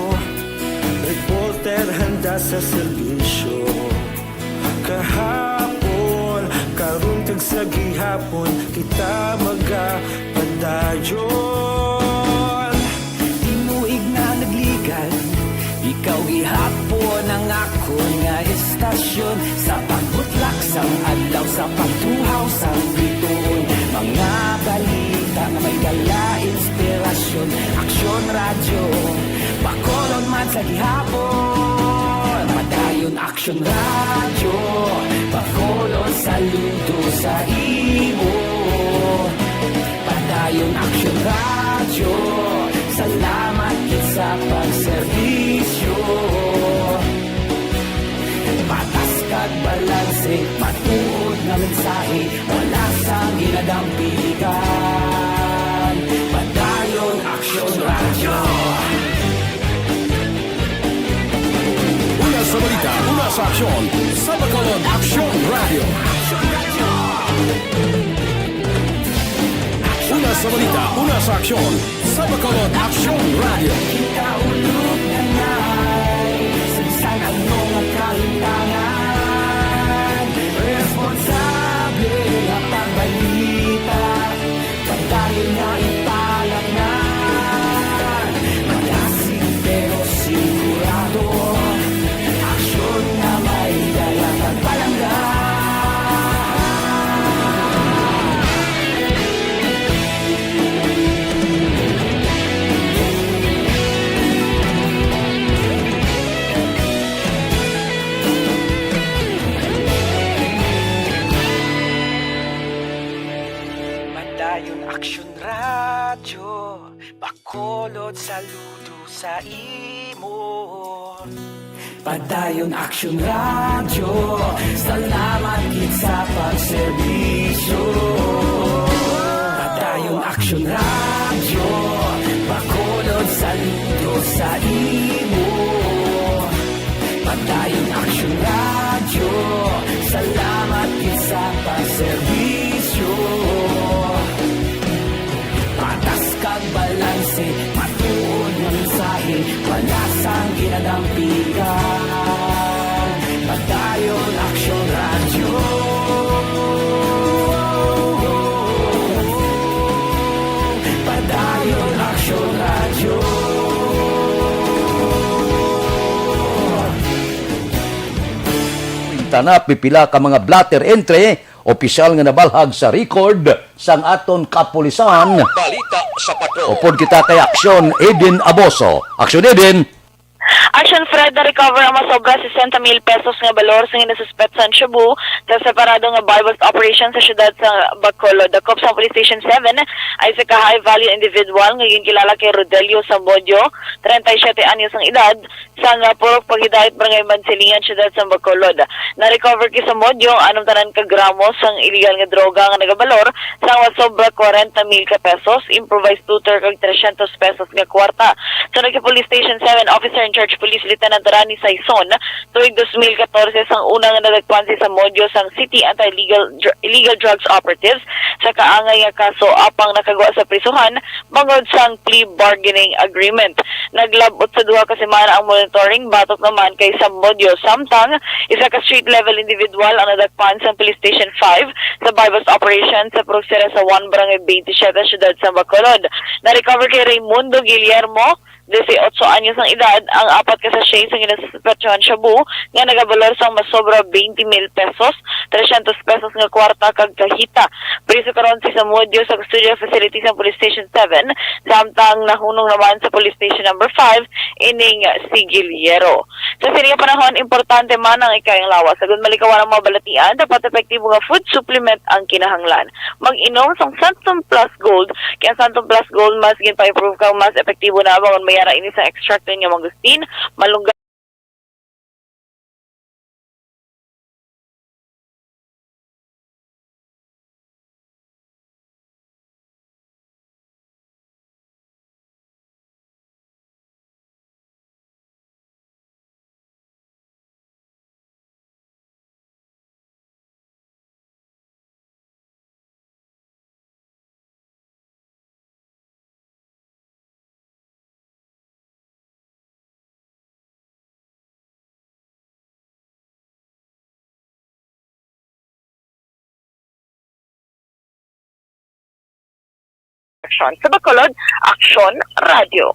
reporter handa sa serbisyo. Kahapon, karon, kag sa gihapon, kita magapadayon. Tinuig na nagligan, ikaw gihapon ang akon nga estasyon. Sa pagbutlak sang adlaw, sa pagtuhaw sang bituon, mga balita nga may dala inspirasyon. Aksyon Radyo, Bacolod man sa gihapon. Padayon Aksyon Radyo, Bacolod, saludo sa imo. Padayon Aksyon Radyo, salamat gid sa pagserbisyo. Patas kag balanse, matuod nga mensahe, wala sang ginadampigan. Padayon Aksyon Radyo. Una sa balita, una sa aksyon, sa Bacolod Aksyon Radyo. Una sa balita, una sa aksyon, sa Bacolod Aksyon Radyo. Kita ulog na nai, sa bisan ano nga kalintangan, responsable nga pagbalita, padayon nga ipalapnan. Magasig pero Ayon Aksyon Radyo, Bacolod, saludo sa imo. Padayon Aksyon Radyo, salamat gid sa pagserbisyo. Padayon Aksyon Radyo, Bacolod, saludo sa imo. Padayon Aksyon Radyo, salamat gid sa pagserbisyo. Patas kag balanse, matuod nga mensahe, palasang ginadampigan. Padayon Aksyon Radyo. Padayon Aksyon Radyo. Tana, pipila ka mga blotter entry, opisyal nga nabalhag sa record sang aton kapulisan. Balita sa Patrol. Upod kita kay Aksyon Eden Aboso. Aksyon Eden. Action Fred, na-recover ang masobra sesenta mil pesos nga balor sa ginasuspetsahan shabu sa separado nga buy-bust operation sa siyudad sa Bacolod. Dakop sang Police Station seven ang isa ka high-value individual nga ginkilala kay Rodelio Samodio, treinta y siete anyos ang edad, sang, ah, Purok Paghidait, Barangay Mansilingan, siyudad sa Bacolod. Na-recover kay Samodio ang anumtanan ka gramo sang iligal nga droga nga nagabalor sang masobra kwarenta mil ka pesos, improvised tutor kag tresyentos pesos nga kwarta. Suno kay Police Station seven Officer in Charge Police Lieutenant Rani Saison, tuig dos mil katorse sang una nga nadakpan si Samodio sang City Anti-Illegal Dr-, Illegal Drugs Operatives sa kaangay nga kaso, apang nakagwa sa prisuhan bangod sang plea bargaining agreement. Naglab-ot sa duha ka semana ang monitoring batok naman kay Samodio, samtang isa ka street-level individual ang nadakpan sang Police Station five sa buy-bust operation sa Purok Sira sa one, Barangay twenty-seven, siyudad sa Bacolod. Na-recover kay Raymundo Guillermo, dieciocho anyos ang edad, ang apat ka sachet sa ginasuspetsahan shabu nga nagabalor sang masobra twenty mil pesos, tresyentos pesos nga kwarta kag kahita. Priso karon si Samudio sa custodial facility sang Police Station seven, samtang nahunong naman sa Police Station Number five ining si Guillermo. Sa sini nga panahon, importante man ang ikayang lawas. Agud malikawan ang mga balatian, dapat epektibo nga food supplement ang kinahanglan. Mag-inom sang Santon Plus Gold, kay ang Santon Plus Gold mas ginpa-improve kag mas epektibo na bangon may ara ini sang extract nga mangosteen, malunggay. Aksyon sa Bacolod, Aksyon Radyo.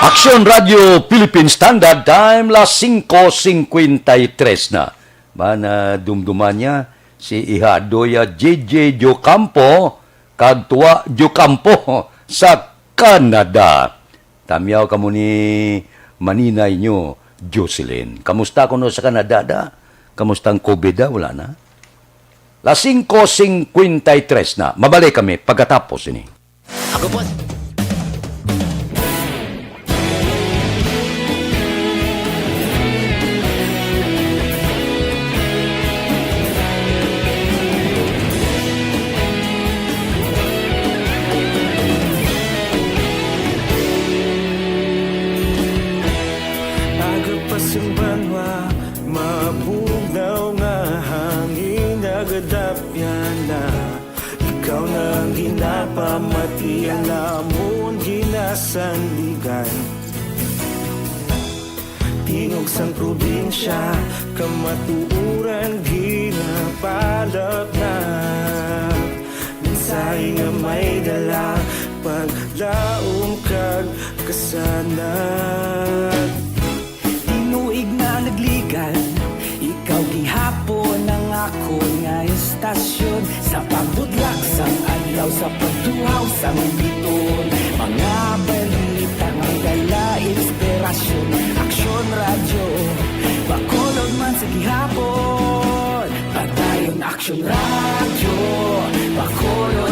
Aksyon Radyo Philippine Standard Time, las singko singkwenta y tres na. Ba, nadumduman niya si Iha Doya J J Diocampo kag Tua Diocampo sa Canada. Tamyaw kamo ni maninay nyo, Jocelyn. Kamusta kuno sa Canada, da? Kamusta ang covid, da? Wala na? Las singko singkwenta y tres na. Mabalik kami pagkatapos ini. Ako po. Aga pa sing banwa, mabugnaw nga hangin nagadapyan na. Ikaw na ang ginapamati, ang amon ginasandigan. Tingog sang probinsya, kamatuoran ginapalatna. Mensahe nga may dala, paglaom kag kasanag. Tinuig na nagligan, ikaw gihapon ang akon nga estasyon. Sa pagbudlak sang adlaw, sa pagtuhaw sang biton, mga balita may dala inspirasyon. Aksyon Radyo, Bacolod man sa gihapon. Padayon Aksyon Radyo, Bacolod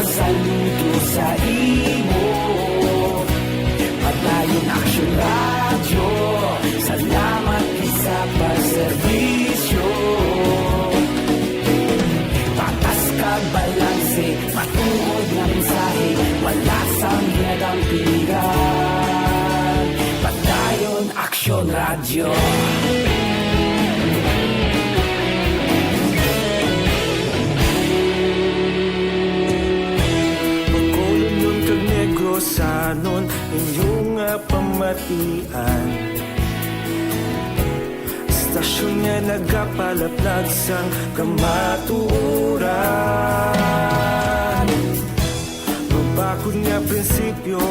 Balanse, matuod nga mensahe, wala sang ginadampigan. Padayon, Aksyon Radyo. Bacolodnon kag Negrosanon, inyo nga pamatian. Istasyon nga nagapalaplag sang kamatuoran. Mabakod nga prinsipyo,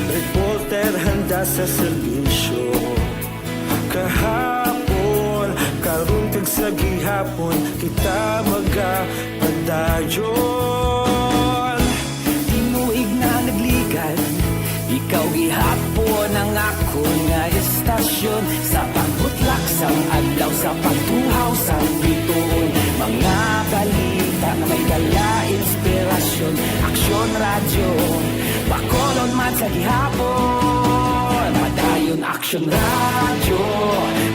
reporter handa sa serbisyo. Kahapon, karon kag sa gihapon, kita magapadayon. Tinuig na nagligad, ikaw gihapon ang akon nga istasyon. Sa pagbutlak sang adlaw, sa pagtuhaw sang bituon, mga balita nga may dala inspirasyon. Aksyon Radyo, Bacolod man sa gihapon. Padayon Aksyon Radyo,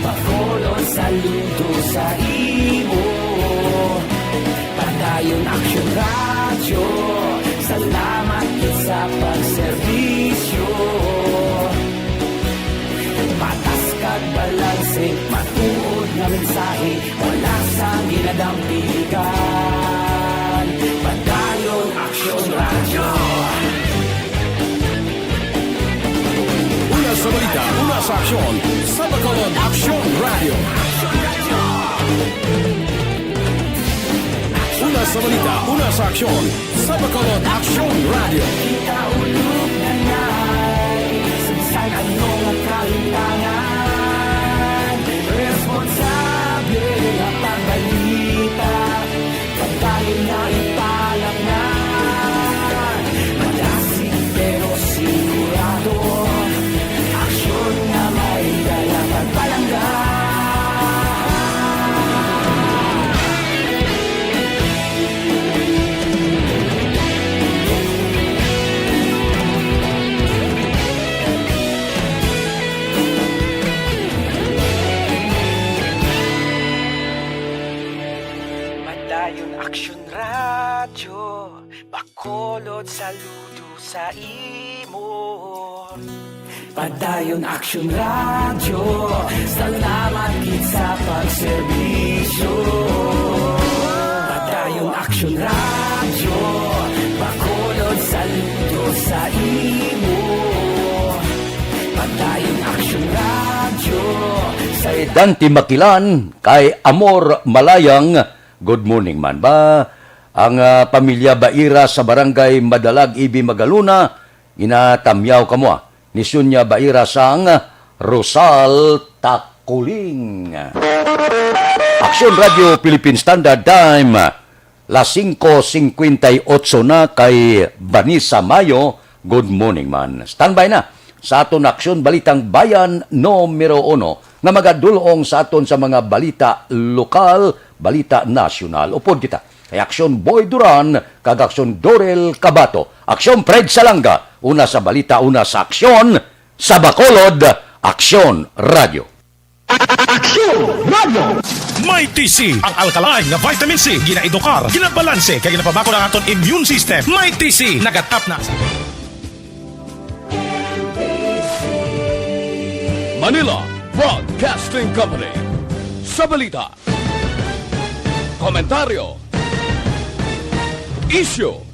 Bacolod saludo sa imo. Padayon Aksyon Radyo, salamat gid sa pagserbisyo. Patas kag balanse, matuod nga mensahe, wala sang ginadampigan. Padayon Aksyon Radyo. Una sa balita, una sa aksyon, sa Bacolod Aksyon Radyo. Una sa balita, una sa aksyon, sa Bacolod Aksyon Radyo. Kita ulog na ngay, sa bisan ano nga kahimtangan, responsable nga pagbalita. Pagkain nga ipalangga, madasig pero sigurado. Aksyon nga may dala pagpalangga. Padayon Aksyon Radyo, Bacolod saludo sa imo. Padayon Aksyon Radyo, salamat gid sa pagserbisyo. Padayon Aksyon Radyo, Bacolod saludo sa imo. Padayon Aksyon Radyo, sa Kay Dante Makilan, kay Amor Malayang, good morning man ba? Ang, ah, pamilya Baira sa barangay Madalag, Ibi Magalona, ginatamyaw kamo, ah, ni Sonia Baira sang Rosal Takuling. Aksyon Radio Philippine Standard Time, las singko singkwenta y otso na. Kay Vanessa Mayo, good morning man. Standby na sa aton Aksyon Balitang Bayan numero uno nga magadul-ong sa aton sa mga balita lokal, balita nasyonal. Upod kita kay Aksyon Boy Duran kag Aksyon Dorel Cabato. Aksyon Fred Salanga, una sa balita, una sa aksyon, sa Bacolod, Aksyon Radio. Aksyon Radio. May T C, ang alkaline nga vitamin C, ginaedukar, ginabalanse, kag ginapabakod ang aton immune system. May T C, nagatap na sa Manila Broadcasting Company. Sa balita, komentaryo, isyu,